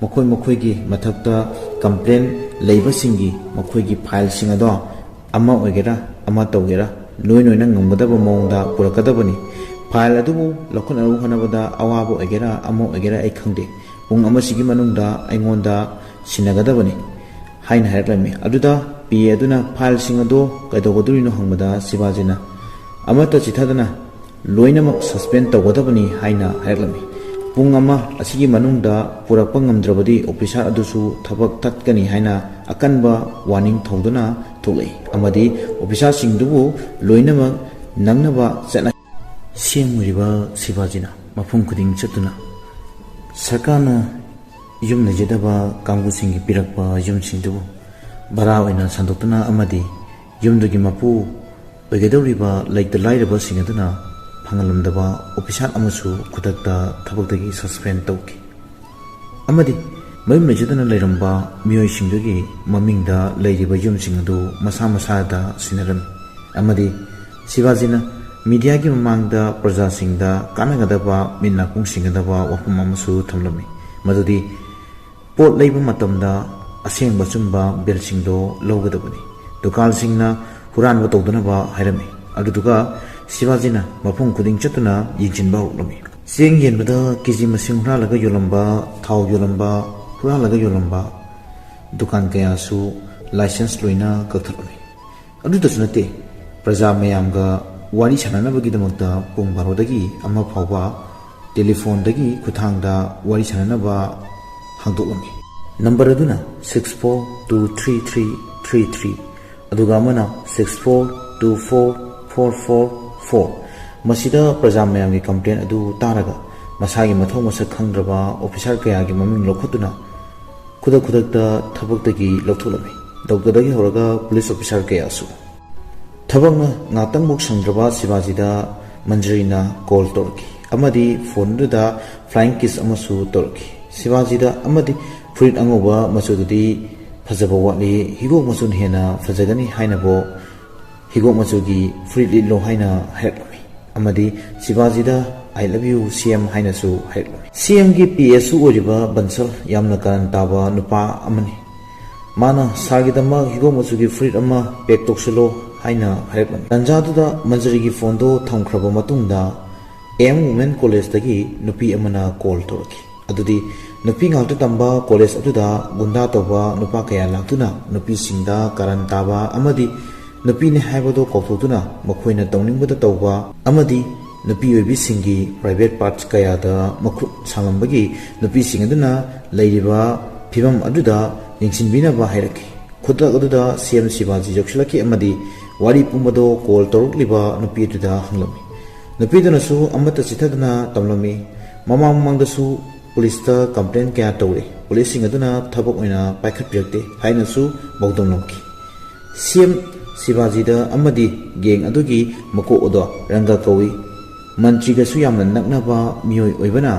ꯃꯈꯣꯏ ꯃꯈꯣꯏꯒꯤ ꯃꯊꯛꯇ ꯀꯝꯄ꯭ꯂꯦꯟ ꯂꯩꯕꯁꯤꯡꯒꯤ ꯃꯈꯣꯏꯒꯤ ꯐꯥꯏꯜꯁꯤꯡ ꯑꯗꯣ ꯑꯃ ꯑꯣꯏꯒꯦꯔꯥ ꯑꯃ ꯇꯧꯒꯦꯔꯥ ꯂꯣꯏ ꯂꯣꯏꯅ ꯉꯝꯒꯗꯕ ꯃꯑꯣꯡꯗ ꯄꯨꯔꯛꯀꯗꯕꯅꯤ꯫ ꯐꯥꯏꯜ ꯑꯗꯨꯕꯨ ꯂꯧꯈꯠꯅꯕ ꯍꯣꯠꯅꯕꯗ ꯑꯋꯥꯕ ꯑꯣꯏꯒꯦꯔꯥ ꯑꯃ ꯑꯣꯏꯒꯦꯔꯥ ꯑꯩ ꯈꯪꯗꯦ, ꯄꯨꯡ ꯑꯃꯁꯤꯒꯤ ꯃꯅꯨꯡꯗ ꯑꯩꯉꯣꯟꯗ ꯁꯤꯟꯅꯒꯗꯕꯅꯤ ꯍꯥꯏꯅ ꯍꯥꯏꯔꯛꯂꯝꯃꯤ꯫ ꯑꯗꯨꯗ ꯄꯤ ꯑꯦ ꯑꯗꯨꯅ ꯐꯥꯏꯜꯁꯤꯡ ꯑꯗꯨ ꯀꯩꯗꯧꯒꯗꯣꯔꯤꯅꯣ ꯍꯪꯕꯗ ꯁꯤꯕꯥꯖꯤꯅ, "ꯑꯃꯠꯇ ꯆꯤꯊꯗꯅ ꯂꯣꯏꯅꯃꯛ ꯁꯁꯄꯦꯟ ꯇꯧꯒꯗꯕꯅꯤ" ꯍꯥꯏꯅ ꯍꯥꯏꯔꯛꯂꯝꯃꯤ꯫ "ꯄꯨꯡ ꯑꯃ ꯑꯁꯤꯒꯤ ꯃꯅꯨꯡꯗ ꯄꯨꯔꯛꯄ ꯉꯝꯗ꯭ꯔꯕꯗꯤ ꯑꯣꯐꯤꯁꯥꯔ ꯑꯗꯨꯁꯨ ꯊꯕꯛ ꯇꯠꯀꯅꯤ" ꯍꯥꯏꯅ ꯑꯀꯟꯕ ꯋꯥꯔꯅꯤꯡ ꯊꯧꯗꯨꯅ ꯊꯣꯛꯂꯛꯏ ꯑꯃꯗꯤ ꯑꯣꯐꯤꯁꯥꯔꯁꯤꯡꯗꯨꯕꯨ ꯂꯣꯏꯅꯃꯛ ꯅꯪꯅꯕ ꯆꯠꯅ ꯁꯦꯝꯃꯨꯔꯤꯕ ꯁꯤꯕꯥꯖꯤꯅ ꯃꯐꯝ ꯈꯨꯗꯤꯡ ꯆꯠꯇꯨꯅ ꯁꯔꯀꯥꯔꯅ ꯌꯨꯝ ꯂꯩꯖꯗꯕ ꯀꯥꯡꯕꯨꯁꯤꯡꯒꯤ ꯄꯤꯔꯛꯄ ꯌꯨꯝꯁꯤꯡꯗꯨꯕꯨ ꯚꯔꯥ ꯑꯣꯏꯅ ꯁꯟꯗꯣꯛꯇꯨꯅ ꯑꯃꯗꯤ ꯌꯨꯝꯗꯨꯒꯤ ꯃꯄꯨ ꯑꯣꯏꯒꯗꯧꯔꯤꯕ ꯂꯩꯇ ꯂꯥꯏꯔꯕꯁꯤꯡ ꯑꯗꯨꯅ ꯐꯪꯍꯜꯂꯝꯗꯕ ꯑꯣꯐꯤꯁꯥꯔ ꯑꯃꯁꯨ ꯈꯨꯗꯛꯇ ꯊꯕꯛꯇꯒꯤ ꯁꯁꯄꯦꯟ ꯇꯧꯈꯤ꯫ ꯑꯃꯗꯤ ꯃꯌꯨꯝ ꯂꯩꯖꯗꯅ ꯂꯩꯔꯝꯕ ꯃꯤꯑꯣꯏꯁꯤꯡꯗꯨꯒꯤ ꯃꯃꯤꯡꯗ ꯂꯩꯔꯤꯕ ꯌꯨꯝꯁꯤꯡ ꯑꯗꯨ ꯃꯁꯥ ꯃꯁꯥꯗ ꯁꯤꯟꯅꯔꯝꯃꯤ꯫ ꯑꯃꯗꯤ ꯁꯤꯕꯥꯖꯤꯅ ꯃꯤꯗꯤꯌꯥꯒꯤ ꯃꯃꯥꯡꯗ ꯄ꯭ꯔꯖꯥꯁꯤꯡꯗ ꯀꯥꯟꯅꯒꯗꯕ ꯃꯤꯠ ꯅꯥꯀꯣꯡ ꯁꯤꯡꯒꯗꯕ ꯋꯥꯐꯝ ꯑꯃꯁꯨ ꯊꯝꯂꯝꯃꯤ, ꯃꯗꯨꯗꯤ ꯄꯣꯠ ꯂꯩꯕ ꯃꯇꯝꯗ ꯑꯁꯦꯡꯕ ꯑꯆꯨꯝꯕ ꯕꯤꯜꯁꯤꯡꯗꯣ ꯂꯧꯒꯗꯕꯅꯤ꯫ ꯗꯨꯀꯥꯟꯁꯤꯡꯅ ꯍꯨꯔꯥꯟꯕ ꯇꯧꯗꯅꯕ ꯍꯥꯏꯔꯝꯃꯤ꯫ ꯑꯗꯨꯗꯨꯒ ꯁꯤꯕꯥꯖꯤꯅ ꯃꯐꯝ ꯈꯨꯗꯤꯡ ꯆꯠꯇꯨꯅ ꯌꯦꯡꯁꯤꯟꯕ ꯍꯧꯔꯛꯂꯝꯃꯤ꯫ ꯆꯦꯡ ꯌꯦꯟꯕꯗ ꯀꯦ ꯖꯤ ꯃꯁꯤꯡ ꯍꯨꯔꯥꯜꯂꯒ ꯌꯣꯜꯂꯝꯕ, ꯊꯥꯎ ꯌꯣꯜꯂꯝꯕ, ꯍꯨꯔꯥꯜꯂꯒ ꯌꯣꯜꯂꯝꯕ ꯗꯨꯀꯥꯟ ꯀꯌꯥꯁꯨ ꯂꯥꯏꯁꯦꯟꯁ ꯂꯣꯏꯅ ꯀꯛꯊꯠꯂꯝꯃꯤ꯫ ꯑꯗꯨꯇꯁꯨ ꯅꯠꯇꯦ, ꯄ꯭ꯔꯖꯥ ꯃꯌꯥꯝꯒ ꯋꯥꯔꯤ ꯁꯥꯟꯅꯅꯕꯒꯤꯗꯃꯛꯇ ꯄꯨꯡ ꯕꯥꯔꯣꯗꯒꯤ ꯑꯃ ꯐꯥꯎꯕ ꯇꯦꯂꯤꯐꯣꯟꯗꯒꯤ ꯈꯨꯠꯊꯥꯡꯗ ꯋꯥꯔꯤ ꯁꯥꯟꯅꯅꯕ ꯍꯥꯡꯗꯣꯛꯂꯝꯃꯤ꯫ ꯅꯝꯕꯔ ꯑꯗꯨꯅ six four two three three three three, ꯑꯗꯨꯒ ꯑꯃꯅ six four two four four four four꯫ ꯃꯁꯤꯗ ꯄ꯭ꯔꯖꯥ ꯃꯌꯥꯝꯒꯤ ꯀꯝꯄ꯭ꯂꯦꯟ ꯑꯗꯨ ꯇꯥꯔꯒ ꯃꯁꯥꯒꯤ ꯃꯊꯧ ꯃꯁꯛ ꯈꯪꯗ꯭ꯔꯕ ꯑꯣꯐꯤꯁꯥꯔ ꯀꯌꯥꯒꯤ ꯃꯃꯤꯡ ꯂꯧꯈꯠꯇꯨꯅ ꯈꯨꯗꯛ ꯈꯨꯗꯛꯇ ꯊꯕꯛꯇꯒꯤ ꯂꯧꯊꯣꯛꯂꯝꯃꯤ꯫ ꯗꯣꯛꯇꯔꯗꯒꯤ ꯍꯧꯔꯒ ꯄꯨꯂꯤꯁ ꯑꯣꯐꯤꯁꯥꯔ ꯀꯌꯥꯁꯨ꯫ ꯊꯕꯛꯅ ꯉꯥꯛꯇꯪꯕꯨꯛ ꯁꯪꯗ꯭ꯔꯕ ꯁꯤꯕꯥꯖꯤꯗ ꯃꯟꯖꯔꯤꯅ ꯀꯣꯜ ꯇꯧꯔꯛꯈꯤ ꯑꯃꯗꯤ ꯐꯣꯟꯗꯨꯗ ꯐ꯭ꯂꯥꯏꯡ ꯀꯤꯁ ꯑꯃꯁꯨ ꯇꯧꯔꯛꯈꯤ꯫ ꯁꯤꯕꯥꯖꯤꯗ ꯑꯃꯗꯤ ꯐꯨꯔꯤꯠ ꯑꯉꯧꯕ ꯃꯆꯨꯗꯨꯗꯤ ꯐꯖꯕ ꯋꯥꯠꯂꯤ, ꯍꯤꯒꯣꯛ ꯃꯆꯨꯅ ꯍꯦꯟꯅ ꯐꯖꯒꯅꯤ ꯍꯥꯏꯅꯕꯨ ꯍꯤꯒꯣꯛ ꯃꯆꯨꯒꯤ ꯐꯨꯔꯤꯠ ꯂꯤꯠꯂꯣ ꯍꯥꯏꯅ ꯍꯥꯏꯔꯛꯂꯝꯃꯤ ꯑꯃꯗꯤ ꯁꯤꯕꯥꯖꯤꯗ "I love you C M" ꯍꯥꯏꯅꯁꯨ ꯍꯥꯏꯔꯛꯂꯝꯃꯤ꯫ ꯁꯤ ꯑꯦꯝꯒꯤ ꯄꯤ ꯑꯦꯁꯁꯨ ꯑꯣꯏꯔꯤꯕ ꯕꯟꯁꯜ ꯌꯥꯝꯅ ꯀꯔꯟ ꯇꯥꯕ ꯅꯨꯄꯥ ꯑꯃꯅꯤ꯫ ꯃꯥꯅ "ꯁꯥꯔꯒꯤꯗꯃꯛ ꯍꯤꯒꯣꯛ ꯃꯆꯨꯒꯤ ꯐꯨꯔꯤꯠ ꯑꯃ ꯄꯦꯛ ꯇꯧꯁꯤꯜꯂꯣ" ꯍꯥꯏꯅ ꯍꯥꯏꯔꯛꯂꯝꯃꯤ꯫ ꯇꯥꯟꯖꯥꯗꯨꯗ ꯃꯟꯖꯔꯤꯒꯤ ꯐꯣꯟꯗꯣ ꯊꯝꯈ꯭ꯔꯕ ꯃꯇꯨꯡꯗ ꯑꯦꯝ ꯋꯨꯃꯦꯟ ꯀꯣꯂꯦꯖꯇꯒꯤ ꯅꯨꯄꯤ ꯑꯃꯅ ꯀꯣꯜ ꯇꯧꯔꯛꯈꯤ꯫ ꯑꯗꯨꯗꯤ ꯅꯨꯄꯤ ꯉꯥꯛꯇ ꯇꯝꯕ ꯀꯣꯂꯦꯖ ꯑꯗꯨꯗ ꯒꯨꯟꯗꯥ ꯇꯧꯕ ꯅꯨꯄꯥ ꯀꯌꯥ ꯂꯥꯛꯇꯨꯅ ꯅꯨꯄꯤꯁꯤꯡꯗ ꯀꯥꯔꯟ ꯇꯥꯕ ꯑꯃꯗꯤ ꯅꯨꯄꯤꯅꯤ ꯍꯥꯏꯕꯗꯨ ꯀꯥꯎꯊꯣꯛꯇꯨꯅ ꯃꯈꯣꯏꯅ ꯇꯧꯅꯤꯡꯕꯗ ꯇꯧꯕ ꯑꯃꯗꯤ ꯅꯨꯄꯤ ꯑꯣꯏꯕꯤꯁꯤꯡꯒꯤ ꯄ꯭ꯔꯥꯏꯚꯦꯠ ꯄꯥꯔꯠꯁ ꯀꯌꯥꯗ ꯃꯈꯨꯠ ꯁꯥꯡꯂꯝꯕꯒꯤ ꯅꯨꯄꯤꯁꯤꯡ ꯑꯗꯨꯅ ꯂꯩꯔꯤꯕ ꯐꯤꯕꯝ ꯑꯗꯨꯗ ꯌꯦꯡꯁꯤꯟꯕꯤꯅꯕ ꯍꯥꯏꯔꯛꯈꯤ꯫ ꯈꯨꯗꯛ ꯑꯗꯨꯗ ꯁꯤ ꯑꯦꯝ ꯁꯤꯕꯥꯖꯤ ꯌꯧꯁꯤꯜꯂꯛꯈꯤ ꯑꯃꯗꯤ ꯋꯥꯔꯤ ꯄꯨꯝꯕꯗꯨ ꯀꯣꯜ ꯇꯧꯔꯛꯂꯤꯕ ꯅꯨꯄꯤ ꯑꯗꯨꯗ ꯍꯪꯂꯝꯃꯤ꯫ ꯅꯨꯄꯤꯗꯨꯅꯁꯨ ꯑꯃꯠꯇ ꯆꯤꯊꯗꯅ ꯇꯝꯂꯝꯃꯤ꯫ ꯃꯃꯥꯡ ꯃꯃꯥꯡꯗꯁꯨ ꯄꯨꯂꯤꯁꯇ ꯀꯝꯄ꯭ꯂꯦꯟ ꯀꯌꯥ ꯇꯧꯔꯦ, ꯄꯨꯂꯤꯁꯁꯤꯡ ꯑꯗꯨꯅ ꯊꯕꯛ ꯑꯣꯏꯅ ꯄꯥꯏꯈꯠꯄꯤꯔꯛꯇꯦ ꯍꯥꯏꯅꯁꯨ ꯄꯥꯎꯗꯝꯂꯝꯈꯤ꯫ ꯁꯤ ꯑꯦꯝ ꯁꯤꯕꯥꯖꯤꯗ ꯑꯃꯗꯤ ꯒꯦꯡ ꯑꯗꯨꯒꯤ ꯃꯀꯣꯛ ꯑꯗꯣ ꯔꯪꯒ ꯀꯧꯏ꯫ ꯃꯟꯇ꯭ꯔꯤꯒꯁꯨ ꯌꯥꯝꯅ ꯅꯛꯅꯕ ꯃꯤꯑꯣꯏ ꯑꯣꯏꯕꯅ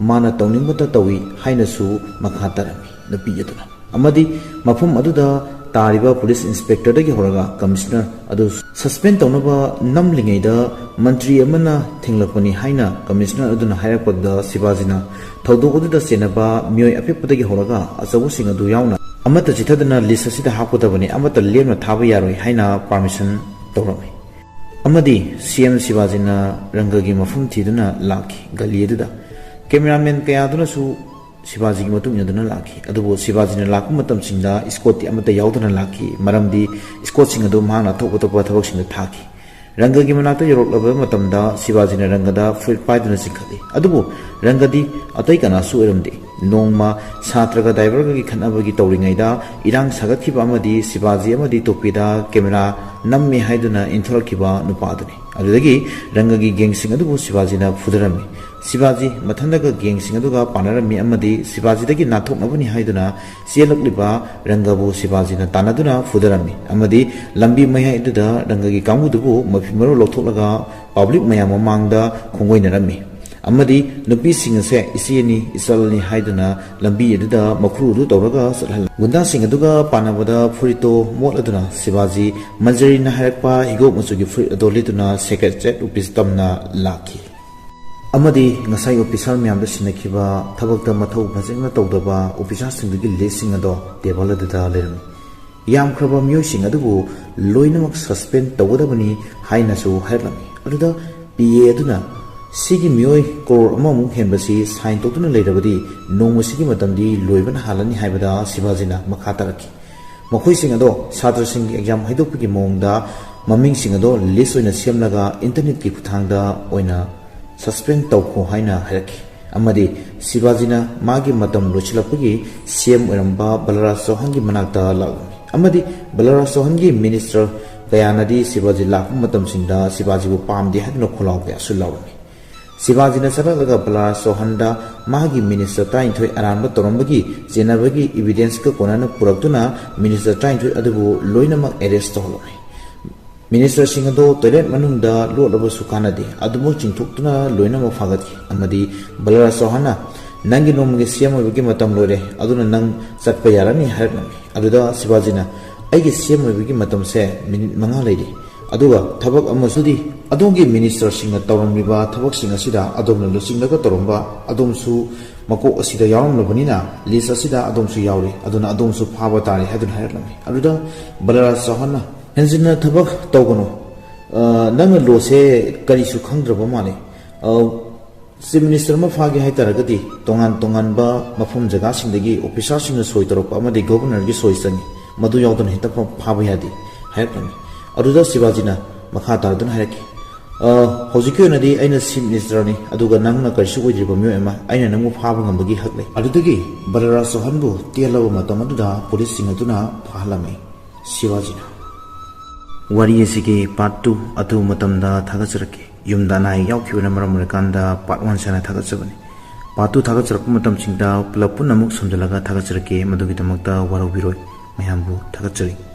ꯃꯥꯅ ꯇꯧꯅꯤꯡꯕꯇ ꯇꯧꯏ ꯍꯥꯏꯅꯁꯨ ꯃꯈꯥ ꯇꯥꯔꯝꯃꯤ ꯅꯨꯄꯤ ꯑꯗꯨꯅ꯫ ꯑꯃꯗꯤ ꯃꯐꯝ ꯑꯗꯨꯗ ꯇꯥꯔꯤꯕ ꯄꯨꯂꯤꯁ ꯏꯟꯁꯄꯦꯛꯇꯔꯗꯒꯤ ꯍꯧꯔꯒ ꯀꯃꯤꯁꯅꯔ ꯑꯗꯨ ꯁꯁꯄꯦꯟ ꯇꯧꯅꯕ ꯅꯝꯂꯤꯉꯩꯗ ꯃꯟꯇ꯭ꯔꯤ ꯑꯃꯅ ꯊꯦꯡꯂꯛꯄꯅꯤ ꯍꯥꯏꯅ ꯀꯃꯤꯁꯅꯔ ꯑꯗꯨꯅ ꯍꯥꯏꯔꯛꯄꯗ ꯁꯤꯕꯥꯖꯤꯅ ꯊꯧꯗꯣꯛ ꯑꯗꯨꯗ ꯆꯦꯟꯅꯕ ꯃꯤꯑꯣꯏ ꯑꯄꯤꯛꯄꯗꯒꯤ ꯍꯧꯔꯒ ꯑꯆꯧꯕꯁꯤꯡ ꯑꯗꯨ ꯌꯥꯎꯅ ꯑꯃꯠꯇ ꯆꯤꯊꯗꯅ ꯂꯤꯁ ꯑꯁꯤꯗ ꯍꯥꯞꯀꯗꯕꯅꯤ, ꯑꯃꯠꯇ ꯂꯦꯝꯅ ꯊꯥꯕ ꯌꯥꯔꯣꯏ ꯍꯥꯏꯅ ꯄꯥꯔꯃꯤꯁꯟ ꯇꯧꯔꯝꯃꯤ꯫ ꯑꯃꯗꯤ ꯁꯤ ꯑꯦꯝ ꯁꯤꯕꯥꯖꯤꯅ ꯔꯪꯒꯒꯤ ꯃꯐꯝ ꯊꯤꯗꯨꯅ ꯂꯥꯛꯈꯤ꯫ ꯒꯂꯤ ꯑꯗꯨꯗ ꯀꯦꯃꯦꯔꯥꯃꯦꯟ ꯀꯌꯥꯗꯨꯅꯁꯨ ꯁꯤꯕꯥꯖꯤꯒꯤ ꯃꯇꯨꯡ ꯏꯟꯅꯗꯨꯅ ꯂꯥꯛꯈꯤ꯫ ꯑꯗꯨꯕꯨ ꯁꯤꯕꯥꯖꯤꯅ ꯂꯥꯛꯄ ꯃꯇꯝꯁꯤꯡꯗ ꯏꯁꯀꯣꯠꯇꯤ ꯑꯃꯠꯇ ꯌꯥꯎꯗꯅ ꯂꯥꯛꯈꯤ, ꯃꯔꯝꯗꯤ ꯏꯁꯀꯣꯠꯁꯤꯡ ꯑꯗꯨ ꯃꯍꯥꯛꯅ ꯑꯇꯣꯞ ꯑꯇꯣꯞꯄ ꯊꯕꯛꯁꯤꯡꯗ ꯊꯥꯈꯤ꯫ ꯔꯪꯒꯒꯤ ꯃꯅꯥꯛꯇ ꯌꯧꯔꯛꯂꯕ ꯃꯇꯝꯗ ꯁꯤꯕꯥꯖꯤꯅ ꯔꯪꯒꯗ ꯐꯨꯔꯤꯠ ꯄꯥꯏꯗꯨꯅ ꯆꯤꯡꯈꯠꯂꯤ꯫ ꯑꯗꯨꯕꯨ ꯔꯪꯒꯗꯤ ꯑꯇꯩ ꯀꯅꯥꯁꯨ ꯑꯣꯏꯔꯝꯗꯦ꯫ ꯅꯣꯡꯃ ꯁꯥꯇ꯭ꯔꯒ ꯗ꯭ꯔꯥꯏꯚꯔꯒꯒꯤ ꯈꯠꯅꯕꯒꯤ ꯇꯧꯔꯤꯉꯩꯗ ꯏꯔꯥꯡ ꯁꯥꯒꯠꯈꯤꯕ ꯑꯃꯗꯤ ꯁꯤꯕꯥꯖꯤ ꯑꯃꯗꯤ ꯇꯣꯄꯤꯗ ꯀꯦꯃꯦꯔꯥ ꯅꯝꯃꯤ ꯍꯥꯏꯗꯨꯅ ꯏꯟꯊꯣꯔꯛꯈꯤꯕ ꯅꯨꯄꯥ ꯑꯗꯨꯅꯤ꯫ ꯑꯗꯨꯗꯒꯤ ꯔꯪꯒꯒꯤ ꯒꯦꯡꯁꯤꯡ ꯑꯗꯨꯕꯨ ꯁꯤꯕꯥꯖꯤꯅ ꯐꯨꯗꯔꯝꯃꯤ꯫ ꯁꯤꯕꯥꯖꯤ ꯃꯊꯟꯗꯒ ꯒꯦꯡꯁꯤꯡ ꯑꯗꯨꯒ ꯄꯥꯟꯅꯔꯝꯃꯤ ꯑꯃꯗꯤ ꯁꯤꯕꯥꯖꯤꯗꯒꯤ ꯅꯥꯟꯊꯣꯛꯅꯕꯅꯤ ꯍꯥꯏꯗꯨꯅ ꯆꯦꯜꯂꯛꯂꯤꯕ ꯔꯪꯒꯕꯨ ꯁꯤꯕꯥꯖꯤꯅ ꯇꯥꯟꯅꯗꯨꯅ ꯐꯨꯗꯔꯝꯃꯤ ꯑꯃꯗꯤ ꯂꯝꯕꯤ ꯃꯌꯥꯏ ꯑꯗꯨꯗ ꯔꯪꯒꯒꯤ ꯀꯥꯡꯕꯨꯗꯨꯕꯨ ꯃꯐꯤ ꯃꯔꯣꯜ ꯂꯧꯊꯣꯛꯂꯒ ꯄꯕ꯭ꯂꯤꯛ ꯃꯌꯥꯝ ꯃꯃꯥꯡꯗ ꯈꯣꯡꯒꯣꯏꯅꯔꯝꯃꯤ꯫ ꯑꯃꯗꯤ ꯅꯨꯄꯤꯁꯤꯡ ꯑꯁꯦ ꯏꯆꯦꯅꯤ, ꯏꯆꯜꯅꯤ ꯍꯥꯏꯗꯨꯅ ꯂꯝꯕꯤ ꯑꯗꯨꯗ ꯃꯈꯨꯔꯨ ꯑꯗꯨ ꯇꯧꯔꯒ ꯆꯠꯍꯜꯂꯝꯃꯤ꯫ ꯒꯨꯟꯗꯥꯁꯤꯡ ꯑꯗꯨꯒ ꯄꯥꯟꯅꯕꯗ ꯐꯨꯔꯤꯠꯇꯣ ꯃꯣꯠꯂꯗꯨꯅ ꯁꯤꯕꯥꯖꯤ ꯃꯟꯖꯔꯤꯅ ꯍꯥꯏꯔꯛꯄ ꯍꯤꯒꯣꯛ ꯃꯆꯨꯒꯤ ꯐꯨꯔꯤꯠ ꯑꯗꯣ ꯂꯤꯠꯇꯨꯅ ꯁꯦꯀ꯭ꯔꯦꯇꯔꯤꯌꯦꯠ ꯑꯣꯐꯤꯁ ꯇꯝꯅ ꯂꯥꯛꯈꯤ꯫ ꯑꯃꯗꯤ ꯉꯁꯥꯏ ꯑꯣꯐꯤꯁꯥꯔ ꯃꯌꯥꯝꯗ ꯁꯤꯟꯅꯈꯤꯕ ꯊꯕꯛꯇ ꯃꯊꯧ ꯐꯖꯅ ꯇꯧꯗꯕ ꯑꯣꯐꯤꯁꯥꯔꯁꯤꯡꯗꯨꯒꯤ ꯂꯤꯁꯁꯤꯡ ꯑꯗꯣ ꯇꯦꯕꯜ ꯑꯗꯨꯗ ꯂꯩꯔꯝꯃꯤ꯫ ꯌꯥꯝꯈ꯭ꯔꯕ ꯃꯤꯑꯣꯏꯁꯤꯡ ꯑꯗꯨꯕꯨ ꯂꯣꯏꯅꯃꯛ ꯁꯁꯄꯦꯟ ꯇꯧꯒꯗꯕꯅꯤ ꯍꯥꯏꯅꯁꯨ ꯍꯥꯏꯔꯛꯂꯝꯃꯤ꯫ ꯑꯗꯨꯗ ꯄꯤ ꯑꯦ ꯑꯗꯨꯅ ꯁꯤꯒꯤ ꯃꯤꯑꯣꯏ ꯀ꯭ꯔꯣꯔ ꯑꯃꯃꯨꯛ ꯍꯦꯟꯕꯁꯤ ꯁꯥꯏꯟ ꯇꯧꯗꯨꯅ ꯂꯩꯔꯕꯗꯤ ꯅꯣꯡꯃꯁꯤꯒꯤ ꯃꯇꯝꯗꯤ ꯂꯣꯏꯕꯅ ꯍꯥꯜꯂꯅꯤ ꯍꯥꯏꯕꯗ ꯁꯤꯕꯥꯖꯤꯅ ꯃꯈꯥ ꯇꯥꯔꯛꯈꯤ꯫ ꯃꯈꯣꯏꯁꯤꯡ ꯑꯗꯣ ꯁꯥꯇ꯭ꯔꯁꯤꯡꯒꯤ ꯑꯦꯛꯖꯥꯝ ꯍꯥꯏꯗꯣꯛꯄꯒꯤ ꯃꯑꯣꯡꯗ ꯃꯃꯤꯡꯁꯤꯡ ꯑꯗꯣ ꯂꯤꯁ ꯑꯣꯏꯅ ꯁꯦꯝꯂꯒ ꯏꯟꯇꯔꯅꯦꯠꯀꯤ ꯈꯨꯠꯊꯥꯡꯗ ꯑꯣꯏꯅ ꯁꯁꯄꯦꯟ ꯇꯧꯈꯣ ꯍꯥꯏꯅ ꯍꯥꯏꯔꯛꯈꯤ꯫ ꯑꯃꯗꯤ ꯁꯤꯕꯥꯖꯤꯅ ꯃꯥꯒꯤ ꯃꯇꯝ ꯂꯣꯏꯁꯤꯜꯂꯛꯄꯒꯤ ꯁꯤ ꯑꯦꯝ ꯑꯣꯏꯔꯝꯕ ꯕꯂꯔꯥꯖ ꯆꯧꯍꯥꯟꯒꯤ ꯃꯅꯥꯛꯇ ꯂꯥꯛꯂꯝꯃꯤ꯫ ꯑꯃꯗꯤ ꯕꯂꯔꯥꯖ ꯆꯧꯍꯥꯟꯒꯤ ꯃꯤꯅꯤꯁꯇꯔ ꯀꯌꯥꯅꯗꯤ ꯁꯤꯕꯥꯖꯤ ꯂꯥꯛꯄ ꯃꯇꯝꯁꯤꯡꯗ ꯁꯤꯕꯥꯖꯤꯕꯨ ꯄꯥꯝꯗꯦ ꯍꯥꯏꯗꯨꯅ ꯈꯣꯜꯂꯥꯎ ꯀꯌꯥꯁꯨ ꯂꯥꯎꯔꯝꯃꯤ꯫ ꯁꯤꯕꯥꯖꯤꯅ ꯆꯠꯂꯛꯂꯒ ꯕꯂꯔꯥꯖ ꯆꯧꯍꯥꯟꯗ ꯃꯥꯒꯤ ꯃꯤꯅꯤꯁꯇꯔ ꯇꯔꯥꯅꯤꯊꯣꯏ ꯑꯔꯥꯟꯕ ꯇꯧꯔꯝꯕꯒꯤ ꯆꯦꯟꯅꯕꯒꯤ ꯏꯕꯤꯗꯦꯟꯁꯀ ꯀꯣꯟꯅꯅ ꯄꯨꯔꯛꯇꯨꯅ ꯃꯤꯅꯤꯁꯇꯔ ꯇꯔꯥꯅꯤꯊꯣꯏ ꯑꯗꯨꯕꯨ ꯂꯣꯏꯅꯃꯛ ꯑꯦꯔꯦꯁ ꯇꯧꯍꯜꯂꯝꯃꯤ꯫ ꯃꯤꯅꯤꯁꯇꯔꯁꯤꯡ ꯑꯗꯨ ꯇꯣꯏꯂꯦꯠ ꯃꯅꯨꯡꯗ ꯂꯣꯠꯂꯕꯁꯨ ꯀꯥꯟꯅꯗꯦ, ꯑꯗꯨꯃꯛ ꯆꯤꯡꯊꯣꯛꯇꯨꯅ ꯂꯣꯏꯅꯃꯛ ꯐꯥꯒꯠꯈꯤ ꯑꯃꯗꯤ ꯕꯂꯔꯥꯖ ꯆꯧꯍꯥꯟꯅ, "ꯅꯪꯒꯤ ꯅꯣꯡꯃꯒꯤ ꯁꯤ ꯑꯦꯝ ꯑꯣꯏꯕꯒꯤ ꯃꯇꯝ ꯂꯣꯏꯔꯦ, ꯑꯗꯨꯅ ꯅꯪ ꯆꯠꯄ ꯌꯥꯔꯅꯤ" ꯍꯥꯏꯔꯛꯂꯝꯃꯤ꯫ ꯑꯗꯨꯗ ꯁꯤꯕꯥꯖꯤꯅ, "ꯑꯩꯒꯤ ꯁꯤ ꯑꯦꯝ ꯑꯣꯏꯕꯒꯤ ꯃꯇꯝꯁꯦ ꯃꯤꯅꯤꯠ ꯃꯉꯥ ꯂꯩꯔꯤ, ꯑꯗꯨꯒ ꯊꯕꯛ ꯑꯃꯁꯨꯗꯤ ꯑꯗꯣꯝꯒꯤ ꯃꯤꯅꯤꯁꯇꯔꯁꯤꯡꯅ ꯇꯧꯔꯝꯂꯤꯕ ꯊꯕꯛꯁꯤꯡ ꯑꯁꯤꯗ ꯑꯗꯣꯝꯅ ꯂꯨꯆꯤꯡꯂꯒ ꯇꯧꯔꯝꯕ ꯑꯗꯣꯝꯁꯨ ꯃꯀꯣꯛ ꯑꯁꯤꯗ ꯌꯥꯎꯔꯝꯂꯕꯅꯤꯅ ꯂꯤꯁ ꯑꯁꯤꯗ ꯑꯗꯣꯝꯁꯨ ꯌꯥꯎꯔꯤ, ꯑꯗꯨꯅ ꯑꯗꯣꯝꯁꯨ ꯐꯥꯕ ꯇꯥꯔꯦ" ꯍꯥꯏꯗꯨꯅ ꯍꯥꯏꯔꯛꯂꯝꯃꯤ꯫ ꯑꯗꯨꯗ ꯕꯂꯔꯥꯖ ꯆꯧꯍꯥꯟꯅ, "ꯍꯦꯟꯖꯤꯟꯅ ꯊꯕꯛ ꯇꯧꯒꯅꯨ꯫ ꯑ, ꯅꯪꯅ ꯂꯣꯁꯦ ꯀꯔꯤꯁꯨ ꯈꯪꯗ꯭ꯔꯕ ꯃꯥꯜꯂꯦ꯫ ꯑ, ꯆꯤꯐ ꯃꯤꯅꯤꯁꯇꯔ ꯑꯃ ꯐꯥꯒꯦ ꯍꯥꯏ ꯇꯥꯔꯒꯗꯤ ꯇꯣꯉꯥꯟ ꯇꯣꯉꯥꯟꯕ ꯃꯐꯝ ꯖꯒꯥꯁꯤꯡꯗꯒꯤ ꯑꯣꯐꯤꯁꯥꯔꯁꯤꯡꯅ ꯁꯣꯏ ꯇꯧꯔꯛꯄ ꯑꯃꯗꯤ ꯒꯣꯚꯔꯅꯔꯒꯤ ꯁꯣꯏ ꯆꯪꯏ꯫ ꯃꯗꯨ ꯌꯥꯎꯗꯅ ꯍꯦꯛꯇ ꯐ-, ꯐꯥꯕ ꯌꯥꯗꯦ" ꯍꯥꯏꯔꯛꯂꯝꯃꯤ꯫ ꯑꯗꯨꯗ ꯁꯤꯕꯥꯖꯤꯅ, ꯃꯈꯥ ꯇꯥꯔꯗꯨꯅ ꯍꯥꯏꯔꯛꯈꯤ, "ꯑ, ꯍꯧꯖꯤꯛꯀꯤ ꯑꯣꯏꯅꯗꯤ ꯑꯩꯅ ꯆꯤꯐ ꯃꯤꯅꯤꯁꯇꯔꯅꯤ, ꯑꯗꯨꯒ ꯅꯪꯅ ꯀꯔꯤꯁꯨ ꯑꯣꯏꯗ꯭ꯔꯤꯕ ꯃꯤꯑꯣꯏ ꯑꯃ, ꯑꯩꯅ ꯅꯪꯕꯨ ꯐꯥꯕ ꯉꯝꯕꯒꯤ ꯍꯛ ꯂꯩ꯫" ꯑꯗꯨꯗꯒꯤ ꯕꯂꯔꯥꯖ ꯆꯧꯍꯥꯟꯕꯨ ꯇꯦꯜꯂꯕ ꯃꯇꯝ ꯑꯗꯨꯗ ꯄꯨꯂꯤꯁꯁꯤꯡ ꯑꯗꯨꯅ ꯐꯥꯍꯜꯂꯝꯃꯤ꯫ ꯁꯤꯋꯥꯖꯤꯅ꯫ ꯋꯥꯔꯤ ꯑꯁꯤꯒꯤ ꯄꯥꯔꯠ ꯇꯨ ꯑꯊꯨꯕ ꯃꯇꯝꯗ ꯊꯥꯒꯠꯆꯔꯛꯀꯦ꯫ ꯌꯨꯝꯗ ꯑꯅꯥ ꯑꯌꯦꯛ ꯌꯥꯎꯈꯤꯕꯅ ꯃꯔꯝ ꯑꯣꯏꯔꯀꯥꯟꯗ ꯄꯥꯔꯠ ꯋꯥꯟ ꯁꯥꯏꯅ ꯊꯥꯒꯠꯆꯕꯅꯤ꯫ ꯄꯥꯔꯠ ꯇꯨ ꯊꯥꯒꯠꯆꯔꯛꯄ ꯃꯇꯝꯁꯤꯡꯗ ꯄꯨꯂꯞ ꯄꯨꯟꯅ ꯑꯃꯨꯛ ꯁꯝꯖꯤꯜꯂꯒ ꯊꯥꯒꯠꯆꯔꯛꯀꯦ꯫ ꯃꯗꯨꯒꯤꯗꯃꯛꯇ ꯋꯥꯔꯧꯕꯤꯔꯣꯏ꯫ ꯃꯌꯥꯝꯕꯨ ꯊꯥꯒꯠꯆꯔꯤ꯫